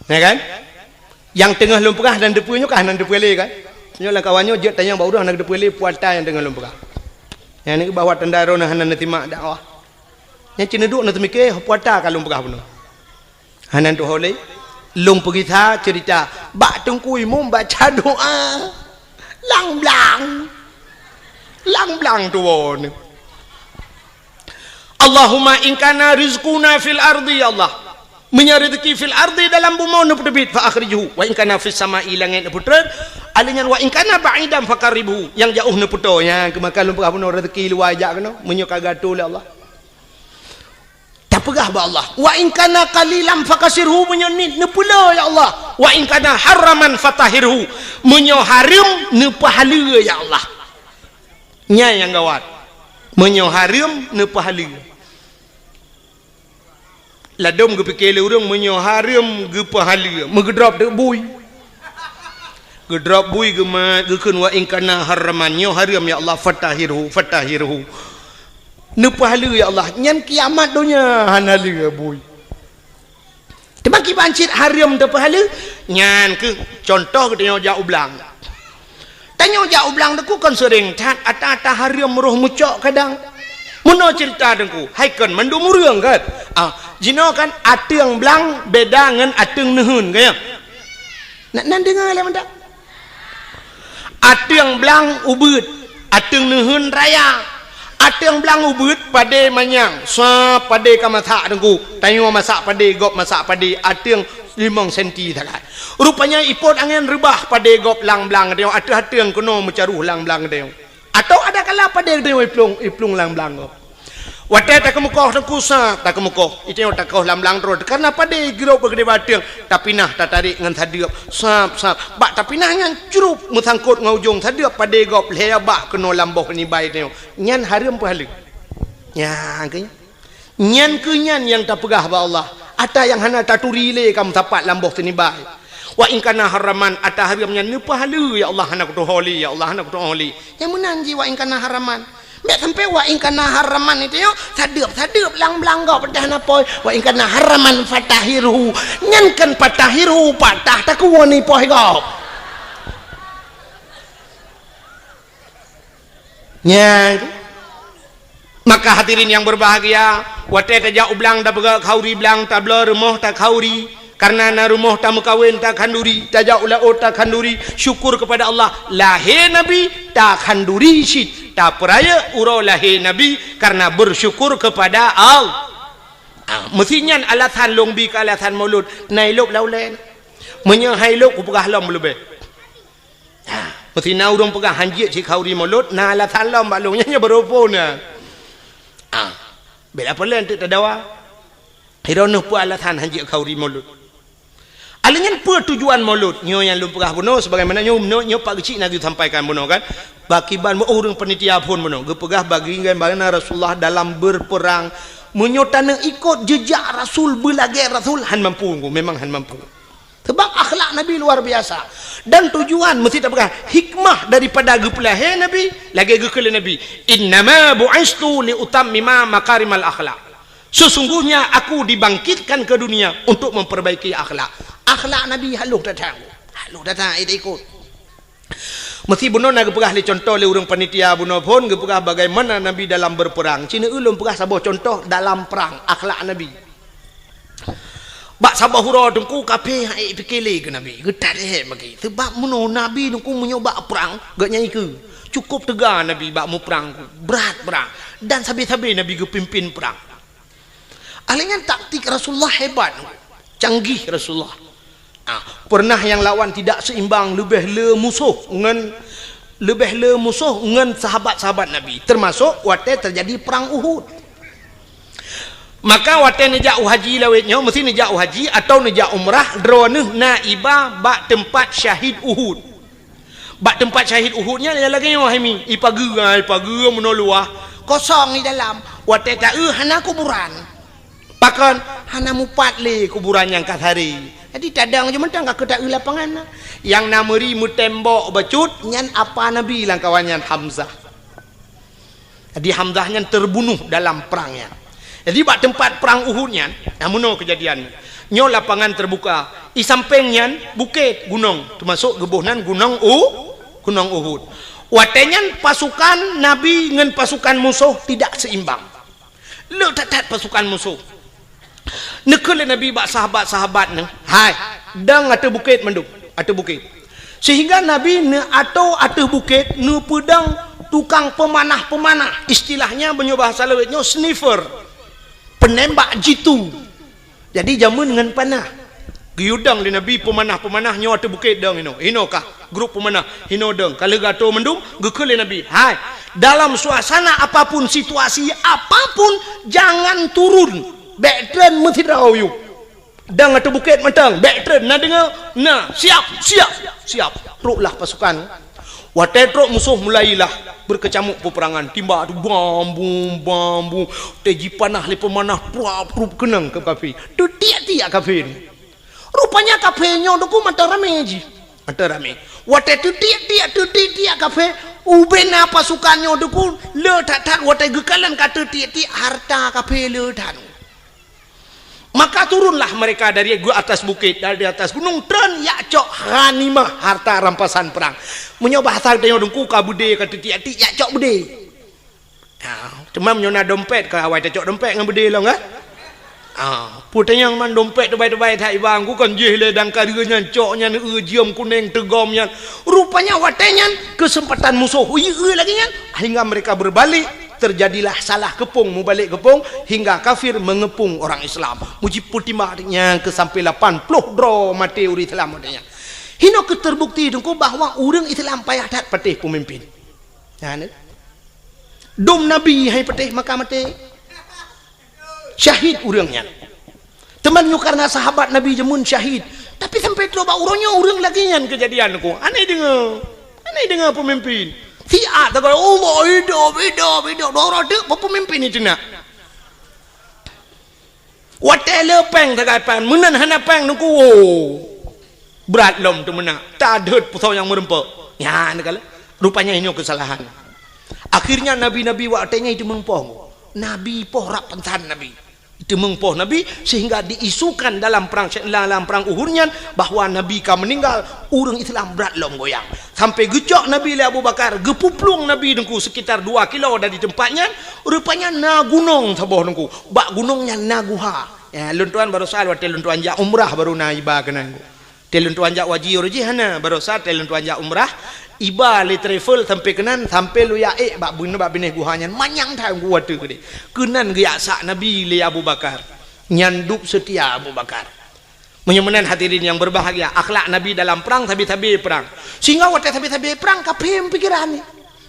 Ya kan? Nyang teungoh lôn peugah nan deupeu nyoe kah nan deupeu lé kan? Nyoe lam kawan nyoe jeuet tanyong bak ureuëng hana deupeu lé puata nyang teungoh lôn peugah. Nyang ni bahwa tanda droeneuh hana neusimak dakwah. Nyang cit neuduek neuteumike puata ka lôn peugah bunoe. Hana tuho lé. Lôn peugisa ceurita bak Teungku Imum baca doa. Lam blang. Lam blang tuwo nyoe. Allahumma in kana rizquna fil ardi, ya Allah. Meunyoe rezeki fil ardi, dalam bumoe, neupeuteubiet, fa akhrijhu. Wa in kana fis sama'i, langét neupeutrön. Alheuh nyan, wa in kana ba'idan faqarribhu. Nyang jiôh neupeutoe. Nyan keuh maka lôn peugah bunoe rezeki luwa jak keunoe. Meunyoe ka geuatoe lé Allah. Tapeugah bak Allah, "Wa in kana qalilan fakassirhu," meunyoe niet neupeulo, ya Allah. "Wa in kana haraman fatahhirhu," meunyoe hareuem neupeuhaleue, ya Allah. Nyan nyang gawat. Meunyoe hareuem neupeuhaleue. Ladôm geupike lé ureuëng meunyoe hareuem geupeuhaleue, meugeudrop teuk bui. Geudrop bui geumat, geukheun, "Wa in kana haraman," nyoe hareuem, ya Allah, "fatahhirhu, fatahhirhu." Neupeuhaleue, ya Allah, nyan kiamat donya hana lé bui. Teuma kiban cit hareuem teupeuhaleue, nyan keuh contoh geutanyoe jak u blang. Tanyoe jak u blang teungku kon seuréng that, ata-ata hareuem roh meucok kadang. Meunoe ceurita teungku, hai kon mandum ureuëng kan? Ah, jinoe kan ateueng blang beda ngon ateueng neuheun, ka nyan? Nak nan deungoe lé mantap. Ateueng blang ubeuet, ateueng neuheun raya. Ateueng blang ubeuet padé manyang, sa padé ka masak teungku. Tanyoe masak padé, gob masak padé, ateueng limong senti sagai. Rupanya ipot angén reubah padé gob lam blang tanyoe, ateueh ateueng keunoe meucaroh lam blang tanyoe. Atawa ada kala padé tanyoe iplueng, iplueng lam blang gob. Watée takeumeukoh teungku sab, takeumeukoh. Itanyoe takoh lam blang droe, karna padé girok bak keudéh ateueng, tapinah tatarek ngon sadeueb, sab, sab. Bak tapinah nyan crup meusangkot ngon ujong sadeueb padé gob lhée bak keunoe lam boh nibai tanyoe. Nyan hareuem peuhaleue. Nyan keuh nyan. Nyan keuh nyan nyang tapeugah bak Allah. Ata nyang hana taturi lé ka meusapat lam boh sinibai. Wa in kana haraman, ata hareuem nyan neupeuhaleue, ya Allah, hana kutuho lé, ya Allah, hana kutuho lé. Nyang meunan jih wa in kana haraman. Bék sampai wa in kana haraman itu yo, sadeueb-sadeueb lam blang gob peudah na poi. Wa in kana haraman fatahhirhu. Nyan kan fatahhirhu, patah takuwon ni poi gob. Nyan. Maka hadirin yang berbahagia, watée tajak u blang tapeugah khauri blang, tabloe rumoh takhauri, karna na rumoh tameukawen takhanduri, tajak u laôt takhanduri, syukur kepada Allah, lahé Nabi takhanduri cit, tapeurayeuk uroe lahé Nabi karna bersyukur kepada Allah. Ah, meusi nyan alasan lôn bi keu alasan Maulud, na ilôb lam ulée. Meunyoe hai lôb kupeugah lom leubeh. Ha, meusi na ureuëng peugah hanjeuet cit khauri Maulud, na alasan lom bak lôn nyan, nyan baroe phon na. Ha, bela peue lé teuk tadawa. Hiroe neuh peue alasan hanjeuet khauri Maulud. Alheuh nyan peue tujuan Maulud? Nyoe nyang lôn peugah bunoe sebagaimana nyoe, nyoe, nyoe Pak Geuchik na geusampaikan bunoe kan. Bak kiban meu ureuëng panitia phon bunoe geupeugah bagi bagaimana Rasulullah dalam berperang. Meunyoe taneuk ikot jejak Rasul, beulagée Rasul, han mampu, memang han mampu. Sebab akhlak Nabi luar biasa. Dan tujuan meusti tapeugah hikmah daripada geupeulahé Nabi, lagée geukheun lé Nabi, "Innama bu'istu li utammima makarimal akhlak." Sesungguhnya aku dibangkitkan ke dunia untuk memperbaiki akhlak. Akhlak Nabi halôh that, halôh that, eh, ikot. Meusi bunoe na geupeugah lé contoh lé ureuëng panitia bunoe phon geupeugah bagaimana Nabi dalam berperang. Cina ulôn peugah saboh contoh dalam perang, akhlak Nabi. Bak saboh uroe teungku kafé han ék pike lé keu Nabi, geutat ék maki. Sebab meunoe Nabi teungku meunyoe bak prang, geuhnyan ikeue. Cukup teuga Nabi bak muprang, brat prang. Dan sabe-sabe Nabi geupimpin prang. Alheuh nyan taktik Rasulullah hebat, canggih Rasulullah. Ah, pernah nyang lawan tidak seimbang, leubeh le musoh ngon, leubeh le musoh ngon sahabat-sahabat Nabi, termasuk watée terjadi perang Uhud. Maka watée neujak u haji lawét nyoe, meusti neujak u haji atawa neujak umrah, droeneuh na iba bak teumpat syahid Uhud. Bak teumpat syahid Uhud nyan lagée nyoe hai mi, ipageue, ipageue meunoe luwah, kosong di dalam. Watée taeu hana kuburan. Pakon? Hana mupat lé kuburan nyang ka saré. Jadi tadong jih mantong ka keu taeu lapangan na. Nyang na meuri meutembok bacut nyan apa Nabi lam kawan nyan Hamzah. Jadi Hamzah nyan terbunuh dalam perang nyan. Jadi bak teumpat perang Uhud nyan, nah meunoe keujadian. Nyoe lapangan terbuka. I sampéng nyan bukét, gunong, termasuk geuboh nan gunong U, gunong Uhud. Watée nyan pasukan Nabi ngon pasukan musoh tidak seimbang. Le that-that pasukan musoh. Neukheun lé Nabi bak sahabat-sahabat neuh, "Hai, dong ateueh bukét mandum, ateueh bukét." Sehingga Nabi neuatoe ateueh bukét, neupeudong tukang peumanah-peumanah, istilahnya meunyoe bahasa lawét nyoe sniffer, peunembak jitu. Jadi jameun ngon panah. Geuyue dong lé Nabi peumanah-peumanah nyoe ateueh bukét dong inoe. Inoe kah grup peumanah, inoe dong. Ka lheueh geuatoe mandum, geukheun lé Nabi, "Hai, dalam suasana apapun, situasi apapun, jangan turun. Bék treun meusidroe yue. Dong ateueh bukét mantong, bék treun, na deungoe? Na, siap, siap, siap." Troklah pasukan. Watée trok musoh mulailah beukeucamuk peuperangan, timbak tu bam bum, bam bum, watée jipanah lé peumanah, prup prup keunong keu kafé. Teutiek-tiek kafé. Rupanya kafé nyoe dukon mantong ramé jih. Mantong ramé. Watée teutiek-tiek, teutiek-tiek kafé, ubena pasukan nyoe dukon le that-that, watée geukalon ka teutiek-tiek, hareuta kafé le that. Maka turunlah mereka dari atas bukét, dari atas gunong, treun jak cok ghanimah, harta rampasan perang. Meunyoe bahasa geutanyoe dukon ka beudé ka teutiek-tiek, jak cok beudé. Ha, teuma meunyoe na dompet, ka awai tacok dompet ngon beudé lom, kan? Ha, peue tanyong man dompet teubai-teubai that iba, ku kon jih lé dang ka lheueh nyan cok nyan, eu, jeuem kunéng teugom nyan. Rupanya watée nyan keuseumpatan musoh, ui, eu lagée nyan, hingga mereka berbalik, terjadilah salah keupông, mubalek keupông, hingga kafir mengepung orang Islam. Mujipeutimang nyan keu sampai lapan ploh droe maté ureuëng Islam watée nyan. Hinoe keuh terbukti dukon bahwa ureuëng Islam payah that patéh peumimpin. Nyan, eh. Dum Nabi hai patéh maka maté. Syahid ureuëng nyan. Teuma nyoe karena sahabat Nabi jameun syahid. Tapi sampai trok bak uroe nyoe ureuëng lagée nyan keujadian ku. Aneh deungoe. Aneh deungoe peumimpin. Siat tagai Allah hidup, hidup, hidup. Doro deuk peumimpin itu nak. Watée le péng sagai péng, meunan hana péng nungku, woe! Brat lom teumeunak, tadeuet pusoe nyang meureumpok. Nyan kala, rupanya nyoe keusalahan. Akhirnya nabi-nabi watée nyan iteumeung poh. Nabi poh rab pansan nabi. Iteumeung poh nabi, sehingga diisukan dalam perang, dalam perang Uhud nyan bahwa nabi ka meuninggal, ureuëng Islam brat lom goyang. Sampai geucok nabi lé Abu Bakar, geupuplueng nabi nungku sekitar dua kilo dari tempat nyan, rupanya na gunong saboh nungku. Bak gunong nyan na guha. Ya, lôn tuan barosa watée lôn tuan jak umrah baru na iba keunan. Watée lôn tuan jak haji uroe jih hana, barosa watée lôn tuan jak umrah, iba lé travel sampai keunan, sampai lôn jak ék bak beuneuh bak binéh guha nyan manyang that watée keudeh. Keunan geujak sak nabi lé Abu Bakar. Nyan dub seutia Abu Bakar. Meunyoe meunan hadirin yang berbahagia, akhlak Nabi dalam perang sabe-sabe perang. Sehingga watée sabe-sabe perang kafé pikiran ni.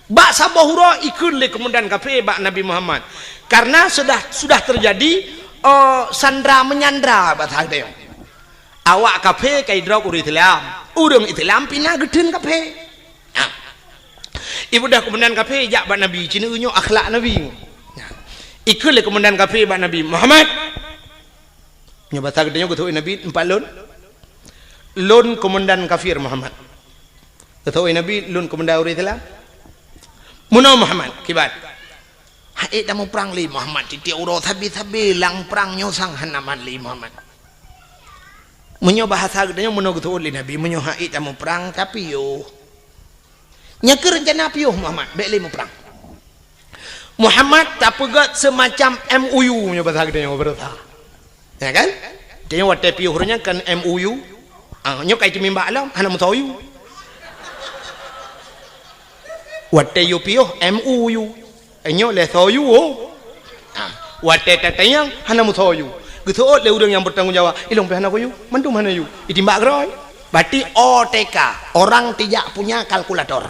Bak saboh uroe ikheun lé komandan kafé bak Nabi Muhammad. Karena sudah sudah terjadi, eh, sandra menyandra bahasa geutanyoe. Awak kafé ka idrop ureuëng Islam, ureuëng Islam pina geutheun kafé. Nah. Ibudah komandan kafé jak bak Nabi, cina nyoe akhlak Nabi. Nah. Ikheun lé komandan kafé bak Nabi, "Muhammad, nyoe basa geutanyoe geuteupeue Nabi, empat lôn. Lôn komandan kafir Muhammad." Geuteupeue Nabi, "Lôn komandan ureuëng Islam." "Meunoe Muhammad, kiban?" "Hai tamuprang lé Muhammad, tieb-tieb uroe sabe-sabe lam prang nyoe sang hana man lé Muhammad." Meunyoe bahasa geutanyoe meunoe geuteupeue lé Nabi, meunyoe hai tamuprang, tapi yoh. Nyoe keuh rencana piôh Muhammad, bék lé muprang. Muhammad tapeugét seumacam M O U nyoe bahasa geutanyoe beureusaha. Ya kan? Tanyoe watée piôh ureuëng nyan kan M O U. Ah, nyoe ka iteumimbak lom, hana meusoe U. Watée yue piôh M O U. Nyoe lé soe U. Ah, watée tatanyong hana meusoe U. Geuseuôt lé ureuëng nyang bertanggung jawab, ilong pih hana soe U, mandum hana U. Itimbak keudroe. Berarti O T K, orang tidak punya kalkulator.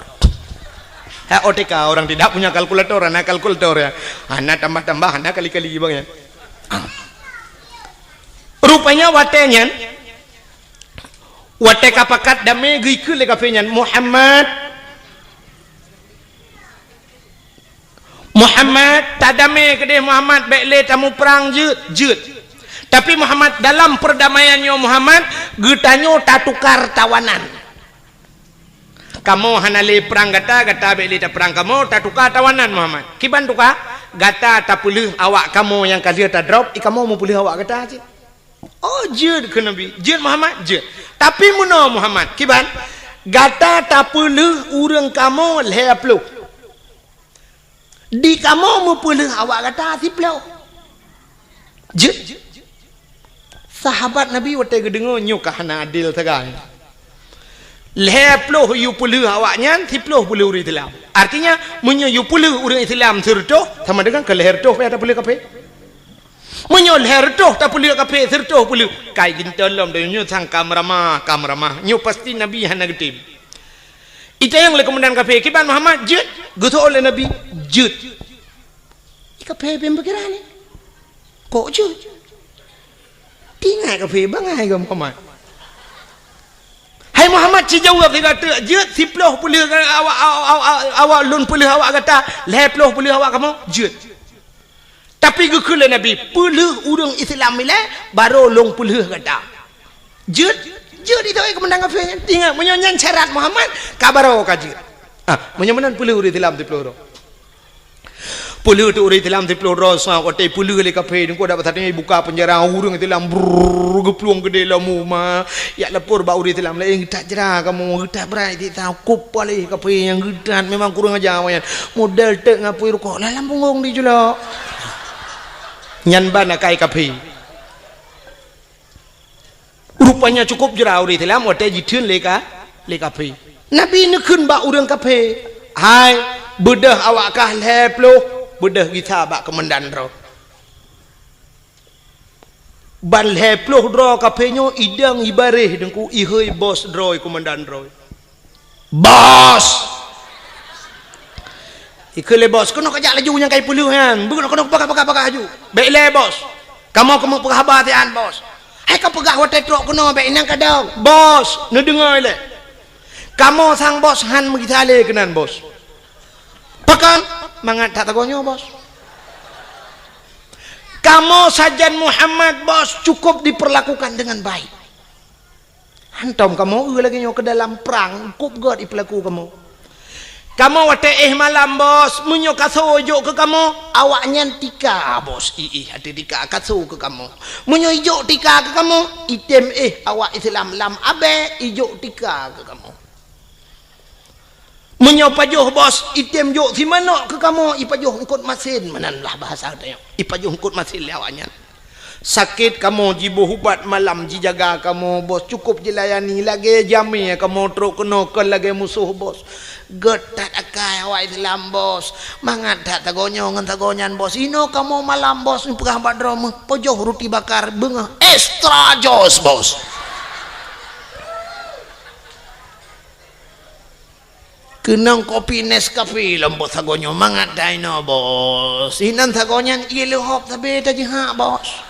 Ha, O T K, orang tidak punya kalkulator, hana kalkulator ya. Hana tambah-tambah, hana kali-kali bang ya. Ah. Rupanya watée nyan, watée ka pakat damé geukheun lé kafé nyan, "Muhammad, Muhammad, tadamé keudeh Muhammad, bék lé tamuprang jeuet, jeuet. Tapi Muhammad, dalam perdamaian nyoe Muhammad, geutanyoe tatukar tawanan. Kamoe hana lé prang gata, gata bék lé taprang kamoe, tatukar tawanan Muhammad." "Kiban tukar?" "Gata tapeuleueh awak kamoe nyang ka lheueh tadrop, i kamoe meupeuleueh awak gata cit." "Oh, jeuet," kheun Nabi. "Jeuet Muhammad?" "Jeuet. Tapi meunoe Muhammad, kiban? Gata tapeuleueh ureuëng kamoe lhée ploh. Di kamoe meupeuleueh awak gata siploh." "Jeuet." Sahabat Nabi watée geudeungoe nyoe ka hana adil sagai. Lhée ploh yue peulheueh awaknyan, siploh peulheueh ureuëng Islam. Artinya, meunyoe yue peulheueh ureuëng Islam sireutôh, sama dengan keu lhée reutôh payah tapeulheueh kafé. Meunyoe lhée reutôh tapeulheueh kafé, sireutôh peulheueh, kai geuntôi lom donya nyoe sang ka meuramah, ka meuramah. Nyoe pasti Nabi hana geutem. Itanyong lé keumandan kafé, "Kiban Muhammad jeuet?" Geuseuôt lé Nabi, "Jeuet." Di kafé bèk pikiran ni. Kok jeuet? Tinggai kafé bangai keu Muhammad. "Hai Muhammad, ci jaweueb sigoe teuk, jeuet siploh peulheueh awak, awak, awak, awak lôn peulheueh awak gata, lhée ploh peulheueh awak kamoe?" "Jeuet." Tapi geukheun lé Nabi, "Peulheueh ureuëng Islam ilée, barô lôn peulheueh gata." "Jeuet?" "Jeuet," itu keumandan kafé. Ingat, meunyoe nyan syarat Muhammad, ka barô ka jeuet. Ah, meunyoe meunan peulheueh ureuëng Islam siploh droe. Peulheueh teuk ureuëng Islam siploh droe, sa watée peulheueh lé kafé, deungon dak pasateueng buka penjara, ureuëng Islam brrrr geuplueng keudéh lom uma. Jak lapor bak ureuëng Islam laén, "Geutat jra kamoe, geutat brat siksa, kop paléh kafé nyang geutat, memang kurang aja awaknyan. Model teuk ngapui rukok lam punggong di julok." Nyan ban akai kafé. Rupanya cukup jra ureuëng Islam watée jitheun lé ka, lé kafé. Nabi neukheun bak ureuëng kafé, "Hai, beudôh awak kah lhée ploh, beudôh gisa bak keumandan droe." Ban lhée ploh droe kafé nyoe idong ibaréh deungon ihôi bos droe, keumandan droe. "Bos!" Ikheun lé bos, "Keunoe kajak laju nyang kai peulheueh nyan. Beukeunong keunoe, peugah, peugah, peugah laju." "Bék lé, bos. Kamoe keumeung peugah haba sian, bos." "Hai kapeugah watée trok keunoe, bék inong kadong." "Bos, neudeungoe lé. Kamoe sang bos han meugisa lé keunan, bos." "Pakon?" "Mangat that sagoe nyoe, bos. Kamoe sajan Muhammad, bos, cukup diperlakukan dengan baik. Hantom kamoe eu lagée nyoe keu dalam prang, kop gét ipeulaku kamoe. Kamoe watée éh malam, bos, meunyoe kaso jok keu kamoe, awaknyan tika, bos, iéh ateueh tika kaso keu kamoe. Meunyoe ijok tika keu kamoe, item éh awak Islam lam abée ijok tika keu kamoe. Meunyoe pajoh, bos, item jok simanok keu kamoe, ipajoh eungkot masen, meunan lah bahasa tanyoe. Ipajoh eungkot masen lé awaknyan. Sakét kamoe jiboh ubat malam jijaga kamoe, bos, cukup jilayani lagée jamé kamoe trok keunoe kon lagée musoh, bos. Gét that akai awak Islam, bos. Mangat that sagoe nyoe ngon sagoe nyan, bos. Inoe kamoe malam, bos, neupeugah bak droe meuh, pajoh ruti bakar beungoh extra jos, bos. Keunong kopi Nescafe lom bos sagoe nyoe, mangat that inoe, bos. Inan sagoe nyan ié leuhop sabe tajihak, bos.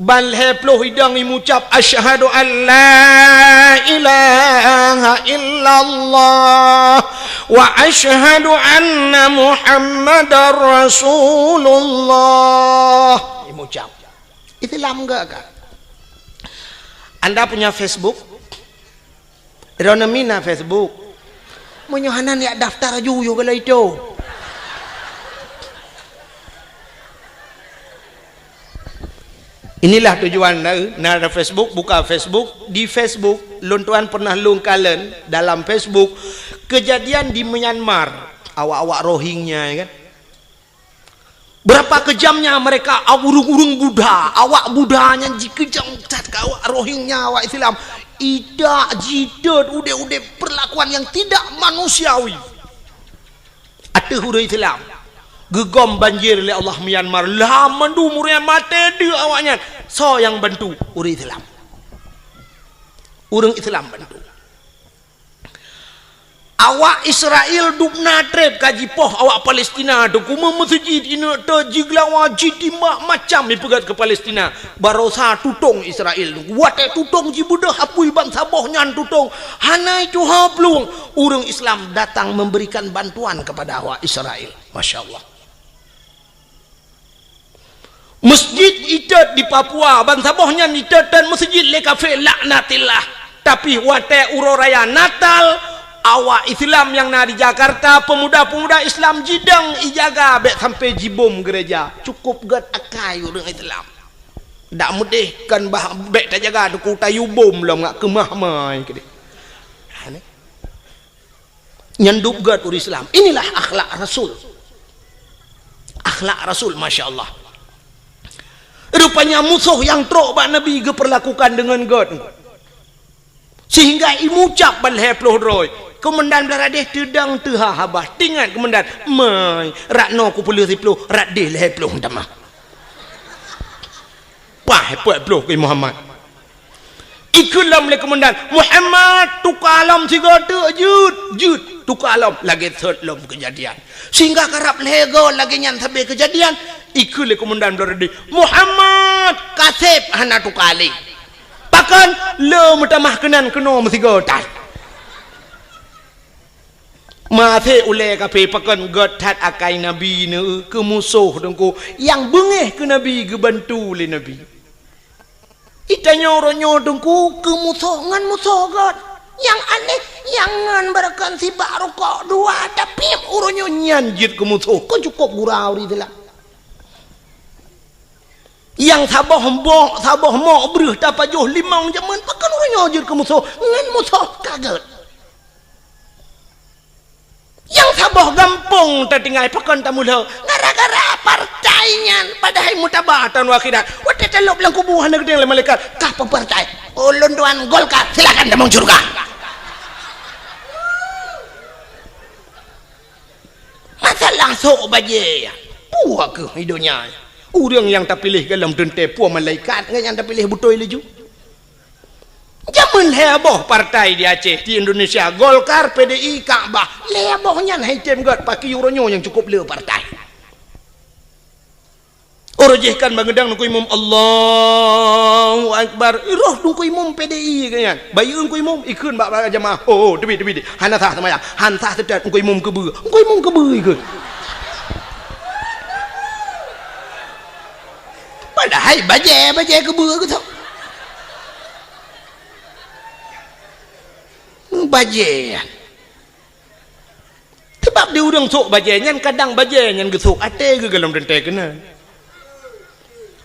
Ban lhée ploh idong imucab, 'Asyhadu an la ilaha illallah wa asyhadu anna Muhammadar Rasulullah.'" Imucab. Islam gak ka? Anda punya Facebook? Droeneuh mina Facebook. Meunyoe hana, neujak daftar aju yôh bala itu. Inilah tujuan na, na ada Facebook, buka Facebook. Di Facebook, lôn tuan pernah lôn kalon dalam Facebook kejadian di Myanmar. Awak-awak Rohingya, ya kan? Berapa kejamnya mereka, ureuëng-ureuëng Buddha, awak Buddha nyan jikeujam that keu awak Rohingya, awak Islam. Idak jitot udeb-udeb perlakuan yang tidak manusiawi. Ateueh ureuëng Islam, geugom banjir lé Allah Myanmar, lam mandum ureuëng maté deuek awaknyan. Soe nyang bantu? Ureuëng Islam. Ureuëng Islam bantu. Awak Israel dubna treb ka jipoh awak Palestina tu, kumeung meuseujid, ineuk teuk jigeulawa, jitimbak, macam ipeugét keu Palestina. Barosa tutong Israel tu. Watée tutong jibeudôh apui bansaboh nyan tutong, hana ituha plueng, ureuëng Islam datang memberikan bantuan kepada awak Israel. Masya Allah. Masjid itot di Papua, bansaboh nyan itot-tot masjid lé kafé, laknatillah. Tapi watée uroe raya Natal, awak Islam nyang na di Jakarta, pemuda-pemuda Islam jidong ijaga bék sampai jibom gereja. Cukup gét akai ureuëng Islam. Dak meudeh kan bah bék tajaga teungku tayue bom lom ngak keumah mai keudeh. Ha, ni. Nyan dub gét ureuëng Islam. Inilah akhlak Rasul. Akhlak Rasul, masya Allah. Rupanya musoh nyang trok bak Nabi geupeurlakukan deungon gét. Sehingga imucab ban lhée ploh droe. Keumandan Blaradéh teudong teuha haba. Teuingat keumandan, "Mai, rot noe kupeulheueh siploh, rot déh lhée ploh tamah." Pah, peuet ploh keu Muhammad. Ikheun lom lé keumandan, "Muhammad, tuka lom sigoe teuk jeuet, jeuet, tuka lom." Lagée sot lom keujadian. Sehingga karab lhée goe lagée nyan sabe keujadian, ikheun lé keumandan Blaradéh, "Muhammad, kaseb hana tuka lé." Pakon? Le meutamah keunan keunoe meusigoe that. Maté ulée kaphé pakon gét that akai Nabi neu keu musoh Teungku nyang beungéh keu Nabi geubantu lé Nabi. Itanyoe uroe nyoe Teungku keu musoh ngon musoh gét. Nyang aneh, nyang ngon beureukan sibak rukok dua tapi uroe nyoe nyan jeuet keu musoh. Kon cukôp gura ureuëng Islam. Nyang saboh mbok, saboh mok breuh tapajoh limong jameun, pakon uroe nyoe jeuet keu musoh, ngon musoh ka gét. Nyang saboh gampông tatinggai, pakon tamulhô, gara-gara partai nyan, padahai mutaba taun akhirat. Watée talôb lam kubu hana geudeng lé malaikat, "Kah peue partai?" "Ulôn tuan Golkar." "Silakan tamong syurga." Masalah sôk bajée, peue kheueh i donya. Ureuëng nyang tapiléh gohlom teuntée peue malaikat ngon nyang tapiléh beutôi laju. Jameun lhée boh partai di Aceh, di Indonesia, Golkar, P D I, Kakbah. Lhée boh nyan hai tem gét, pakri uroe nyoe nyang cukôp le partai. Uroe jih kan bangeudang Teungku Imum, "Allahu Akbar." Roh Teungku Imum P D I keu nyan. Bayeue Teungku Imum, ikheun bak, bak jamaah, "Ho, ho, teubiet, teubiet. Hana sah seumayang. Hana sah teutat Teungku Imum keubeue." Teungku Imum keubeue ikheun. Padahai bajée, bajée keubeue geutok. Bajée. Sabab di ureuëng sôk bajée nyan, kadang bajée nyan geusôk até geuh gohlom teuntée keunan.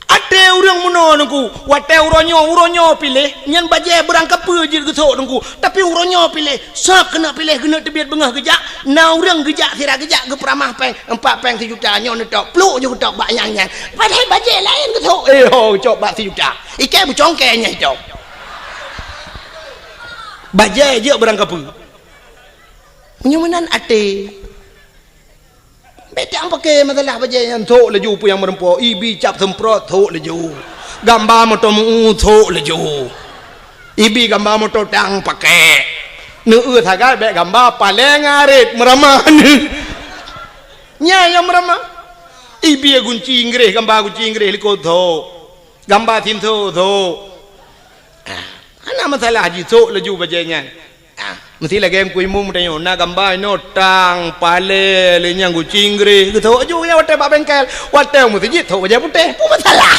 Até ureuëng meunoe Teungku, watée uroe nyoe, uroe nyoe piléh, nyan bajée beurangkapeue jeuet geusôk Teungku. Tapi uroe nyoe piléh, sôk keuneuk piléh, keuneuk teubiet beungoh geujak, na ureuëng geujak, sira geujak, geupeuramah péng, empat péng sijuta, nyoe neutok, pluek nyoe geutok bak nyang nyan. Padahai bajée laén geusôk, eh, ho, geucok bak sijuta. Ikée beucongkée nyang itok. Bajée jeuet beurangkapeue. Meunyoe meunan até. Bék tang paké masalah bajée nyan, sôk laju peue nyang meureumpok, ibi cap seumprot, sôk laju. Gamba moto meu-, sôk laju. Ibi gamba moto tang paké. Neueu sagai bék gamba paleng arit meuramah. Nyan nyang meuramah. Ibi gunci Inggréh, gamba gunci Inggréh likot, sôk. Gamba sinso, sôk. Ah, hana masalah jisôk laju bajée nyan. Ah, meusti lagée Teungku Imum tanyoe, na gamba inoe tang, palée, lé nyang gunci Inggréh, geusôk laju nyan watée bak bengkel, watée meuseujid sôk bajée putéh, peue masalah?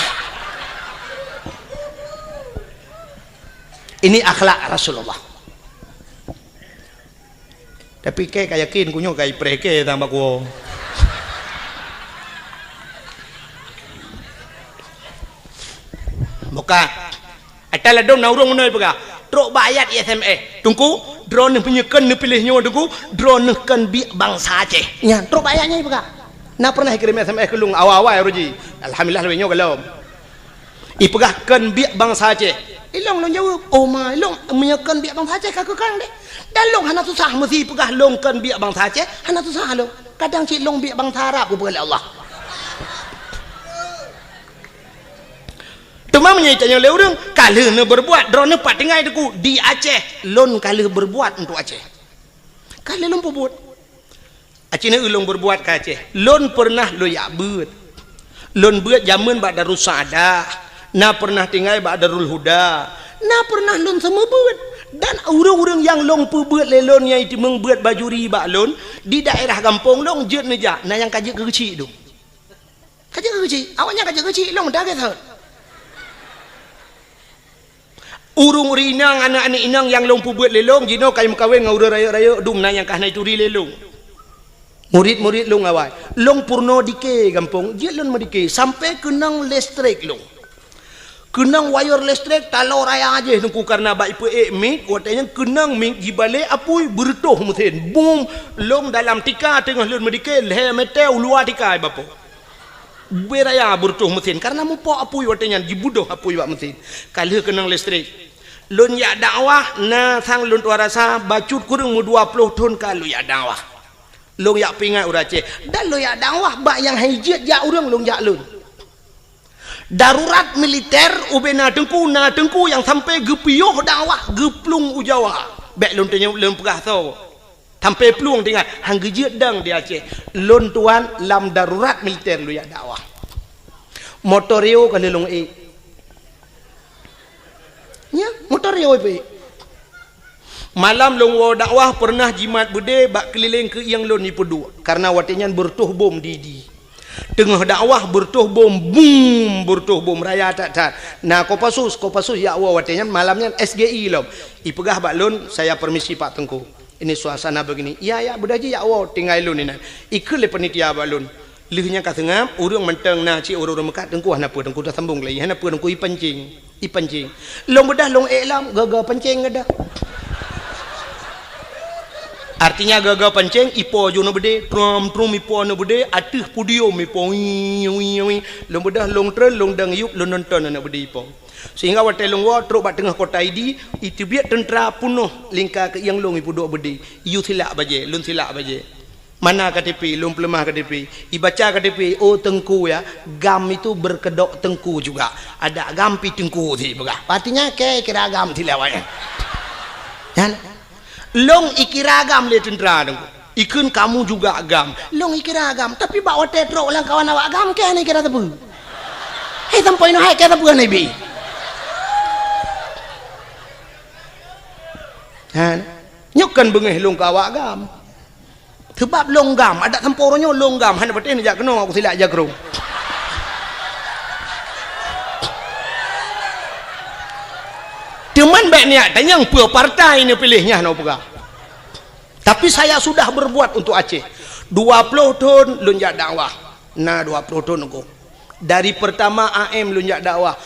Ini akhlak Rasulullah. Tapi kée ka yakin, ku nyoe ka ipreh kée sama ku. Buka. Ata ladom na ureuëng meunoe peugah, trok bak ayat S M S. Teungku, droeneuh meunyoe kon neupiléh nyoe Teungku, droeneuh kon biek bansa Aceh. Nyan, trok bak ayat nyan peugah. Na pernah ikirém S M S keu lôn awai-awai uroe jih. Alhamdulillah lagée nyoe gohlom. Ipeugah kon biek bansa Aceh. Ilong lôn jaweueb, "Oh ma, ilong meunyoe kon biek bansa Aceh ka keu kang deh." Dan lôn hana susah meusi peugah lôn kon biek bansa Aceh, hana susah lôn. Kadang cit lôn biek bansa Arab geupeugah lé Allah. Teuma meunyoe itanyoe lé ureuëng, ka lheueh neubeureubuat, droeneuh pat tinggai Teungku, di Aceh, lôn ka lheueh beureubuat untuk Aceh. Ka lheueh lôn peubuet. Aci na ulôn beureubuat ka Aceh. Lôn peureunah lôn jak beuet. Lôn beuet jameun bak Darussaada, na peureunah tinggai bak Darul Huda, na peureunah lôn seumeubeuet. Dan ureuëng-ureuëng nyang lôn peubeuet lé lôn nyang itimeung beuet bajuri bak lôn, di daerah gampông lôn jeuet neujak, na nyang ka jeuet keu geuchik dum. Ka jeuet keu geuchik, awaknyan ka jeuet keu geuchik, lôn meudagai saut. Ureuëng-ureuëng inong, aneuëk-aneuëk inong nyang lôn peubeuet lé lôn, jinoe ka meukawen ngon ureuëng rayeuk-rayeuk dum na nyang ka hana ituri lé lôn. Murit-murit lôn awai. Lôn peurunoe dike gampông, jeuet lôn meudike, sampoe keunong listrik lôn. Keunong wayeur listrik, taloe raya jih Teungku, kareuna bak ipeuék mic, watée nyan keunong mic jibalek apui, beureutoh meusén. Bum! Lôn dalam tika teungoh lôn meudike, lhée meter u luwa tika ibapoe. Ubé raya beureutoh meusen, kareuna mupok apui watée nyan, jibeudôh apui bak meusen. Ka lheueh keunong listrik. Lôn jak dakwah, na sang lôn tuan rasa, bacut kureueng meudua ploh thon ka lôn jak dakwah. Lôn jak peuingat ureuëng Aceh, dan lôn jak dakwah bak nyang han jeuet jak ureuëng lôn jak lôn. Darurat militer ubé na teungku, na teungku nyang sampai geupiôh dakwah, geuplueng u Jawa. Bék lôn teunyeb lôn peugah soe. Sampai plueng tinggai, han geujeuet dong di Aceh. Lôn tuan lam darurat militer lôn jak dakwah. Motor Rio ka lheueh lôn ék. Nya, motor Rio ipeuék. Malam lôn woe dakwah peureunah jimat beudé bak keulileng keuieng lôn ipeuduek. Kareuna watée nyan beureutoh bom di, di. Teungoh dakwah beureutoh bom, bum, beureutoh bom raya that-that. Na Kopassus, Kopassus jak woe watée nyan, malam nyan S G I lom. Ipeugah bak lôn, "Saya permisi Pak Teungku. Ini suasana begini." "Iya, ya, beudôh jih jak woe, tinggai lôn inan." Ikheun lé panitia bak lôn. Lheueh nyan ka seungab, ureuëng mantong na cit ureuëng-ureuëng meukat, "Teungku hana peue, Teungku taseubông lé, hana peue, Teungku ipancing." Ipancing. Lôn beudôh lôn ék lom, gaga pancing geudah. Artinya gaga pancing, ipo ju aneuk beudé, trom-trom ipo aneuk beudé, ateueh podium ipo, wii, wii, wii. Lôn beudôh lôn treun, lôn dong yup, lôn nonton aneuk beudé ipo. Sehingga watée lôn woe trok bak teungoh kota Idi, iteubiet teuntra peunoh lingka keuieng lôn ipeuduek beudé. Iyue silak bajée, lôn silak bajée. Mana K T P, lôn peuleumah K T P. Ibaca K T P, "Oh Teungku ya, GAM itu berkedok teungku juga. Ada GAM pi teungku," sipeugah. Artinya, kei kira GAM silawai. Nyan. Lôn ikira GAM lé teuntra Teungku. Ikheun, "Kamu juga GAM." Lôn ikira GAM, tapi bak watée trok lam kawan awak GAM, kei hana ikira sapeue. Hei, sampoe inoe hai kei sapeue hana ibi. Ha. Nyoe kan beungéh lôn keu awak GAM. Seubab lôn GAM, adak sampoe uroe nyoe lôn GAM, hana patéh neujak keunoe, aku silak jakrong. Teuma bék niat tanyong peue partai neupiléh nyan, hana peugah. Tapi saya sudah berbuat untuk Aceh. Dua ploh thon lôn jak dakwah. Na dua ploh thon Teungku. Dari pertama A M lôn jak dakwah.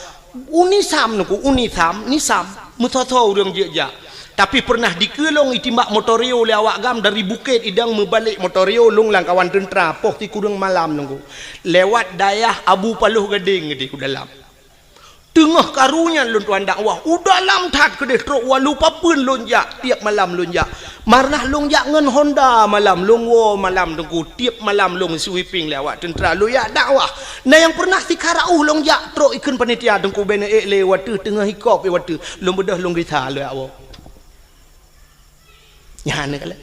UNISAM Teungku, UNISAM, NISAM, meusoe-soe ureuëng jeuet jak. Tapi peureunah dikeue lôn itimbak motor Rio lé awak GAM dari Bukét Idong meubalek motor Rio lôn lam kawan teuntra poh sikureueng malam Teungku. Lewat dayah Abu Paloh Gadeng di u dalam. Teungoh karu nyan lôn tuan dakwah, u dalam that keudeh trok walu papeuen lôn jak, tiep malam lôn jak. Maranah lôn jak ngon honda malam, lôn woe malam Teungku, tiep malam lôn sweeping lé awak teuntra, lôn jak dakwah. Na nyang peureunah sikara uh lôn jak trok ikheun panitia Teungku, bèk neuék lé watèe teungoh ikop watèe, lôn beudôh lôn gisa lôn jak woe. Nyan keuh lé.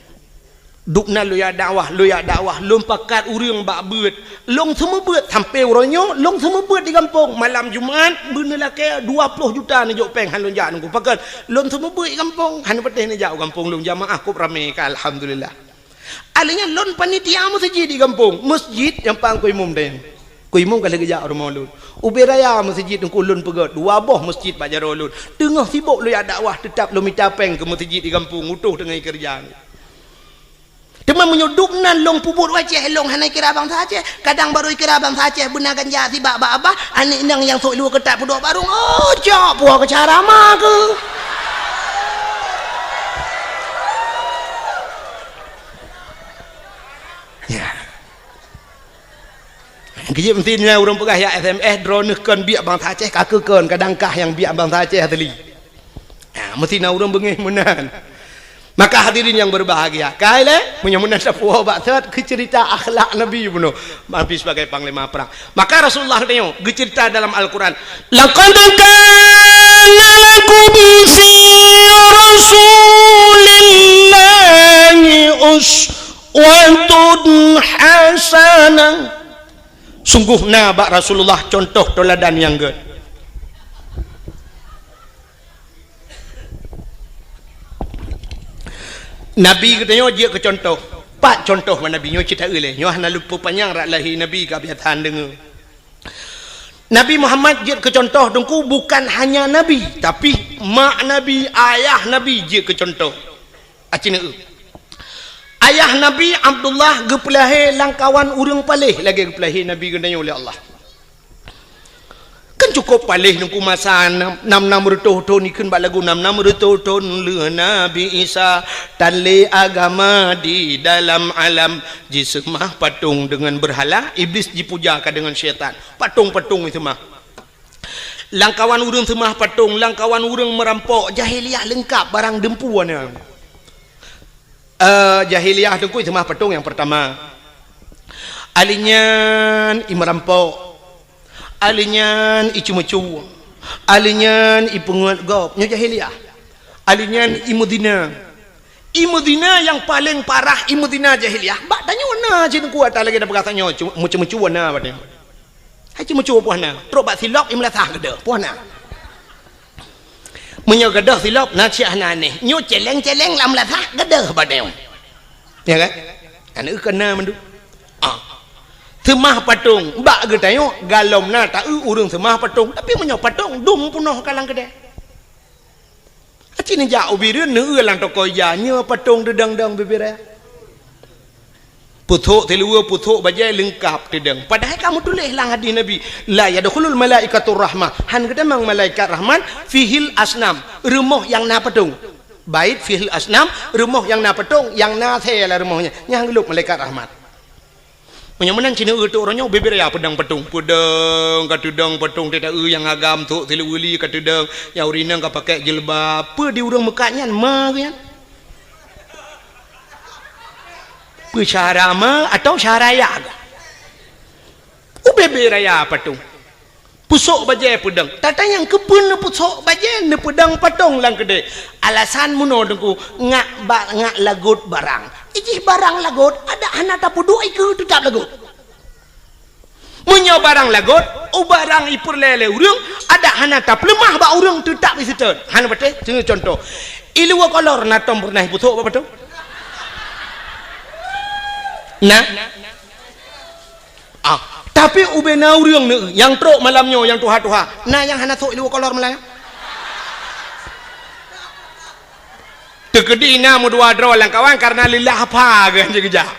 Dubna lôn jak dakwah, lôn jak dakwah, lôn pakat ureueng bak beuet. Lôn seumeubeuet sampoe uroe nyoe, lôn seumeubeuet di gampông. Malam Jumat, beuneulakèe dua ploh juta neujok pèng han lôn jak Teungku. Pakon? Lôn seumeubeuet di gampông, han patéh neujak u gampông lôn, jamaah kôp ramè ka, alhamdulillah. Alèh nyan lôn panitia meuseujid di gampông, meuseujid nyang pang keu imum dayang. Keu imum ka lheueh geujak u rumoh lôn. Ubé raya meuseujid Teungku lôn peugöt, dua boh meuseujid bak jaroe lôn. Teungoh sibôk lôn jak dakwah, teutap lôn mita pèng keu meuseujid di gampông, utôh teungoh ikeureuja. Teuma meunyoe dubnan lôn peubuet u Aceh, lôn hana ikira bansa Aceh. Kadang barô ikira bansa Aceh beuna ganja sibak bak abah, aneuk inong nyang sôk luweue keutat peuduek barông. Oh, cok puwoe keu cara ma keuh. Ya. Keujeuet meusti nyan ureueng peugah, "Ya S M S, droeneuh kon biek bansa Aceh, ka keuh kon, kadang kah nyang biek bansa Aceh asli." Ha, meusti na ureueng beungéh meunan. Maka hadirin yang berbahagia, kai lé, meunyoe meunan tapuwoe bak sot keu ceurita akhlak Nabi bunoe, Nabi sebagai panglima perang. Maka Rasulullah geutanyoe geuceurita dalam Al-Quran, "Laqad kana lakum fi Rasulillahi us- watun hasanah." Sunggoh na bak Rasulullah cuntoh teuladan nyang gèt. Nabi geutanyoe jeuet keu cuntoh. Pat cuntoh bak Nabi nyoe cit taeu lé. Nyoe hana lôn peupanyang rot lahé Nabi, ka biasa deungö. Nabi Muhammad jeuet keu cuntoh Teungku, bukan hanya Nabi, tapi mak Nabi, ayah Nabi jeuet keu cuntoh. Aci neueu. Ayah Nabi Abdullah geupeulahé lam kawan ureueng paléh lagèe geupeulahé Nabi geutanyoe lé Allah. Keu Cukup paléh Teungku masa nam, nam, nam reutôh thon, ikheun bak lagu nam, nam reutôh thon lheueh Nabi Isa, tan lé agama di dalam alam. Jiseumah patong deungon beurhala, Iblih jipuja ka deungon syaitan. Patong-patong jiseumah. Lamkawan ureuëng seumah patong, lamkawan ureuëng meurampok, jahiliyah leungkab barang deumpu na. Eh, jahiliyah Teungku seumah patong nyang peurtama. Ahli nyan i meurampok. Ahli nyan i ceumeucue. Ahli nyan i peungeut gob. Nyoe jahiliyah. Ahli nyan i meuzina. I meuzina nyang paleng parah, i meuzina jahiliyah. Bak tanyoe na cit Teungku ata lagée tapeugah tanyoe, cu-, meuceumeucue na bak tanyoe. Hai ceumeucue puih na. Trok bak silop i meulasah gadôh, puih na. Meunyoe gadôh silop na cit hana aneh. Nyoe celeng-celeng lam meulasah gadôh bak tanyoe. Ya kan? Aneuk keu na mandum. Ah. Seumah patong bak geutanyoe galom na taeu ureuëng seumah patong. Tapi meunyoe patong dum peunoh ka lam keudè. Aci neujak u Bireuen neueu lam toko ija, nyoe patong teudong-dong bibiraya. Pusok siluweue, pusok bajée leungkab teudong. Padahai ka meutuléh lam hadis Nabi, "La yadkhulul malaikatur rahmah." Han geutamong malaikat rahmat, "Fihil asnam." Rumoh nyang na patong. Bait fihil asnam, rumoh nyang na patong, nyang na asée lam rumoh nyan. Nyan han geulop malaikat rahmat. Meunyoe meunan cit neueu teuh uroe nyoe bibiraya peudong patong. Peudong ka teudong patong teuh taeu nyang agam sok siluweue li ka teudong, nyang ureuëng inong ka pakai jilbab. Peue di ureuëng meukat nyan ma geuh nyan? Peue syara ma atawa syara ya geuh? Ubé-bé raya patong. Pusok bajée peudong. Tata nyang keupeue neupusok bajée neupeudong patong lam keudè. Alasan meunoe Teungku, ngak ba-, ngak lagot barang. Ijih barang lagot, adak hana tapeuduek ikeue teutap lagot. Meunyoe barang lagot, u barang ipeureulée lé ureuëng, adak hana tapeuleumah bak ureuëng teutap iseutôt. Hana patéh, contoh. Iluwa kolor na tom peureunah ipusok bak patong? Na? Ah, tapi ubé na ureuëng neu nyang trok malam nyoe nyang tuha-tuha, na nyang hana sok iluwa kolor malam nyoe? Teukeudi na meudua droe lam kawan karena lillah apa geuh jeuet geujak.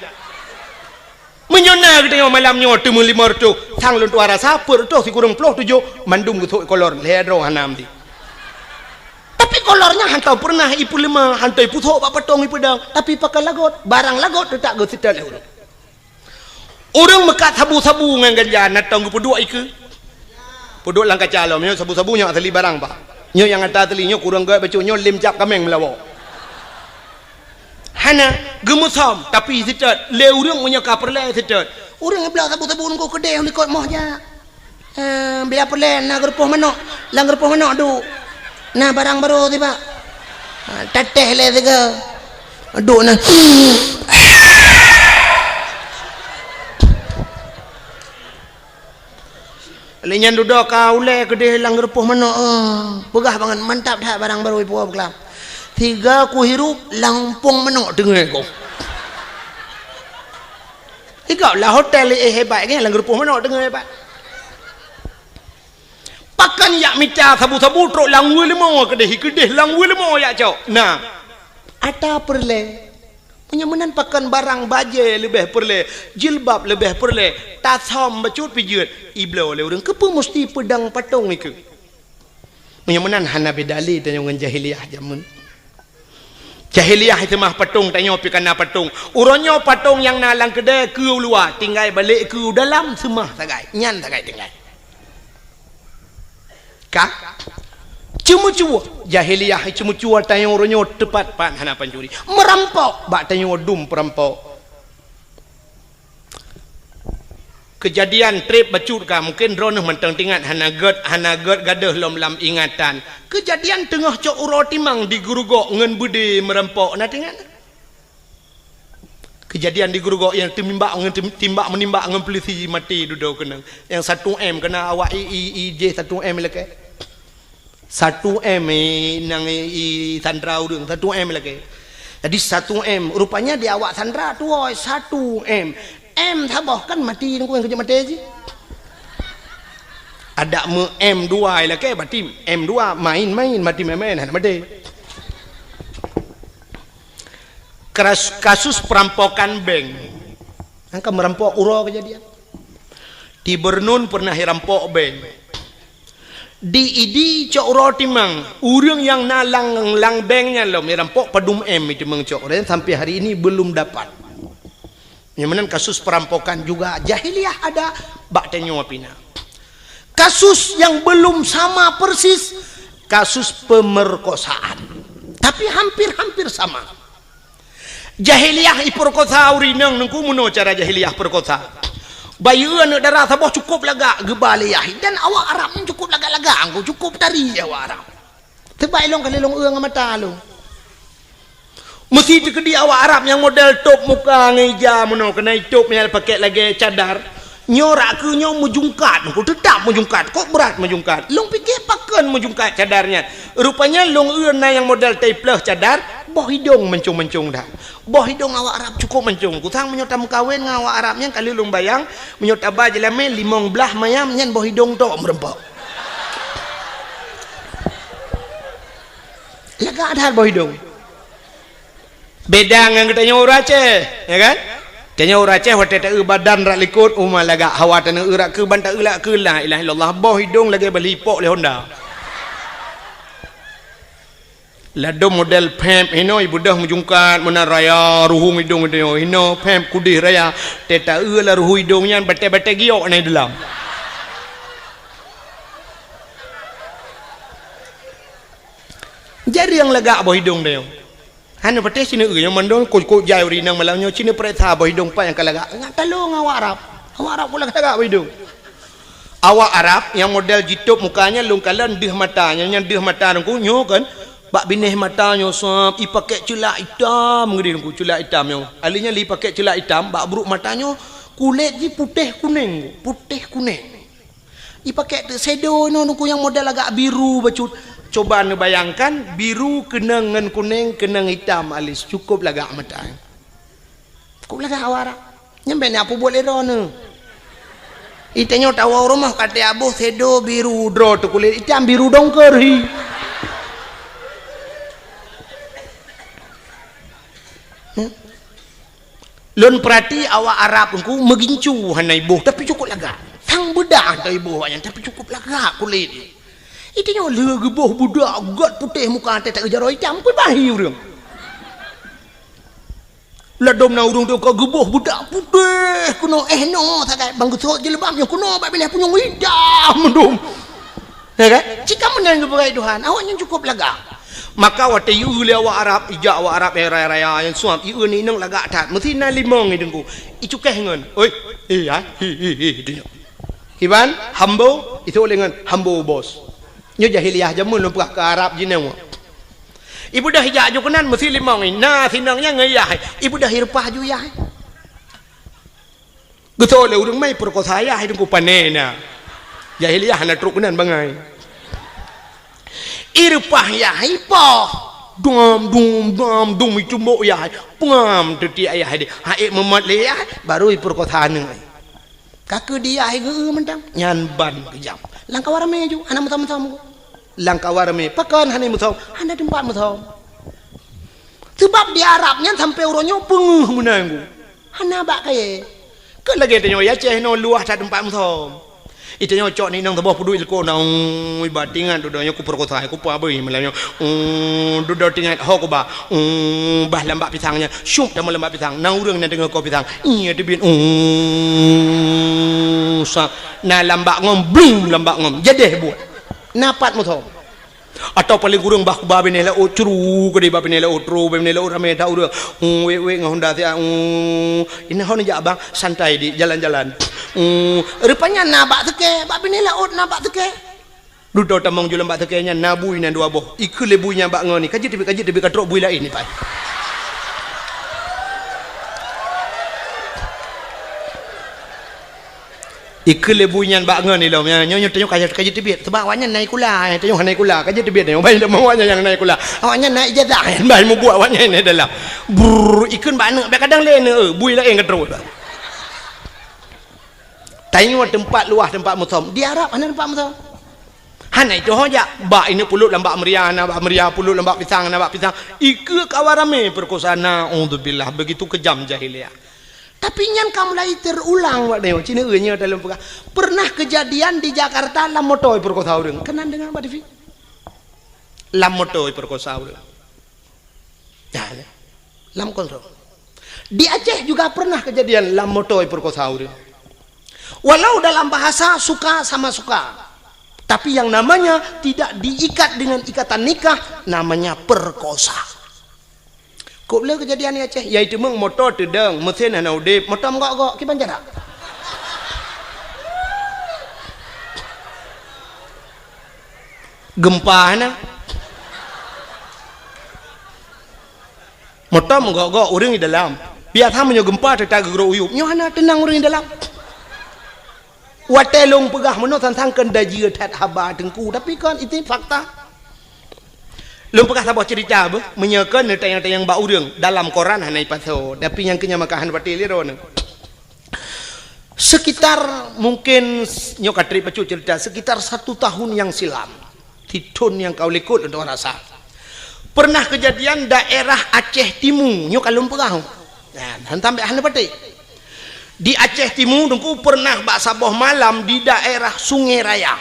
Meunyoe na geutanyoe malam nyoe teumeu lima reutôh, sang lôn tuha rasa peuet reutôh sikureueng ploh tujoh mandum geusok ikolor lhée droe hana meuti. Tapi kolor nyan hantom peureunah ipeuleumah, hantom ipusok bak patong ipeudong, tapi pakai lagot, barang lagot teutap geuseutôt lé ureuëng. Ureuëng meukat sabu-sabu ngon ganja na tom geupeuduek ikeue. Peuduek lam kaca lom, nyoe sabu-sabu nyoe asli barang, Pak. Nyoe nyang ata asli, nyoe kureueng gét bacut, nyoe lem cap kaméng meulawa. Hana, geumeusom, tapi seutôt, lé ureuëng meunyoe ka peureulée seutôt. Ureuëng bloe sabu-sabu nunggu keudeh likot moh jak. Eh, biar peureulée na geurupoh manok, lam geurupoh manok duek. Na barang barô sibak. Ha, tatéh lé siga. Duek na. Lé nyan dudoe ka ulée keudeh lam geurupoh manok, oh, peugah bangat mantap that barang barô ipuwoe beukelam. Siga kuhirup lam umpung manok teungoh ko. Siga lah hotel, eh, hebat kan, lam geurupoh manok teungoh hebat. Pakon jak mita sabu-sabu trok lam weuleumô keudeh, keudeh lam weuleumô jak cok. Nah, ata peureulée. Meunyoe meunan pakon barang bajée leubeh peureulée, jilbab leubeh peureulée, tasam bacut pijeuet, ibloe lé ureuëng keupeue musti peudong patong ikeue. Meunyoe meunan hana beda lé tanyoe ngon jahiliyah jameun. Jahiliyah seumah patong, tanyoe pih kana patong. Uroe nyoe patong nyang na lam keudée keu u luwa, tinggai balek keu u dalam seumah sagai, nyan sagai tinggai. Ka? Ceumeucue. Jahiliyah ceumeucue tanyoe uroe nyoe teupat-pat hana pancuri. Meurampok bak tanyoe dum peurampok. Keujadian treb bacut ka, mungken droeneuh mantong teuingat, hana gét, hana gét gadôh lom lam ingatan. Keujadian teungoh cok uroe timang di Geurugok ngon beudé meurampok, na teuingat? Keujadian di Geurugok nyang teumimbak ngon tim-, timbak meunimbak ngon peulisi maté dudoe keunong. Nyang satu M keuna awak i, i, i jih satu M lakée. Satu M, eh, nyang i, i sandra ureuëng, satu M lakée. Jadi satu M, rupanya di awak sandra tuwoe satu M. M saboh kan maté, nyan keuh nyang keujeuet maté jih. Adak meu M dua lakée, berarti M dua main-main, maté main-main, hana maté. Kras-, kasus perampokan bank. Nyang ka meurampok uroe keujadian. Di Bernun pernah irampok bank. Di Idi cok uroe timang, ureuëng nyang na lam, lam bank nyan lom, rampok padum M timang cok, dan sampai hari ini belum dapat. Nyang meunan kasus perampokan juga jahiliyah ada, bak tanyoe pih na. Kasus yang belum sama persis, kasus pemerkosaan. Tapi hampir-hampir sama. Jahiliyah ipeurkosa ureuëng inong, Teungku, meunoe cara jahiliyah peurkosa. Bayeue aneuëk dara saboh cukup lagak geuba lé yah, dan awak Arab nyan cukup lagak-lagak, Teungku, cukup tari awak Arab. Teuma ilong ka lheueh lôn eu ngon mata lôn. Meusi teukeudi awak Arab nyang model tôb muka ngon ija meunoe, keunan itôb nyang pakék lagée cadar. Nyoe rak keuh nyoe meujungkat, Teungku, teutap meujungkat, kok brat meujungkat. Lôn pike pakon meujungkat cadar nyan. Rupanya lôn eu na nyang model taipleuh cadar, boh idong mancong-mancong that. Boh idong awak Arab cukup mancong. Kusang meunyoe tameukawen ngon awak Arab nyan, ka lheueh lôn bayang, meunyoe taba jeulamé limong blaih mayam nyan boh idong tok meurumpok. Lagak that boh idong. Beda ngon geutanyoe ureuëng Aceh, ya kan? Tanyoe ureuëng Aceh watée taeu badan rak likot, uma lagak, hawa taneuk eu rak keuh ban taeu rak keuh, la ilaha illallah, boh idong lagée bali ipok lé honda. Ladom model pep hinoe, ibeudôh meujungkat meunan raya, ruhueng idong geutanyoe hinoe, pep kudeh raya, tée taeu lam ruhueng idong nyan batée-batée giok na i dalam. Jareueng lagak boh idong tanyoe. Hana patéh sineuk eu nyang mandum, kok-kok jai ureuëng inong malam nyoe, sineuk pareksa boh idong pat nyang ka lagak. Ngat talong awak Arab. Awak Arab pula lagak boh idong. Awak Arab nyang model jitôb muka nyan lôn kalon deuh mata, nyan, nyan deuh mata Teungku nyoe kan. Bak binéh mata nyoe sab, ipakék ceulak itam geude Teungku, ceulak itam nyoe. Ahli nyan lé ipakék ceulak itam, bak brok mata nyoe kulét jih putéh kunéng, putéh kunéng. Ipakék teuk shadow inoe Teungku nyang model agak biru bacut. Coba neubayangkan, biru keunong ngon kunéng, keunong itam alis, cukup lagak mata. Cukup lagak awak Arab. Nyan bék na peubuet lé droeneuh. Itanyoe tawoe rumoh ka teuaboh shadow biru droe teuh kulét itam biru dongker hi. Hmm? Lôn peurati awak Arab Teungku meugincu hana iboh, tapi cukup lagak. Sang beudah hana iboh awaknyan, tapi cukup lagak kulét. Itanyoe lheueh geuboh beudak göt putéh muka teuh taeu jaroe itam, peue bahi ureuëng. Ladom na ureuëng teuka geuboh beudak putéh keunoe, eh, noe sagai bang geusot jilbab nyoe keunoe bak binéh punyueng itam mandum. Ya kan? Cit ka meunan geupeugah Tuhan, awaknyan cukup lagak. Maka watée ieu lé awak Arab, ijak awak Arab nyang raya-raya nyang suam, ieu ni inong lagak that. Meusi na limong i Teungku. Icukéh ngon, "Oi, eh, hai, hi, hi, hi," di nyoe. Iban, "Hambo," isôk lé ngon, "Hambo, bos." Nyoe jahiliyah jameun lôn peugah keu Arab jinoe. Ibeudôh ijak ju keunan meusi limong i. Na sinong nyan ngon yah. Ibeudôh ireupah ju yah. Geutôi lé ureuëng mai peurkosa yah Teungku pané na. Jahiliyah hana trok keunan bangai. Ireupah yah ipoh. Dum, dum, dum, dum itumbok yah. Pengam teutiek yah deh. Hai meumot lé yah, baru ipeurkosa aneuëk. Ka keu di yah geu mantong. Nyan ban keujam. Lam kawan ramé ju, hana meusom-som. Lam kawan ramé, pakon hana meusom? Hana teumpat meusom. Sebab di Arab nyan sampai uroe nyoe peungeuh meunan. Hana bak kayée. Kon lagée tanyoe i Aceh nyoe luwah that teumpat meusom. Itanyoe cok ni inong saboh peuduek ileko na, ui, ba tingat dudoe nyoe kupeurkosa, kupeue abui malam nyoe. Ui, dudoe tingat ho kuba. Ui, bah lambak pisang nyan. Syup tamong lambak pisang. Na ureuëng na deungoe koh pisang. Iya teubiet. Ui, sa. Na lambak ngom, blum lambak ngom. Jadeh buet. Na pat meusom. Atau paléng kureueng bah kuba binéh laôt, curu keudeh bah binéh laôt, tru bah binéh laôt, ramé that ureuëng. Hmm, wék-wék ngon honda siat, hmm, "Inoe ho neujak bang?" "Santai dik, jalan-jalan." Hmm, rupanya na bak seukée, bak binéh laôt na bak seukée. Dudoe tamong ju lam bak seukée nyan na bui nyan dua boh. Ikheun lé bui nyan bak ngon ni, "Ka jeuet teubiet, ka jeuet teubiet, ka trok bui laén ni pai." Ikheun lé bui nyan bak ngon ilom, nyoe, nyoe, nyoe tanyoe ka, ka jeuet teubiet. Sebab awaknyan na sikula, eh, tanyoe hana sikula, ka jeuet teubiet nyoe. Bah ilom awaknyan nyang na sikula. Awaknyan na ijazah, eh, bah mubuet awaknyan di dalam. Brrr, ikheun bak aneuk, bah kadang lé aneuk, eh, bui laén ka trok. Tanyoe teumpat luwah teumpat meusom. Di Arab hana teumpat meusom. Hana itu ho jak. Bak ineuk pulot lam bak meuria, na bak meuria, pulot lam bak pisang, na bak pisang. Ikheun kawan ramé peurkosa, naudzubillah. Begitu kejam jahiliyah. Tapi nyan ka mulai terulang, Pak Neo. Cina nyoe dalam peugah. Pernah kejadian di Jakarta lam moto iperkosa ureuëng. Keunan deungoe bak T V. Lam moto iperkosa ureuëng. Nah, ya. Lam kontrol. Di Aceh juga pernah kejadian lam moto iperkosa ureuëng. Walau dalam bahasa suka sama suka, tapi yang namanya tidak diikat dengan ikatan nikah, namanya perkosa. Kok le kejadian di Aceh, yaitu meng moto teudong, mesin hana udeb, moto meugok-gok, kiban cara? Gempa na. Moto meugok-gok ureuëng di dalam. Biasa meunyoe gempa teuta geugrok uyueb. Nyoe hana teunang ureuëng di dalam. Watée lôn peugah meunoe sang-sang keu dajeue that haba teungku, tapi kon itu fakta. Lôn peugah saboh cerita beuh, meunyoe kon neutanyong-tanyong bak ureuëng dalam koran hana ipasoe, tapi nyang keu nyan maka hana patéh lé droeneuh. Sekitar mungkin nyoe ka trép bacut cerita, sekitar satu tahun yang silam, di thon nyang ka likot untuk rasa. Pernah kejadian daerah Aceh Timu, nyoe ka lôn peugah. Nah, han sampai hana patéh. Di Aceh Timu, Teungku, pernah bak saboh malam di daerah Sungai Raya.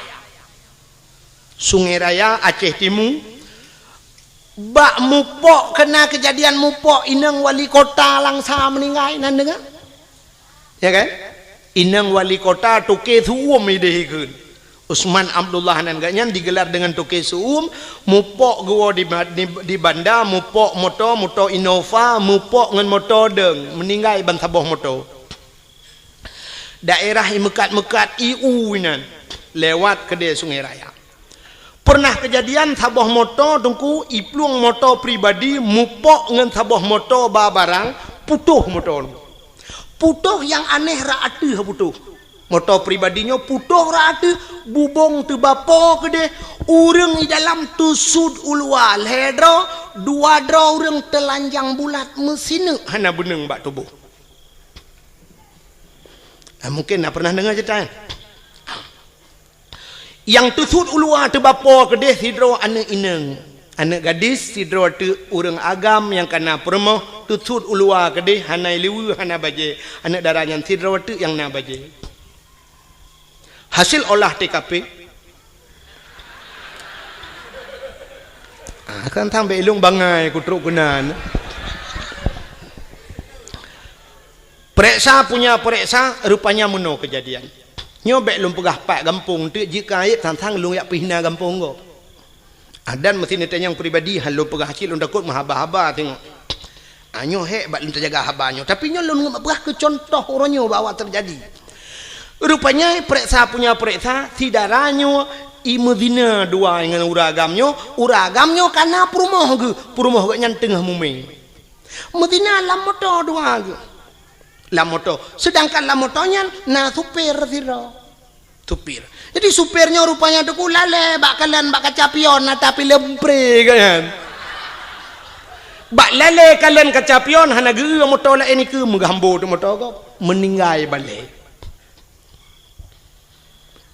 Sungai Raya, Aceh Timu. Bak mupok, kena kejadian mupok, inong wali kota Langsa meninggai, nan deungoe? Ya kan? Inong wali kota Toke Su'um ideh ikheun. Usman Abdullah nan gak nyan digelar dengan Toke Su'um, mupok geuwoe di, di, di banda, mupok moto, moto Innova, mupok ngon moto dong, meninggai ban saboh moto. Daerah i meukat-meukat i u inan, lewat keudè Sungai Raya. Pernah kejadian saboh moto Teungku, iplueng moto pribadi mupok ngon saboh moto ba barang, putôh moto nyoe. Putôh nyang aneh rot ateueh putôh. Moto pribadi nyoe putôh rot ateueh, bubông teubapo keudeh, ureuëng i dalam teusut u luwa lhèe droe, dua droe ureuëng teulanjang bulat meusineuk hana beuneueng bak tuboh. Nah, mungkin na pernah deungoe cerita nyan. Nyang teusut u luwa teubapo keudeh sidroe aneuëk inong, aneuëk gadis sidroe teuk ureuëng agam nyang kana peurumoh, teusut u luwa keudeh hana ileue hana bajée, aneuëk dara nyan sidroe teuk nyang na bajée. Hasil olah T K P. Ah, kan tang bék ilung bangai kutrok keunan. Pereksa punya pereksa, rupanya meunoe kejadian. Nyoe bék lôn peugah pat gampông teuk, jeuet keu ayeb sang-sang lôn jak peuhina gampông gob. Adan meusti neutanyong pribadi, han lôn peugah cit lôn takot meuhaba-haba teungoh. Ah, nyoe hék bak lôn teujaga haba nyoe. Tapi nyoe lôn peugah keu contoh uroe nyoe bahwa teujadi. Rupanya pereksa punya pereksa, si dara nyoe i meuzina dua ngon ureuëng agam nyoe, ureuëng agam nyoe kana peurumoh geuh, peurumoh geuh nyan teungoh mumé. Meuzina lam moto dua geuh. Lam moto. Sedangkan lam moto nyan na supir sidroe. Supir. Jadi supir nyoe rupanya Teungku lalée bak kalon bak kaca pion, na tapi lempré kan. Bak lalée kalon kaca pion hana geu moto laén nikeue meugah ambo teuk moto gob. Meuninggai balée.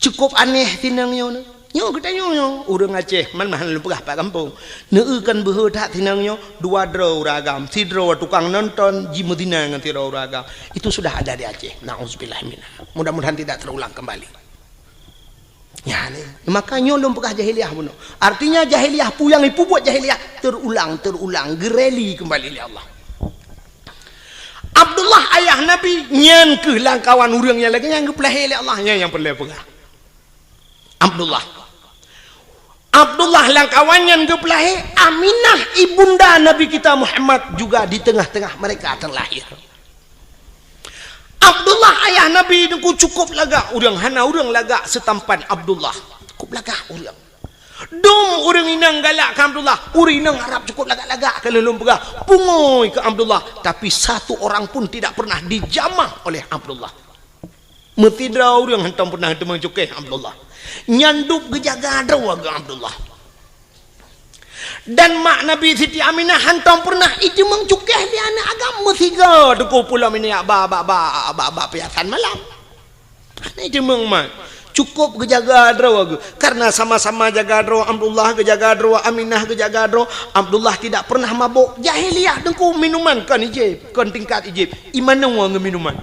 Cukup aneh tinang nyoe. Nyoe geutanyoe nyoe, ureuëng Aceh, man mahan lôn peugah pat gampông. Neueu kan beuhe that tinang nyoe, dua droe ureuëng agam, sidroe tukang nonton, jimeuzina ngon sidroe ureuëng agam. Itu sudah ada di Aceh. Nauzubillah minha. Mudah-mudahan tidak terulang kembali. Ya, ni. Maka nyoe lôn peugah jahiliyah bunoe. Artinya jahiliyah puyang ipubuet jahiliyah terulang, terulang, geureli kembali lé Allah. Abdullah ayah Nabi nyan keuh lam kawan ureuëng nyang lagée nyan geupeulahé lé Allah, nyan nyang peureulée peugah. Abdullah. Abdullah lam kawan nyan geupeulahé, Aminah ibunda Nabi kita Muhammad juga di tengah-tengah mereka terlahir. Abdullah ayah Nabi Teungku cukup lagak ureuëng, hana ureuëng lagak seutampan Abdullah. Cukup lagak ureuëng. Dum ureuëng inong galak keu Abdullah, ureuëng inong Arab cukup lagak-lagak keu lôn peugah, pungui keu Abdullah, tapi satu orang pun tidak pernah dijamah oleh Abdullah. Meusidroe ureuëng hantom pernah teumé cukéh Abdullah. Nyan dub geujaga droe geuh Abdullah. Dan mak Nabi Siti Aminah hantom pernah ijeumeung cukéh di aneuëk agam meusigoe Teungku pulo minyak ba, ba, ba, ba, ba piasan malam. Hana ijeumeung mat. Cukup geujaga droe geuh. Karena sama-sama jaga droe, Abdullah geujaga droe, Aminah geujaga droe, Abdullah tidak pernah mabok. Jahiliyah teungku minuman kon ijib, kon tingkat ijib. Imanoe ngon minuman.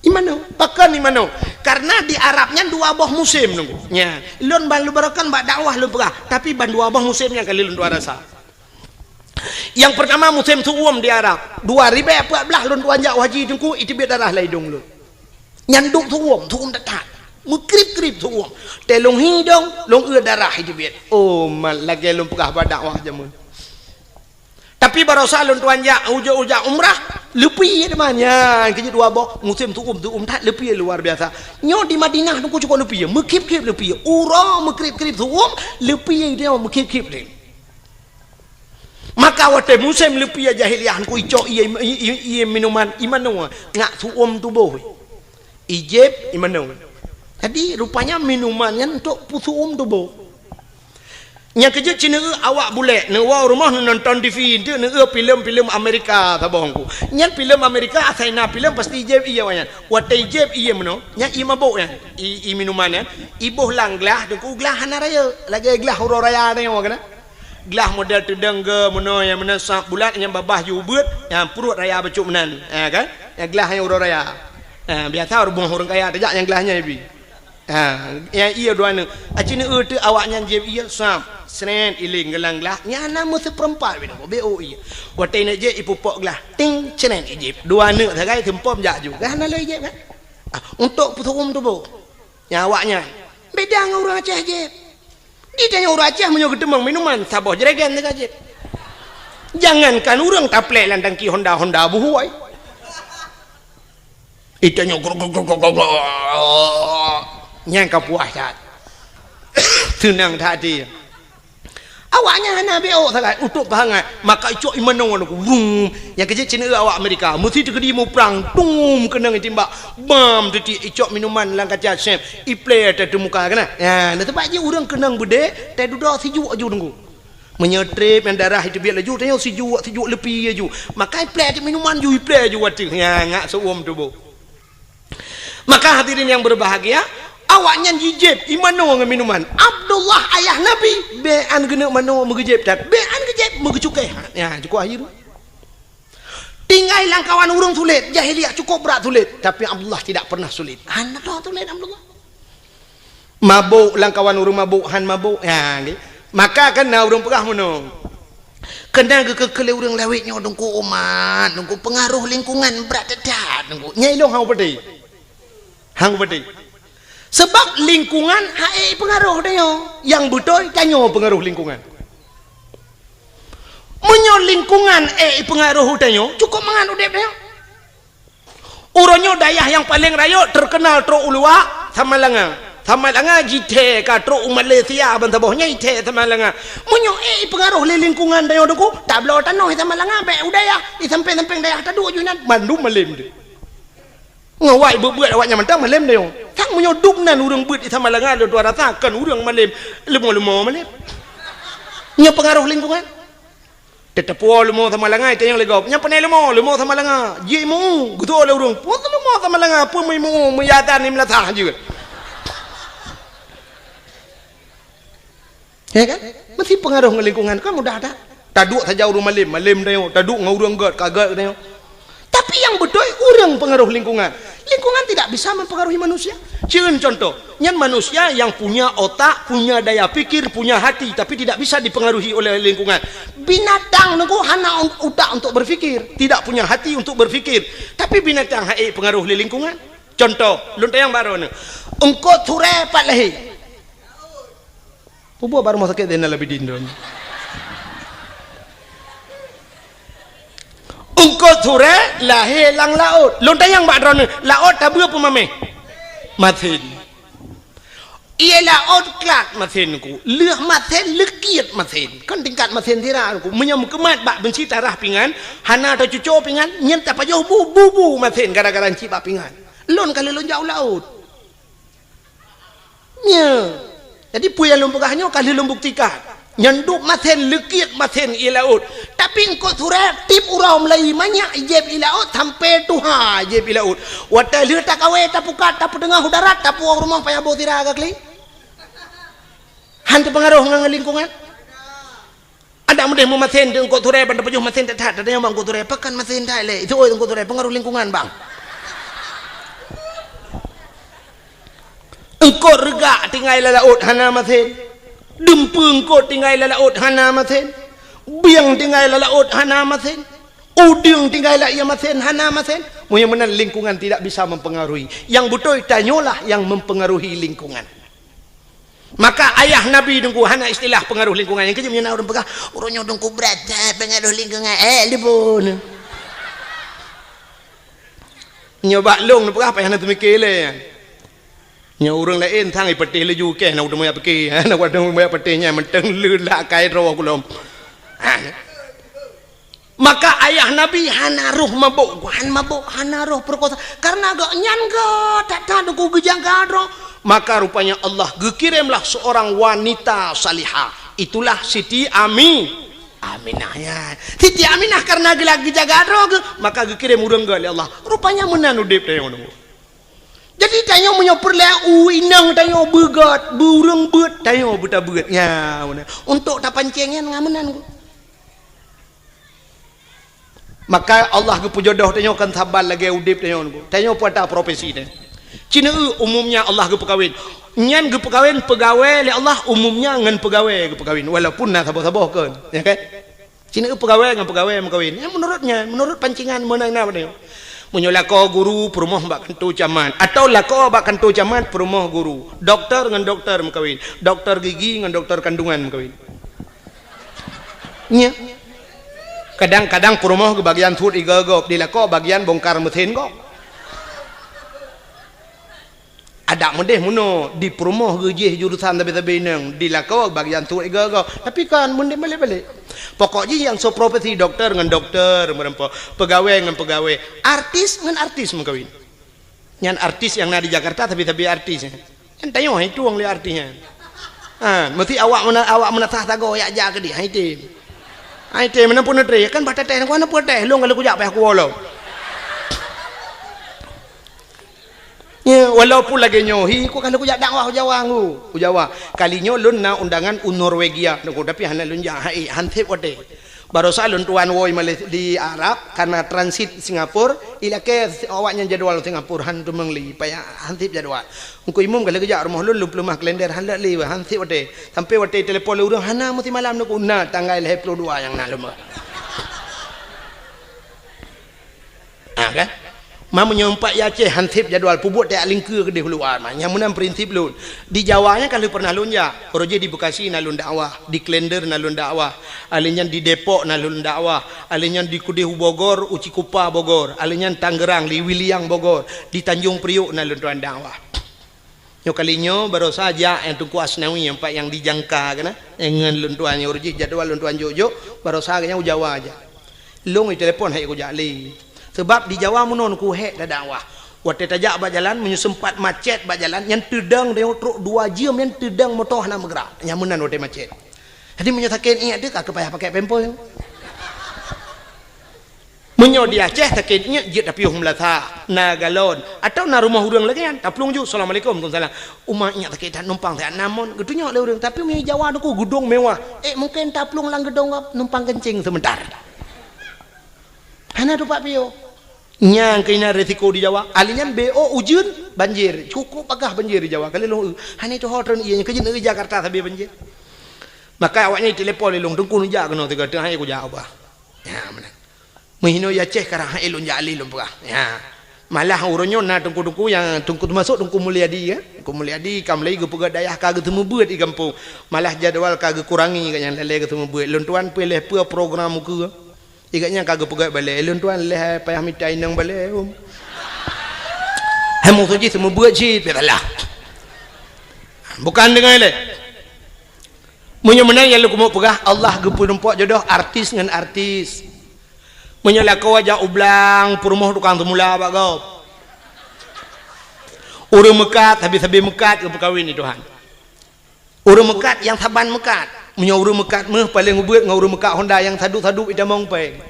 Imanoe, pakon imanoe? Karena di Arab nyan dua boh musim teungku. Nya, lôn ban lôn barokan bak dakwah lôn peugah, tapi ban dua boh musim nyang kali lôn tuan rasa. Nyang pertama musim su'um di Arab. Dua ribèe peuet blah lôn tuan jak haji teungku, iteubiet darah lam idông lôn. Nyan duek su'um, su'um that-that. Meukrib-krib su'um. Teuh lôn hi dong, lôn eu darah iteubiet. Oh, mat lagèe lôn peugah bak dakwah jameun. Tapi barosa lôn tuan jak ujak-ujak umrah, leupie teuma nyan keujeuet dua boh musim su'um, su'um that leupie luar biasa. Nyoe di Madinah teungku cukup leupie, meukrib-krib leupie. Uroe meukrib-krib su'um, leupie dia meukrib-krib lé. Maka watèe musém leupie jahiliyah teungku icok ié, ié, ié minuman imanoe ngat su'um tuboh. Ijib imanoe. Jadi rupanya minuman nyan untuk peusu'um tuboh. Nyang keujeuet cit neueu awak bulèk, neuwoe rumoh neunonton T V, enteuk neueu filem-filem Amerika saboh teungku. Nyan filem Amerika asai na filem pasti ijib ié awak nyan. Watèe ijib ié meunoe, nyan ié mabok nyan, ié, ié minuman nyan, iboh lam glah teungku, glah hana rayeuk, lagèe glah uroe raya nyoe keunan. Glah model teudong geuh meunoe nyang meunan sab bulat nyang babah ju ubeut, nyang pruet raya bacut meunan. Ha kan? Nyang glah nyang uroe raya. Ha, biasa rumoh ureueng kaya tajak nyang glah nyan ibi. Ha, nyang ié dua neuk. Aci neueu teuk awak nyan jieb ié sab. Srét iléng geulang glah. Nyan na meuseupeurempat bidang. Beu ié. Watèe neuk jieb ipupok glah. Ting, srét ijieb. Dua neuk sagai seumpom jak ju. Gah na lé ijieb kan? Ah, untuk peusu'um tuboh. Nyang awak nyan. Beda ngon ureueng Aceh jieb. Di tanyoe ureueng Aceh meunyoe geuteumeung minuman, saboh jerigen teuka jieb. Jangankan ureueng taplek lam tangki Honda, Honda buhôi. Di tanyoe grok, grok, grok, grok, grok, grok. Nyan ka puas that. Seunang that até. Awak nyan hana beok sagai, utôp bangai. Maka icok imanoe ngon aku. Wum. Nyang keujeuet cit neueu awak Amerika. Meusi teukeudi muprang. Tum keunong itimbak. Bam teuti icok minuman lam kaca sép. Iplé ateueh muka keunan. Ya, na teubak jih ureueng keunong beudé, teududoe sijuek aju teungku. Meunyoe trép nyang darah iteubiet laju, tanyoe sijuek, sijuek leupie aju. Maka iplé ateueh minuman ju, iplé aju ateueh. Ya, ngat seu'uem tuboh. Maka hadirin yang berbahagia, awak nyan jijieb imanoe ngon minuman. Abdullah ayah Nabi, bèk an geuneuk manoe meugeujieb that, bèk an geujieb meugeucukéh. Ya, cukup akhé. Tinggai lam kawan ureueng sulet, jahiliyah cukup brat sulet, tapi Abdullah tidak pernah sulet. Hana droe sulet Abdullah. Mabok lam kawan ureueng mabok, han mabok. Ya, nggih. Maka kan na ureueng peugah meunoe. Keunan geukeu-keu lé ureueng lawét nyoe teungku umat, teungku pengaruh lingkungan brat that-that teungku. Nyan ilôn han kupeudeh. Han kupeudeh. Sebab lingkungan han ék pengaruh tanyoe. Nyang beutôi tanyoe pengaruh lingkungan. Meunyoe lingkungan ék pengaruh tanyoe, cukup mangat udép tanyoe. Uroe nyoe dayah nyang paleng rayeuk teukeunal trok u luwa, Samalanga. Samalanga jithèe ka trok u Malaysia ban saboh nyan jithèe Samalanga. Meunyoe ék ipeungaroh lé lingkungan tanyoe teungku, tabloe tanoh i Samalanga bèk u dayah, i sampéng-sampéng dayah taduek ju inan, mandum malém deuh. Ngon wai beuet-beuet awak nyan mantong malém tanyoe. Sang meunyoe dum nan ureueng beuet i Samalanga lôn tuan rasa kon ureueng malém, leumo-leumo malém. Nyoe peungaroh lingkungan. Teuteupeue leumo Samalanga, itanyong lé gob. Nyan peunoh leumo, leumo Samalanga. Jimeu, geutu'oh lé ureueng. Peue leumo Samalanga, peue meuimu, meuyadan ni meulasah jeuet. Ya kan? Meusti peungaroh ngon lingkungan. Kan mudah that. Taduek saja ureueng malém, malém tanyoe. Taduek ngon ureueng gèt, ka gèt tanyoe. Tapi nyang beutôi ureueng peungaroh lingkungan. Lingkungan tidak bisa mempengaruhi manusia. Cieun contoh, nyan manusia yang punya otak, punya daya pikir, punya hati, tapi tidak bisa dipengaruhi oleh lingkungan. Binatang teungku hana un-, utak untuk berpikir, tidak punya hati untuk berpikir. Tapi binatang han ék pengaroh lé lingkungan. Contoh, lôn tanyong baroe nyoe. Eungkôt surée pat lahé. Peue buet bak rumoh sakét Zainal Abidin droeneuh? Eungkôt surée lahé lam laôt. Lôn tanyong bak droeneuh, laôt tabeue peue maméh? Masen. Ié laôt klat masen ku. Lheueh masen leukiet masen. Kon tingkat masen sira ku. Meunyoe meukeumat bak beunsi tarah pingan, hana tacuco pingan, nyan tapajoh bu, bu, bu masen gara-gara ncit bak pingan. Lôn ka lheueh lôn jak u laôt. Nyo. Jadi peue nyang lôn peugah nyoe ka lheueh lôn buktikan. Nyan dum masen leukiet masen ié laôt. Tapi Tapi eungkôt surée tiep uroe mulai manyak jieb i laôt sampoe tuha jieb i laôt. Watée lheueh takawé tapukat tapeuteungoh u darat tapuwoe rumoh payah boh sira ka kli. Han teupeungaroh ngon lingkungan. Adak meudeh meumasen di eungkôt surée ban teupeujôh masen that-that, tanyong bang eungkôt surée, pakon masen that lé? Itu oi eungkôt surée, peungaroh lingkungan bang. Eungkôt reugak tinggai lam laôt hana masen. Dumpeue eungkôt tinggai lam laôt hana masen. Bieng tinggai lam laôt hana masen. Udeueng tinggai lam ié masen hana masen. Meunyoe meunan lingkungan tidak bisa mempengaruhi. Yang beutôi tanyoe lah yang mempengaruhi lingkungan. Maka ayah Nabi Teungku hana istilah pengaruh lingkungan. Nyang keujeuet meunyoe na ureuëng peugah, "Uroe nyoe Teungku brat that pengaruh lingkungan." Eh, lipun. Nyoe bak lôn neupeugah payah na teumike lé. Nyoe ureuëng laén sang ipeuteh laju keh na udeueng meuyak pike. Na udeueng meuyak peuteh nyan mantong le lak kai droe kulom. Ah. Maka ayah Nabi hana roh mabök, han mabök, hana roh peurekosa. Karena gobnyan geuh that-that Teungku geujaga droe. Maka rupanya Allah geukiremlah seorang wanita salihah. Itulah Siti Ami-, Aminah, ya. Siti Aminah karena geula geujaga droe geuh, maka geukirem ureuëng geuh lé Allah. Rupanya meunan udeb tanyoe. Jadi tanyoe meunyoe peureulée u inong tanyoe beugét, beu ureuëng beuet, tanyoe beutabeuet. Ya, meunan. Untuk tapancéng nyan ngon meunan. Maka Allah geupeujodoh tanyoe kon saban lagée udeb tanyoe nyoe. Tanyoe peue ata profesi teuh. Cina eu umumnya Allah geupeukawén. Nyan geupeukawén peugawée lé Allah umumnya ngon peugawée geupeukawén walaupun na saboh-saboh kon, ya kan? Cina eu peugawée ngon peugawée meukawén. Nyan menurutnya, menurut pancingan meunan na tanyoe. Meunyoe lakoe guru peurumoh bak kantô camat atau lakoe bak kantô camat peurumoh guru, doktor ngon doktor meukawén, doktor gigi ngon doktor kandungan meukawén. Nya. Kadang-kadang peurumoh geubagian suet igoe gob, di lakoe bagian bongkar mesin gob. Adak meudeh meunoe di peurumoh geujih jurusan sabe-sabe inong, di lakoe bagian suet igoe gob. Tapi kan meudeh balek-balek. Pokok jih nyang soe profesi doktor ngon doktor meureumpok, peugawée ngon peugawée, artis ngon artis meukawén. Nyan artis nyang na di Jakarta sabe-sabe artis. Nyan tanyoe hai tueng lé artis nyan. Ha, meusti awak meuna-, awak meunasah sagoe yak jak keudeh, hai tem. Hai tem, meunan pun neutre, kan bah teuteh, ku hana peuteh, lôn ka lheueh kujak payah kuwoe lom. Ya, walaupun lagée nyoe, hi, ku ka lheueh kujak dakwah u Jawa ngu, u Jawa. Kali nyoe lôn na undangan u Norwegia, tapi hana lôn jak, hai, han sép watée. Barosa lôn tuan woe Malaysia di Arab, karena transit Singapura, ilakée awaknyan jadwal Singapura, han teumeung lé, payah han sép jadwal. Teungku Imum ka lheueh geujak rumoh lôn, lôn peuleumah kalender, han lé, han sép watée. Sampai watée telepon lé ureuëng, hana meusimalam neuku, na tanggai lhée ploh dua nyang na lôn. Ah, kan? Ma meunyoe umpat i Aceh han sép jadwal, peubuet tajak lingkeue keudeh u luwa, ma. Nyang meunan prinsip lôn. Di Jawa nyan ka lheueh pernah lôn jak. Uroe jih di Bekasi na lôn dakwah, di Klender na lôn dakwah, alheuh nyan di Depok na lôn dakwah, alheuh nyan di keudeh u Bogor, u Cikupa Bogor, alheuh nyan Tangerang, di Wiliang Bogor, di Tanjung Priok na lôn tuan dakwah. Nyoe kali nyoe barosa jak nyang Teungku Asnawi nyang pat nyang di Jangka keunan, nyang ngon lôn tuan nyoe uroe jih jadwal lôn tuan jok-jok, barosa geuhnyan u Jawa jak. Lôn itelepon han ék kujak lé. Sabab di Jawa meunoe ku hék tadakwah. Watée tajak bak jalan, meunyoe seumpat macet bak jalan, nyan teudong tanyoe trok dua jeuem nyan teudong moto hana meugrak. Nyan meunan watée macet. Jadi meunyoe sakét iék teuh ka payah pakai pampers. Meunyoe di Aceh sakét iék jeuet tapiôh meulasa, na galon, atawa na rumoh ureuëng lagée nyan, taplueng ju, "Assalamualaikum." "Waalaikumsalam." "Uma iék sakét that numpang siat na mon." Geutunyok lé ureuëng, tapi meunyoe Jawa Teungku geudong mewah, ék mungken taplueng lam geudong numpang keuncing seumeuntar. Hana tupat piôh. Nyang keunan risiko di Jawa. Ahli nyan B O ujeuen, banjir. Cukup bagah banjir di Jawa. Kali lôn, hana itu ho treun ié nyan keujeuet negeri Jakarta sabe banjir. Maka awaknyan telepon lé lôn, "Teungku neujak keunoe tiga teungoh hai kujak ubah." Ya, meunan. Meuhinoe ya Aceh karang hai lôn jak lé lôn peugah. Ya. Malah uroe nyoe na teungku-teungku nyang teungku teumasok Teungku Mulyadi, ya. Teungku Mulyadi ka mulai geupeugah dayah ka geuseumeubeuet di gampông. Malah jadwal ka geukurangi ka nyang lalée geuseumeubeuet. Lôn tuan peuleh peue program ukeue. Igat nyan ka geupeugah balée, lôn tuan leh payah mita inong balée, um. Hai musoh jih seumeubeuet cit, pih salah. Bukan deungon lé. Meunyoe meunan nyang lôn keumeung peugah, Allah geupeurumpok jodoh artis ngon artis. Meunyoe lakoe jak u blang, peurumoh tukang seumula bak gob. Ureuëng meukat, sabe-sabe meukat geupeukawén di Tuhan. Ureuëng meukat nyang saban meukat. Meunyoe ureuëng meukat méuh paleng ubeuet ngon ureuëng meukat honda nyang sadup-sadup itamong péng.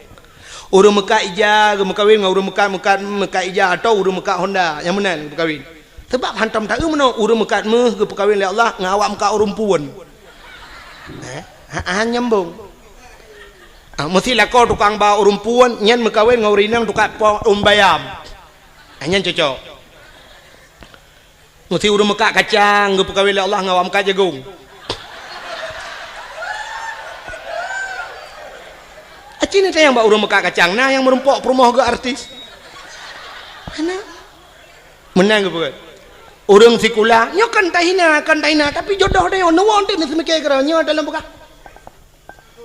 Ureuëng meukat ija geumeukawen ngon ureuëng meukat, meukat, meukat ija atawa ureuëng meukat honda nyang meunan geumeukawen. Sebab hantom taeu meunoe ureuëng meukat méuh geupeukawen lé Allah ngon awak meukat ureuëng puon. Eh, ha, ha, nyambung. Ah, meusti lakoe tukang ba ureuëng puon nyan meukawen ngon ureuëng inong tukang po ureuëng bayam. Ah, nyan cocok. Meusti ureuëng meukat kacang geupeukawen lé Allah ngon awak meukat jagong. Aci ni tayang bak ureuëng meukat kacang, na nyang meurumpok peurumoh geuh artis. Hana. Meunan geupeugah. Ureuëng sikula, nyoe kan tahina, kan tahina, tapi jodoh tanyoe, neuwoe teuk neuseumiké keudroe, nyoe dalam peugah.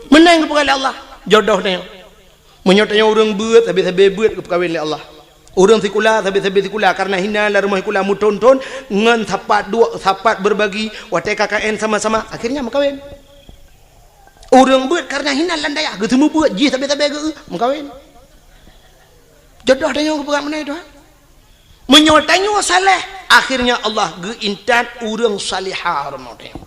Meunan geupeugah lé Allah, jodoh tanyoe. Meunyoe tanyoe ureuëng beuet, sabe-sabe beuet geupeukawen lé Allah. Ureuëng sikula, sabe-sabe sikula, kareuna hina lam rumoh sikula meuthon-thon, ngon sapat duek, sapat beurbagi, watée K K N sama-sama, akhirnya meukawen. Ureuëng beuet kareuna hina lam dayah, geuseumeubeuet jih sabe-sabe geu, meukawen. Jodoh tanyoe geupeugah meunan, Tuhan. Meunyoe tanyoe saleh, akhirnya Allah geuintat ureuëng salihah rumoh tanyoe.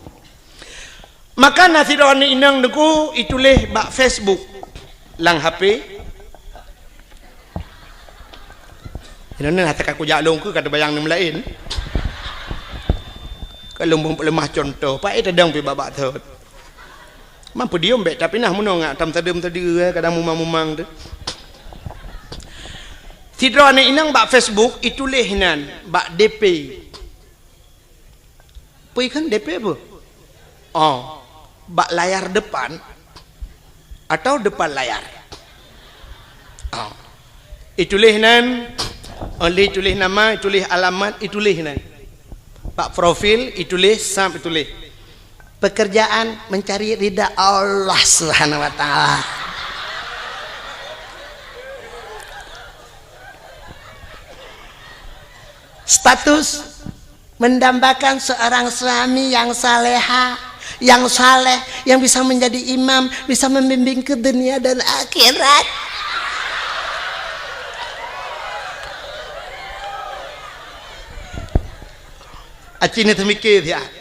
Maka na sidroe aneuk inong teungku ituléh bak Facebook lam H P. Inoe hata ka kujak lôn keu ka teubayang nyang laén. Ka lôn beuleumah cuntoh, paét tadong pih babah thot. Mampu diom bék, tapi nah meunoe ngak tam tadeuem tadi, eh, kadang mumang-mumang tu. Sidroe aneuk inong bak Facebook ituléh nan bak D P. Peue kheun D P peue? Oh, bak layar depan atau depan layar? Oh. Ituléh nan, oleh ituléh nama, ituléh alamat, ituléh nan. Bak profil ituléh, sab ituléh. Pekerjaan mencari ridha Allah Subhanahu wa Ta'ala. Status mendambakan seorang suami yang saleha, yang saleh, yang bisa menjadi imam, bisa membimbing ke dunia dan akhirat. Aci ni teumikir siat.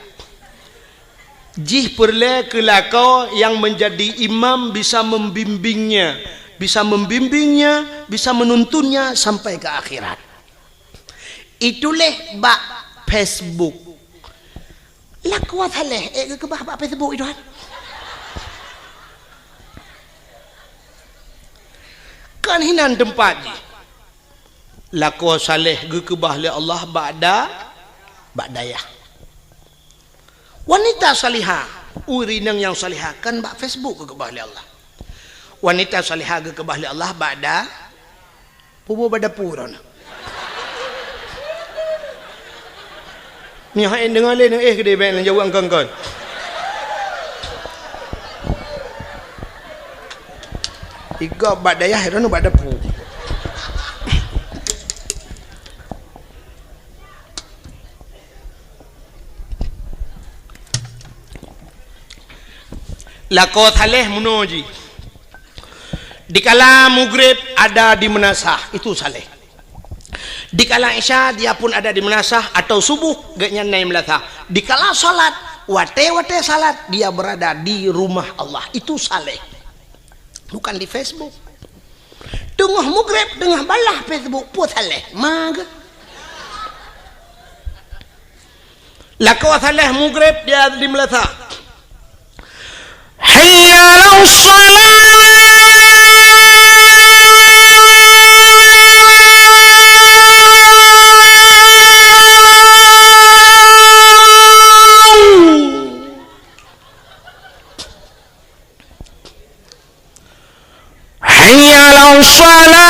Jih peureulée keu lakoe nyang meunjadi imam bisa membimbingnya, bisa membimbingnya, bisa menuntunnya sampai ke akhirat. Ituléh bak Facebook. Lakoe saleh, eh, geukeubah bak Facebook itu kan. Kan hinan teumpat jih. Lakoe saleh geukeubah lé Allah bak da-, bak dayah. Wanita salihah, ureuëng inong nyang salihah kan bak Facebook geukeubah lé Allah. Wanita salihah geukeubah lé Allah bak da-, pubu bak dapu droeneuh. Nyoe hai deungoe lé, eh, keudeh bék neujaweueb kon-kon. Igob bak dayah, droeneuh bak dapu. Lakoe saleh meunoe jih. Dikala mugreb ada di meunasah, itu saleh. Dikala isya dia pun ada di meunasah atau subuh gobnyan na di meunasah. Dikala salat, watée-watée salat dia berada di rumah Allah, itu saleh. Bukan di Facebook. Teungoh mugreb, teungoh balah Facebook, peue saleh. Mage. Lakoe saleh mugreb dia di meunasah. Hayya 'alas shalah. Hayya 'alas shalah.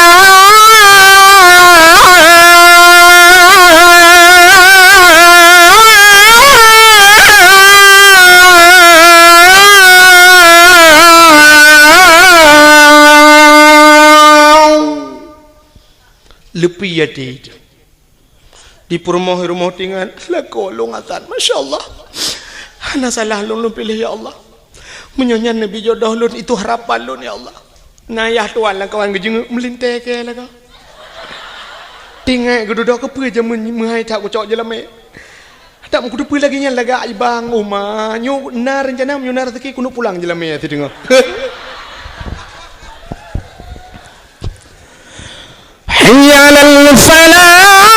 Leupie até. Di peurumoh, rumoh tingan, lakoe lôn azan. Masya Allah. Hana salah lôn, lôn piléh, ya Allah. Meunyoe nyan neubi jodoh lôn, itu harapan lôn, ya Allah. Na yah tuan lam kawan geujeungeuk meulintée keu lakoe. Tingat geududoe keupeue jameun meuhai that kucok jeulamé. Tak meukuteupeu lagèe nyan lagak ibang uma. Nyoe na rencana, nyoe na rezeki keuneuk pulang jeulamé sideungoe. Hayya 'alal falah.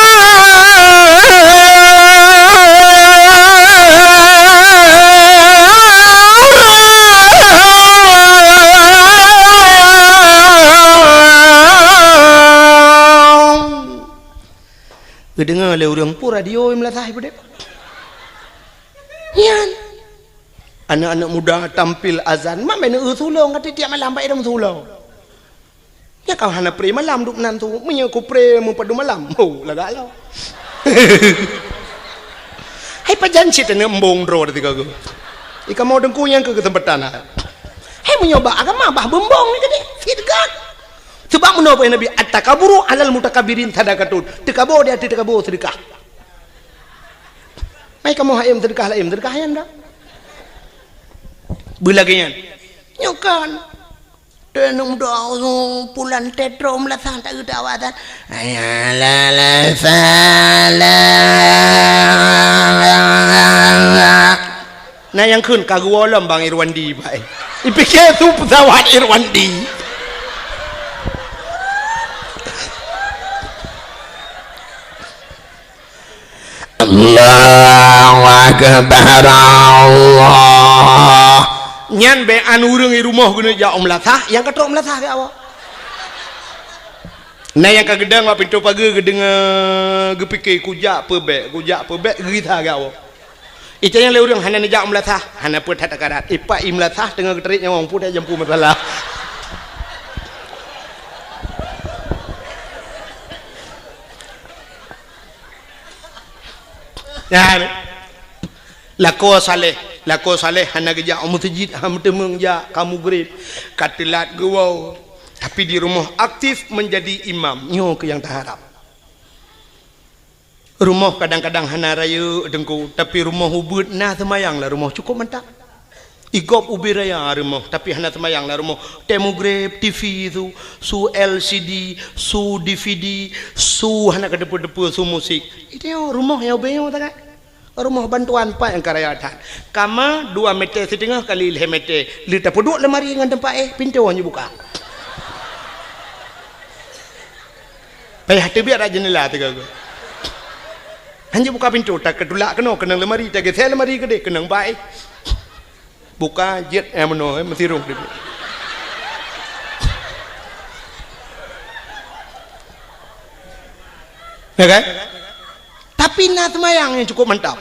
Geudeungoe lé ureueng, peue radio i meulasah ipeudép. Nyan. Aneuk-aneuk muda tampil azan, mak bèk neueu sulong, ka tiep-tiep malam bak idong sulong. Nyan ka hana pré malam duek meunan su, meunyoe kupré meupadum malam, ho, lagak lom. Hai pajan cit aneuk embong droe teuka geuh. Ikamoe teungku nyang keu keuseumpatan hai. Hai meunyoe bak agama bah beumbong ni tadi, sit gat. Sebab meunoe peue Nabi, "At-takaburu 'alal mutakabbirin sadaqatun." Teukabo di ateueh teukabo seudeukah. Mai kamoe hayom seudeukah laén, seudeukah nyan dak? Beulagèe nyan. Nyoe kan. Teuneuk muda, oh, pulan tetro meulasah tak geudak awak tan. Hayya 'alal falah. Na nyang kheun ka geuwoe lom Bang Irwandi, Pak, eh. Ipike su pesawat Irwandi. Allahu Akbar, Allah. Nyan bèk an ureueng i rumoh geuneuk jak u meulasah, nyang ka trok meulasah geuwoe. Na nyang ka geudong bak pintoe pageue geudeungoe, geupike, "Kujak peue bèk, kujak peue bèk," geugisa geuwoe. Itanyong lé ureueng, "Hana neujak u meulasah?" "Hana peue that takarat." Ipak i meulasah teungoh geutarék nyawöng, peue that jampu masalah. Nyan. Lakoe saleh, lakoe saleh hana geujak u meuseujid, hana meuteumeung jak, ka mugreb, ka teulat geuwoe. Tapi di rumoh aktif menjadi imam, nyoe keuh nyang taharab. Rumoh kadang-kadang hana rayeuk teungku, tapi rumoh ubeuet na seumayang lam rumoh cukup mantap. Igop ubé raya rumoh, tapi hana seumayang lam rumoh. Tém mugreb, T V su, su L C D, su D V D, su hana keudeupeue-deupeue, su musik. Itu rumoh nyang ubé nyoe tagai. Rumoh bantuan pat nyang ka raya that. Kama dua meter siteungoh kali lhèe meter. Lheueh tapeuduek lemari ngon teumpat éh, pintoe hana jibuka. Payah teubiet rak jeundela teuga geuh. Hana jibuka pintoe, takeutulak keunoe, keunong lemari, tageuseue lemari keudeh, keunong bak éh. Buka jeuet, eh, meunoe, eh, meusirong deh. Ya kan? Tapi na seumayang nyang cukup mantap.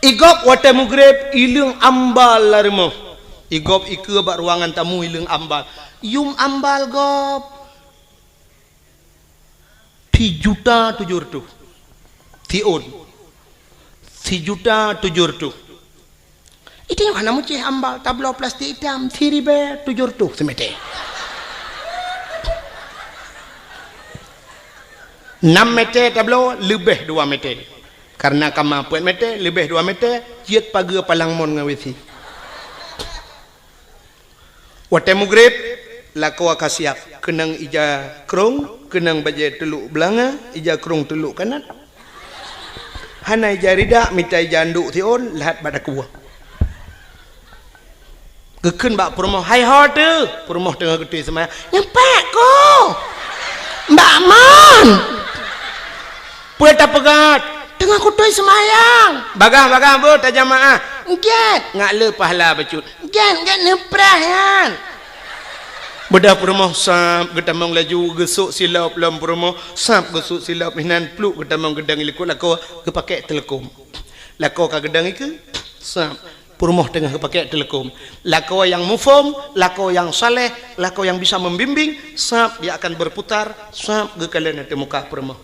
Igop watèe mugreb, ileueng ambal lam rumoh. Igop ikeue bak ruangan tamu, ileueng ambal. Yum ambal gop. Sijuta tujoh reutôh. Siôn. Sijuta tujoh reutôh. Itu nyang hana meucéh ambal, tabloe plastik itam, siribèe tujoh reutôh simeter. Nam meter tabloe, leubeh dua meter. Karena kama peuet meter, leubeh dua meter, jeuet pageue palang mon ngon W C. Watèe mugreb, lakoe ka siap, keunong ija krông, keunong bajèe teulok beulanga, ija krông teulok kanat. Hana ija rida, mita ija andok siôn, lheuh bak dakue. Geukheun bak peurumoh, "Hai ho teuh!" Peurumoh teungoh geutôi seumayang. "Nyoe pat ku! Mbak Mon!" "Peue tapeugah?" "Teungoh kutôi seumayang." "Bagaih-bagaih beuh tajamaah." "Gèt." "Ngat le pahala bacut." "Gèt, gèt neuprah nyan." Beudôh peurumoh sab geutamong laju geusôk silop lom peurumoh, sab geusôk silop hinan pluek geutamong geudong i likot lakoe geupakèk teuleukom. Lakoe ka geudong ikeue, sab peurumoh teungoh geupakèk teuleukom. Lakoe nyang muphom, lakoe nyang saleh, lakoe nyang bisa membimbing, sab dia akan berputar, sab geukalon ateueh muka peurumoh.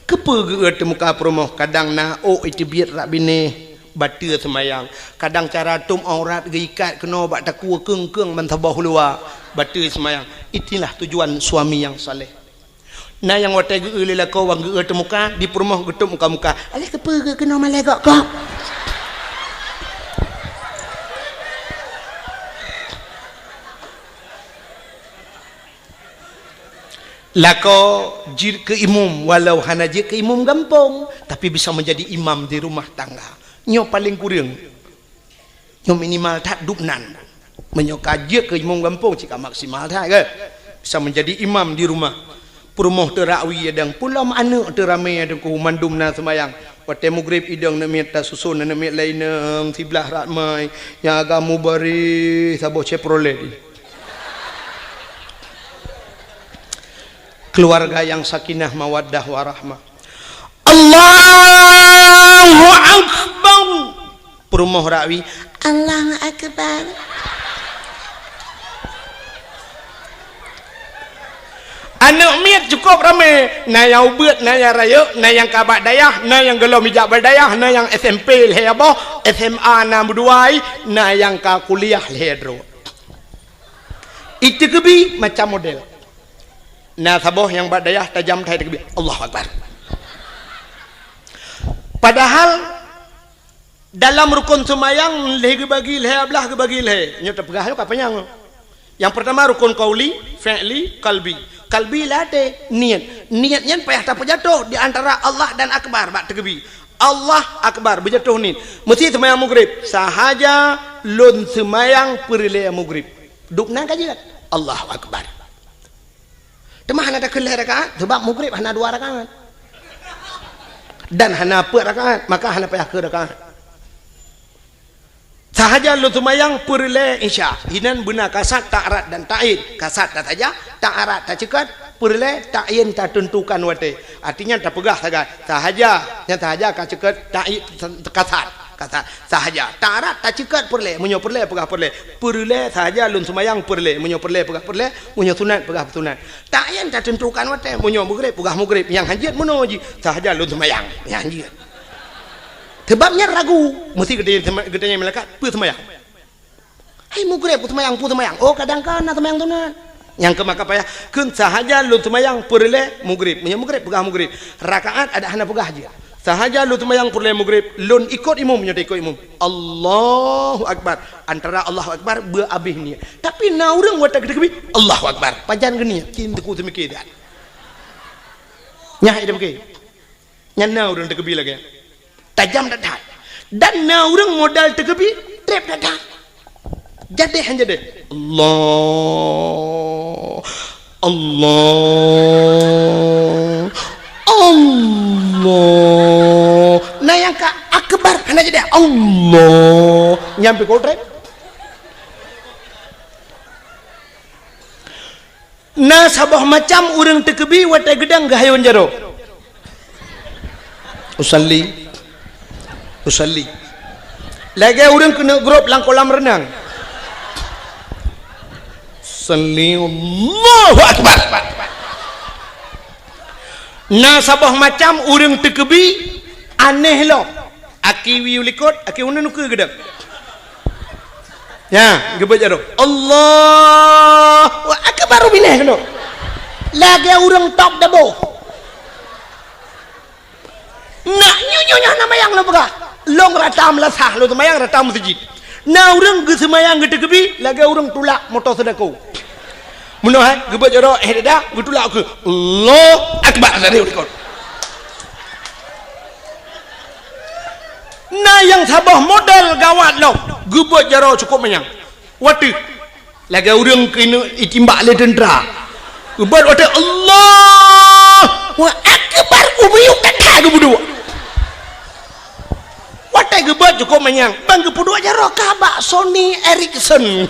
Keupeue geu-eu teuh muka peurumoh? Kadang na ôk iteubiet rak binéh, bateue seumayang. Kadang cara tôm aurat geuikat keunoe bak takue keung-keung ban saboh luwa, bateue seumayang. Itulah tujuan suami nyang saleh. Na nyang watèe geu-eu lé lakoe wan geu-eu teuh muka, di peurumoh geutôp muka-muka. "Alah keupeue geu-eu keunoe malèe gok-gok?" Lakoe jeuet keu imum, walau hana jeuet keu imum gampông, tapi bisa menjadi imam di rumah tangga. Nyoe paleng kureueng. Nyoe minimal that dubnan. Meunyoe ka jeuet keu imum gampông, cit ka maksimal that, kan? Bisa menjadi imam di rumah. Peurumoh teurakwi adang, pulom aneuk teuramé adang, mandum na seumayang. Watée mugrib idong aneuk miet tasuson aneuk miet laén, siblah ramai, nyang agam mubaréh saboh Chevrolet. Keluarga yang sakinah, mawaddah, warahmah. Allahu Akbar. Peurumoh rakwi, Allahu Akbar. Aneuk miet cukup ramé, na nyang ubit, na nyang rayeuk, na nyang ka bak dayah, na nyang gohlom ijak bak dayah, na nyang S M P lhée boh, S M A na meuduai, na nyang ka kuliah lhée droe. Iteukeubi macam model. Na saboh nyang bak dayah tajam that iteukeubi, Allahu Akbar. Padahal dalam rukon seumayang lhée geubagi lhée, ablah geubagi lhée. Nyoe tapeugah nyoe ka panyang. Nyang peurtama rukon qauli, fi'li, qalbi. Qalbi lam até, niet. Niet nyan payah tapeujatoh di antara Allah dan Akbar bak teukeubi. Allah Akbar, beujatoh niet. Meusi seumayang mugrib, sahaja lôn seumayang peureulée mugrib. Dubnan ka jeuet. Allahu Akbar. Teuma hana takheun lhée rakaat, sabab mugrib hana dua rakaat. Dan hana peuet rakaat, maka hana payah keu rakaat. Sahaja lôn seumayang peureulée Isya. Inan beuna kasat, ta'arat dan ta'yin. Kasat tasaja, ta'arat taceukot, peureulée ta'yin tateuntukan watée. Artinya tapeugah sagai. Sahaja, nyang sahaja ka ceukot, ta'yin kasat. Kasat sahaja. Ta'arat taceukot peureulée, meunyoe peureulée peugah peureulée. Peureulée sahaja lôn seumayang peureulée, meunyoe peureulée peugah peureulée, meunyoe sunat peugah sunat. Ta'yin tateuntukan watée, meunyoe mugrib peugah mugrib, nyang hanjeuet meunoe jih sahaja lôn seumayang, nyang hanjeuet. Sebab nyan ragu, meusi geutanyong malaikat, peue seumayang? Hai mugrib, peue seumayang, peue seumayang? Oh, kadang kana seumayang sunat. Nyang keu maka payah, kheun sahaja lôn seumayang peureulée mugrib. Meunyoe mugrib peugah mugrib, rakaat adak hana peugah jih. Sahaja lôn seumayang peureulée mugrib, lôn ikot imum, nyoe ikot imum. Allahu Akbar. Antara Allahu Akbar beu abéh niet. Tapi na ureuëng watée geuteukeubi, Allahu Akbar. Pajan geuniet, cit teukeu teumike that. Nyah ida beuke. Nyan na ureuëng teukeubi lagée. Tajam that-that. Dan na ureuëng modal teukeubi, treb that-that. Jadeh han jadeh. Allah. Allah. Allah. Na nyang ka akbar hana jadeh. Allah. Nyang pih kotrek. Na saboh macam ureuëng teukeubi watée geudang geuhayôn jaroe. Usalli. Usalli. Lagée ureuëng keuneuk grob lam kolam reunang. Salli, Allahu Akbar. Na saboh macam ureuëng teukeubi aneh lom. Aki wiyeue likot, aki uneun ukeue geudang. Ya, geubeuet jaroe. Allahu Akbar, binéh keunoe. Lagée ureuëng top dabo. Nak nyoe-nyoe nyoe na mayang lôn peugah. Lôn rata meulasah, lôn seumayang rata meuseujid. Na ureuëng geuseumayang geuteukeubi lagée ureuëng tulak moto seudako. Meunoe hai, geubeuet jaroe, eh, dada, geutulak ukeue. Allahu Akbar, dari likot. Na nyang saboh model gawat lom, geubeuet jaroe cukup manyang. Watée lagée ureuëng keuneuk itimbak lé teuntra. Geubeuet watée Allahu Akbar, ubiyuk teuntra geupeuduek. Watée geubeuet cukup manyang, ban geupeuduek jaroe ka bak Sony Ericsson.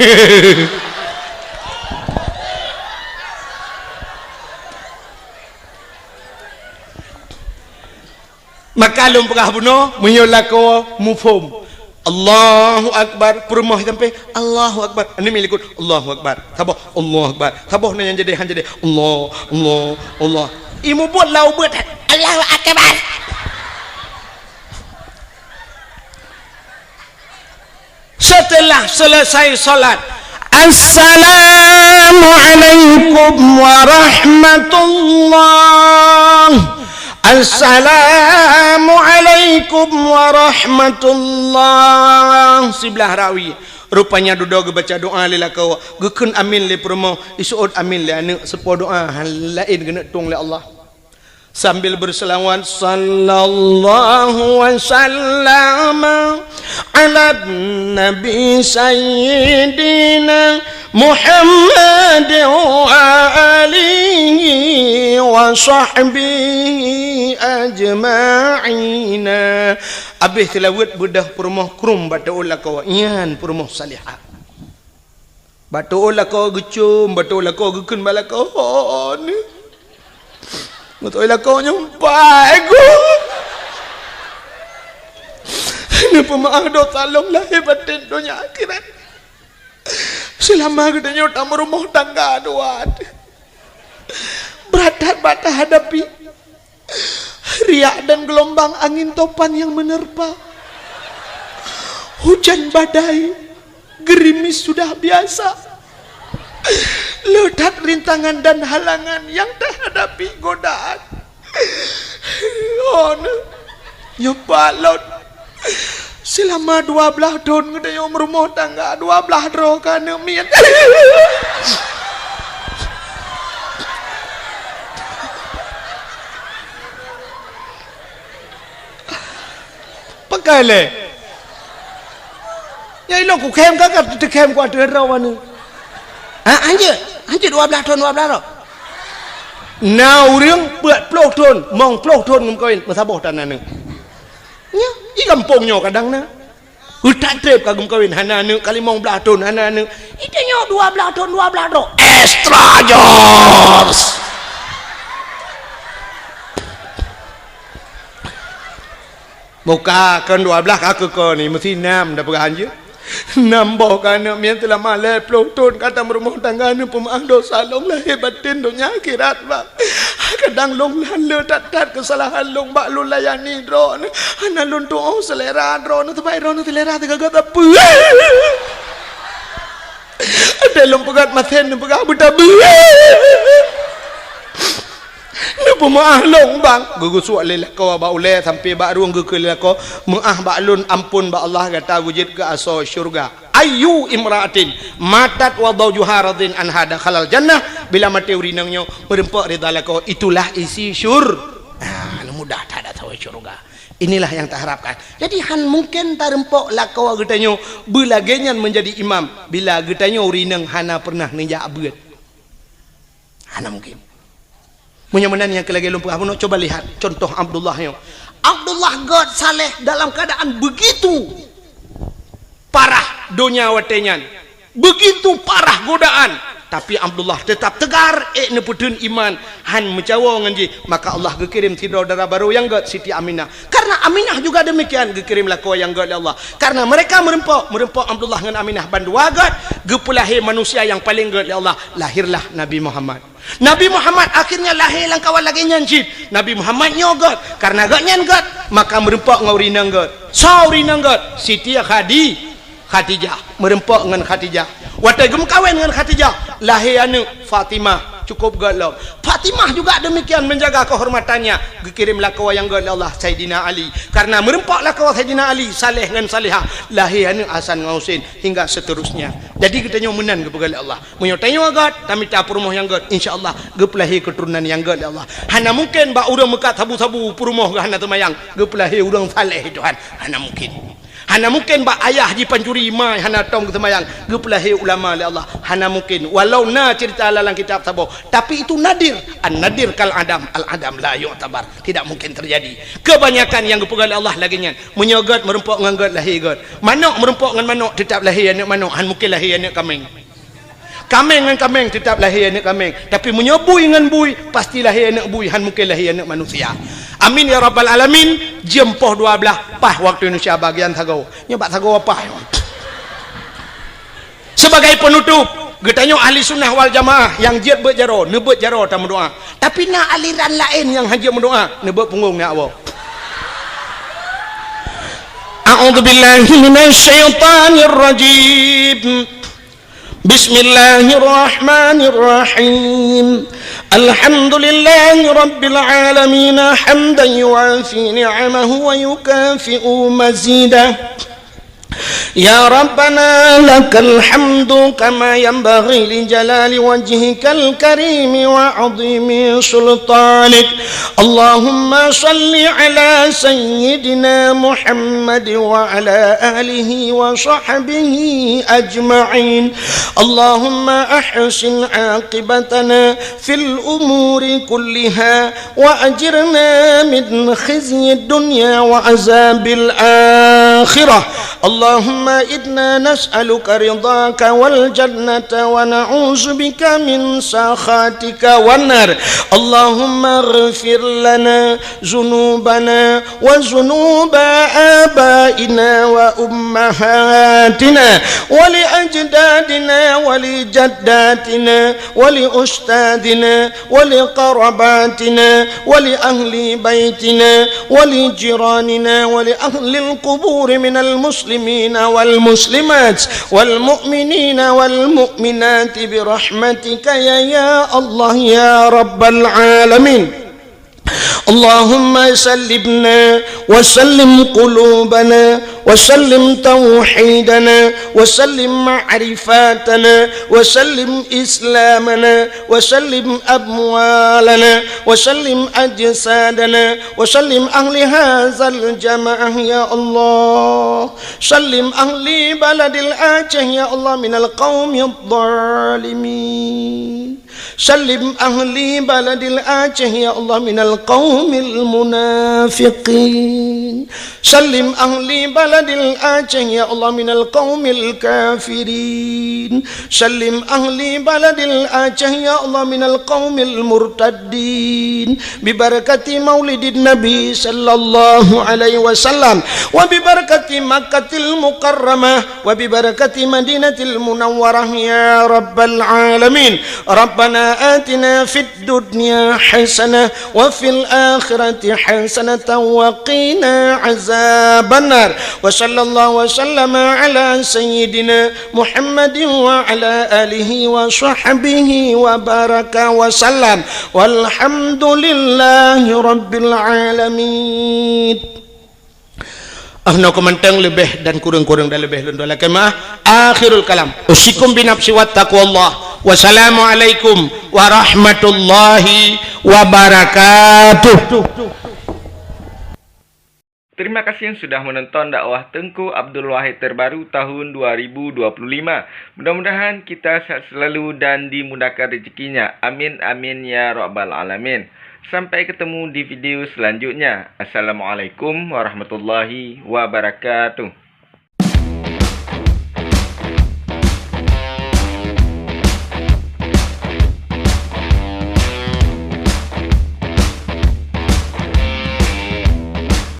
Maka lôn peugah bunoe, meunyoe lakoe muphom. Allahu Akbar, peurumoh sampai, Allahu Akbar. Aneuk miet likot, Allahu Akbar. Saboh, Allahu Akbar. Saboh na nyang jadeh, han jadeh. Allah, Allah, Allah. Imeubeuet lam ubeuet, Allahu Akbar. Setelah selesai salat, "Assalamualaikum warahmatullah. Assalamualaikum warahmatullah." Siblah rakwi. Rupanya dudoe geubaca doa lé lakoe, geukheun amin lé peurumoh, iseuôt amin lé aneuk, seupo doa han laén geuneuk tueng lé Allah. Sambil berselawat, sallallahu wasallam ala nabi sayyidina Muhammad wa alihi wa sahbihi ajma'in. Abéh seulaweuet beudôh peurumoh krum bak teuôt lakoe, nyan peurumoh salihah. Bak teuôt lakoe geucom, bak teuôt lakoe geukheun bak lakoe, "Ho, ni." Bak teuôt lakoe nyoe, "Pai, gu." Neupeumaáh dosa lôn lahé batén donya akhirat. Seulama geutanyoe tameurumoh tangga dua. Brat that bak tahadapi. Riak dan gelombang angin topan yang menerpa. Hujan badai, gerimis sudah biasa. Le that rintangan dan halangan yang tahadapi, godaan. Oh, nyoe pat lôn. Seulama dua blaih thon geutanyoe meurumoh tangga, dua blaih droe ka aneuk miet. Pakai lé. Nyang ilong kukhém ka, ka teukhém ku ateueh droe aneuk. Ha, hanjeuet, hanjeuet dua blaih thon, dua blaih droe. Na ureuëng peuet ploh thon, mong ploh thon ngon kawin, meusaboh tan aneuk. Nyoe, di gampông nyoe kadang na. Utak treb ka geumeukawen, hana aneuk, ka limong blaih thon, hana aneuk. Itu nyoe dua blaih thon, dua blaih droe. Extra jobs. Buka kon dua blaih ka keu ko ni, meusti nam dah peugah hanjeuet. Nam boh ka aneuk miet teulama lhèe ploh thon ka tameurumoh tangga, neupeumaáh dosa lôn lahé batén donya akhirat, Bang. Kadang lôn lheueh that-that keusalahan lôn bak lôn layani droeneuh. Hana lôn tuoh seulera droeneuh, teuma droeneuh seulera teugaga sapeue. Até lôn peugah masen neupeugah beutabeue. Neupeumaáh lôn, Bang. Geugeusuek lé lakoe bak ulèe sampoe bak rueng geukheun lé lakoe, "Meuáh bak lôn, amphon bak Allah, gata beujeuet keu asoe syeuruga." Ayyu imra'atin matat wa zaujuha radin anha dakhalal jannah. Bila maté ureuëng inong nyoe meureumpok ridha lakoe, itulah isi syur-, ah, mudah that asoe syeuruga. Inilah yang taharapkan. Jadi, han mungken tareumpok lakoe geutanyoe beulagèe nyan meunjadi imam bila geutanyoe ureuëng inong hana peureunah neujak beuet. Hana mungken. Meunyoe meunan nyang keu lagèe lôn peugah bunoe, coba lihat contoh Abdullah nyoe. Abdullah gèt saleh dalam keadaan begitu parah donya watèe nyan, begitu parah godaan, tapi Abdullah tetap tegar, ék neupeutheun iman, han meucawoe ngon jih. Maka Allah geukirém sidroe dara barô nyang gèt, Siti Aminah. Karena Aminah juga demikian, geukirém lakoe nyang gèt lé Allah. Karena mereka meureumpok, meureumpok Abdullah ngon Aminah bandua gèt, geupeulahé manusia nyang paleng gèt lé Allah, lahirlah Nabi Muhammad. Nabi Muhammad akhirnya lahé lam kawan lagèe nyan cit. Nabi Muhammad nyoe gèt, karena gèt nyan gèt, maka meureumpok ngon ureuëng inong gèt. Soe ureuëng inong gèt? Siti Khadi-, Khadijah. Meureumpok ngon Khadijah. Watèe geumeukawen ngon Khadijah, lahé aneuk Fatimah, cukup gèt lom. Fatimah juga demikian menjaga kehormatannya. Geukirém lakoe nyang gèt lé Allah, Saidina Ali. Karena meureumpok lakoe Saidina Ali, saleh ngon salehah, lahé aneuk Hasan ngon Husein, hingga seterusnya. Jadi geutanyoe meunan geupeugah lé Allah. Meunyoe tanyoe gèt, tamita peurumoh nyang gèt, insya Allah geupeulahé keuturonan nyang gèt lé Allah. Hana mungken bak ureuëng meukat sabu-sabu peurumoh geuh hana teumayang, geupeulahé ureuëng saleh Tuhan. Hana mungken. Hana mungken bak ayah jipancuri, ma hana tom geuseumayang, geupeulahé ulama lé Allah. Hana mungken. Walau na cerita lam kitab saboh, tapi itu nadir. An-nadir kal adam, al-adam la yu'tabar. Tidak mungkin terjadi. Kebanyakan nyang geupeugah lé Allah lagèe nyan. Meunyoe gèt meureumpok ngon gèt, lahé gèt. Manok meureumpok ngon manok, teutap lahé aneuk manok, han mungken lahé aneuk kaméng. Kaméng ngon kaméng teutap lahé aneuk kaméng. Tapi meunyoe bui ngon bui, pasti lahé aneuk bui, han mungken lahé aneuk manusia. Amin ya rabbal alamin. Jeuem poh dua blaih, paih waktu Indonesia bagian sagoe. Nyoe bak sagoe paih. Sebagai penutup, geutanyoe ahli sunnah wal jamaah nyang jeuet beuet jaroe, neubeuet jaroe tameudoa. Tapi na aliran laén nyang han jeuet meudoa, neubeuet punggong nyak woe. A'udzubillahi minasyaitonirrajim. Bismillahirrahmanirrahim. Alhamdulillahi rabbil alamin, hamdan yuwafi ni'amahu wa yukafi'u mazidah. يا ربنا لك الحمد كما ينبغي لجلال وجهك الكريم وعظيم سلطانك. اللهم صل على سيدنا محمد وعلى آله وصحبه أجمعين. اللهم أحسن عاقبتنا في الأمور كلها وأجرنا من خزي الدنيا وعذاب الآخرة. اللهم إنا نسألك رضاك والجنة ونعوذ بك من سخطك والنار. اللهم اغفر لنا ذنوبنا وذنوب آبائنا وأمهاتنا ولأجدادنا ولجداتنا ولأستاذنا ولقرباتنا ولأهل بيتنا ولجيراننا ولأهل القبور من المسلمين والمسلمات والمؤمنين والمؤمنات برحمتك يا، يا الله يا رب العالمين. اللهم سلمنا وسلم قلوبنا وسلم توحيدنا وسلم معرفاتنا وسلم إسلامنا وسلم أموالنا وسلم أجسادنا وسلم أهل هذا الجماعة يا الله. سلم أهل بلد الآجه يا الله من القوم الظالمين. سلم أهل بلد الآجه يا الله من القوم المنافقين. سلم أهل بلد الآجه يا الله من القوم الكافرين. سلم أهل بلد الآجه يا الله من القوم المرتدين. ببركة مولد النبي صلى الله عليه وسلم وببركة مكة المكرمة وببركة مدينة المنورة يا رب العالمين. ربنا آتنا في الدنيا حسنة وفي الآخرة حسنة وقنا عذاب النار. وصلى الله وسلم على سيدنا محمد وعلى آله وصحبه وبارك وسلم. والحمد لله رب العالمين. Ah, nyoe keumantong leubeh dan kureueng-kureueng dan leubeh lôn lakée meu'ah. Akhirul kalam. Usikum binafsi wattaqwallah. Wassalamualaikum warahmatullahi wabarakatuh. Terima kasih yang sudah menonton dakwah Teungku Abdul Wahid terbaru tahun dua ribu dua puluh lima. Mudah-mudahan kita sehat selalu dan dimudahkan rezekinya. Amin, amin, ya rabbal alamin. Sampai ketemu di video selanjutnya. Assalamualaikum warahmatullahi wabarakatuh.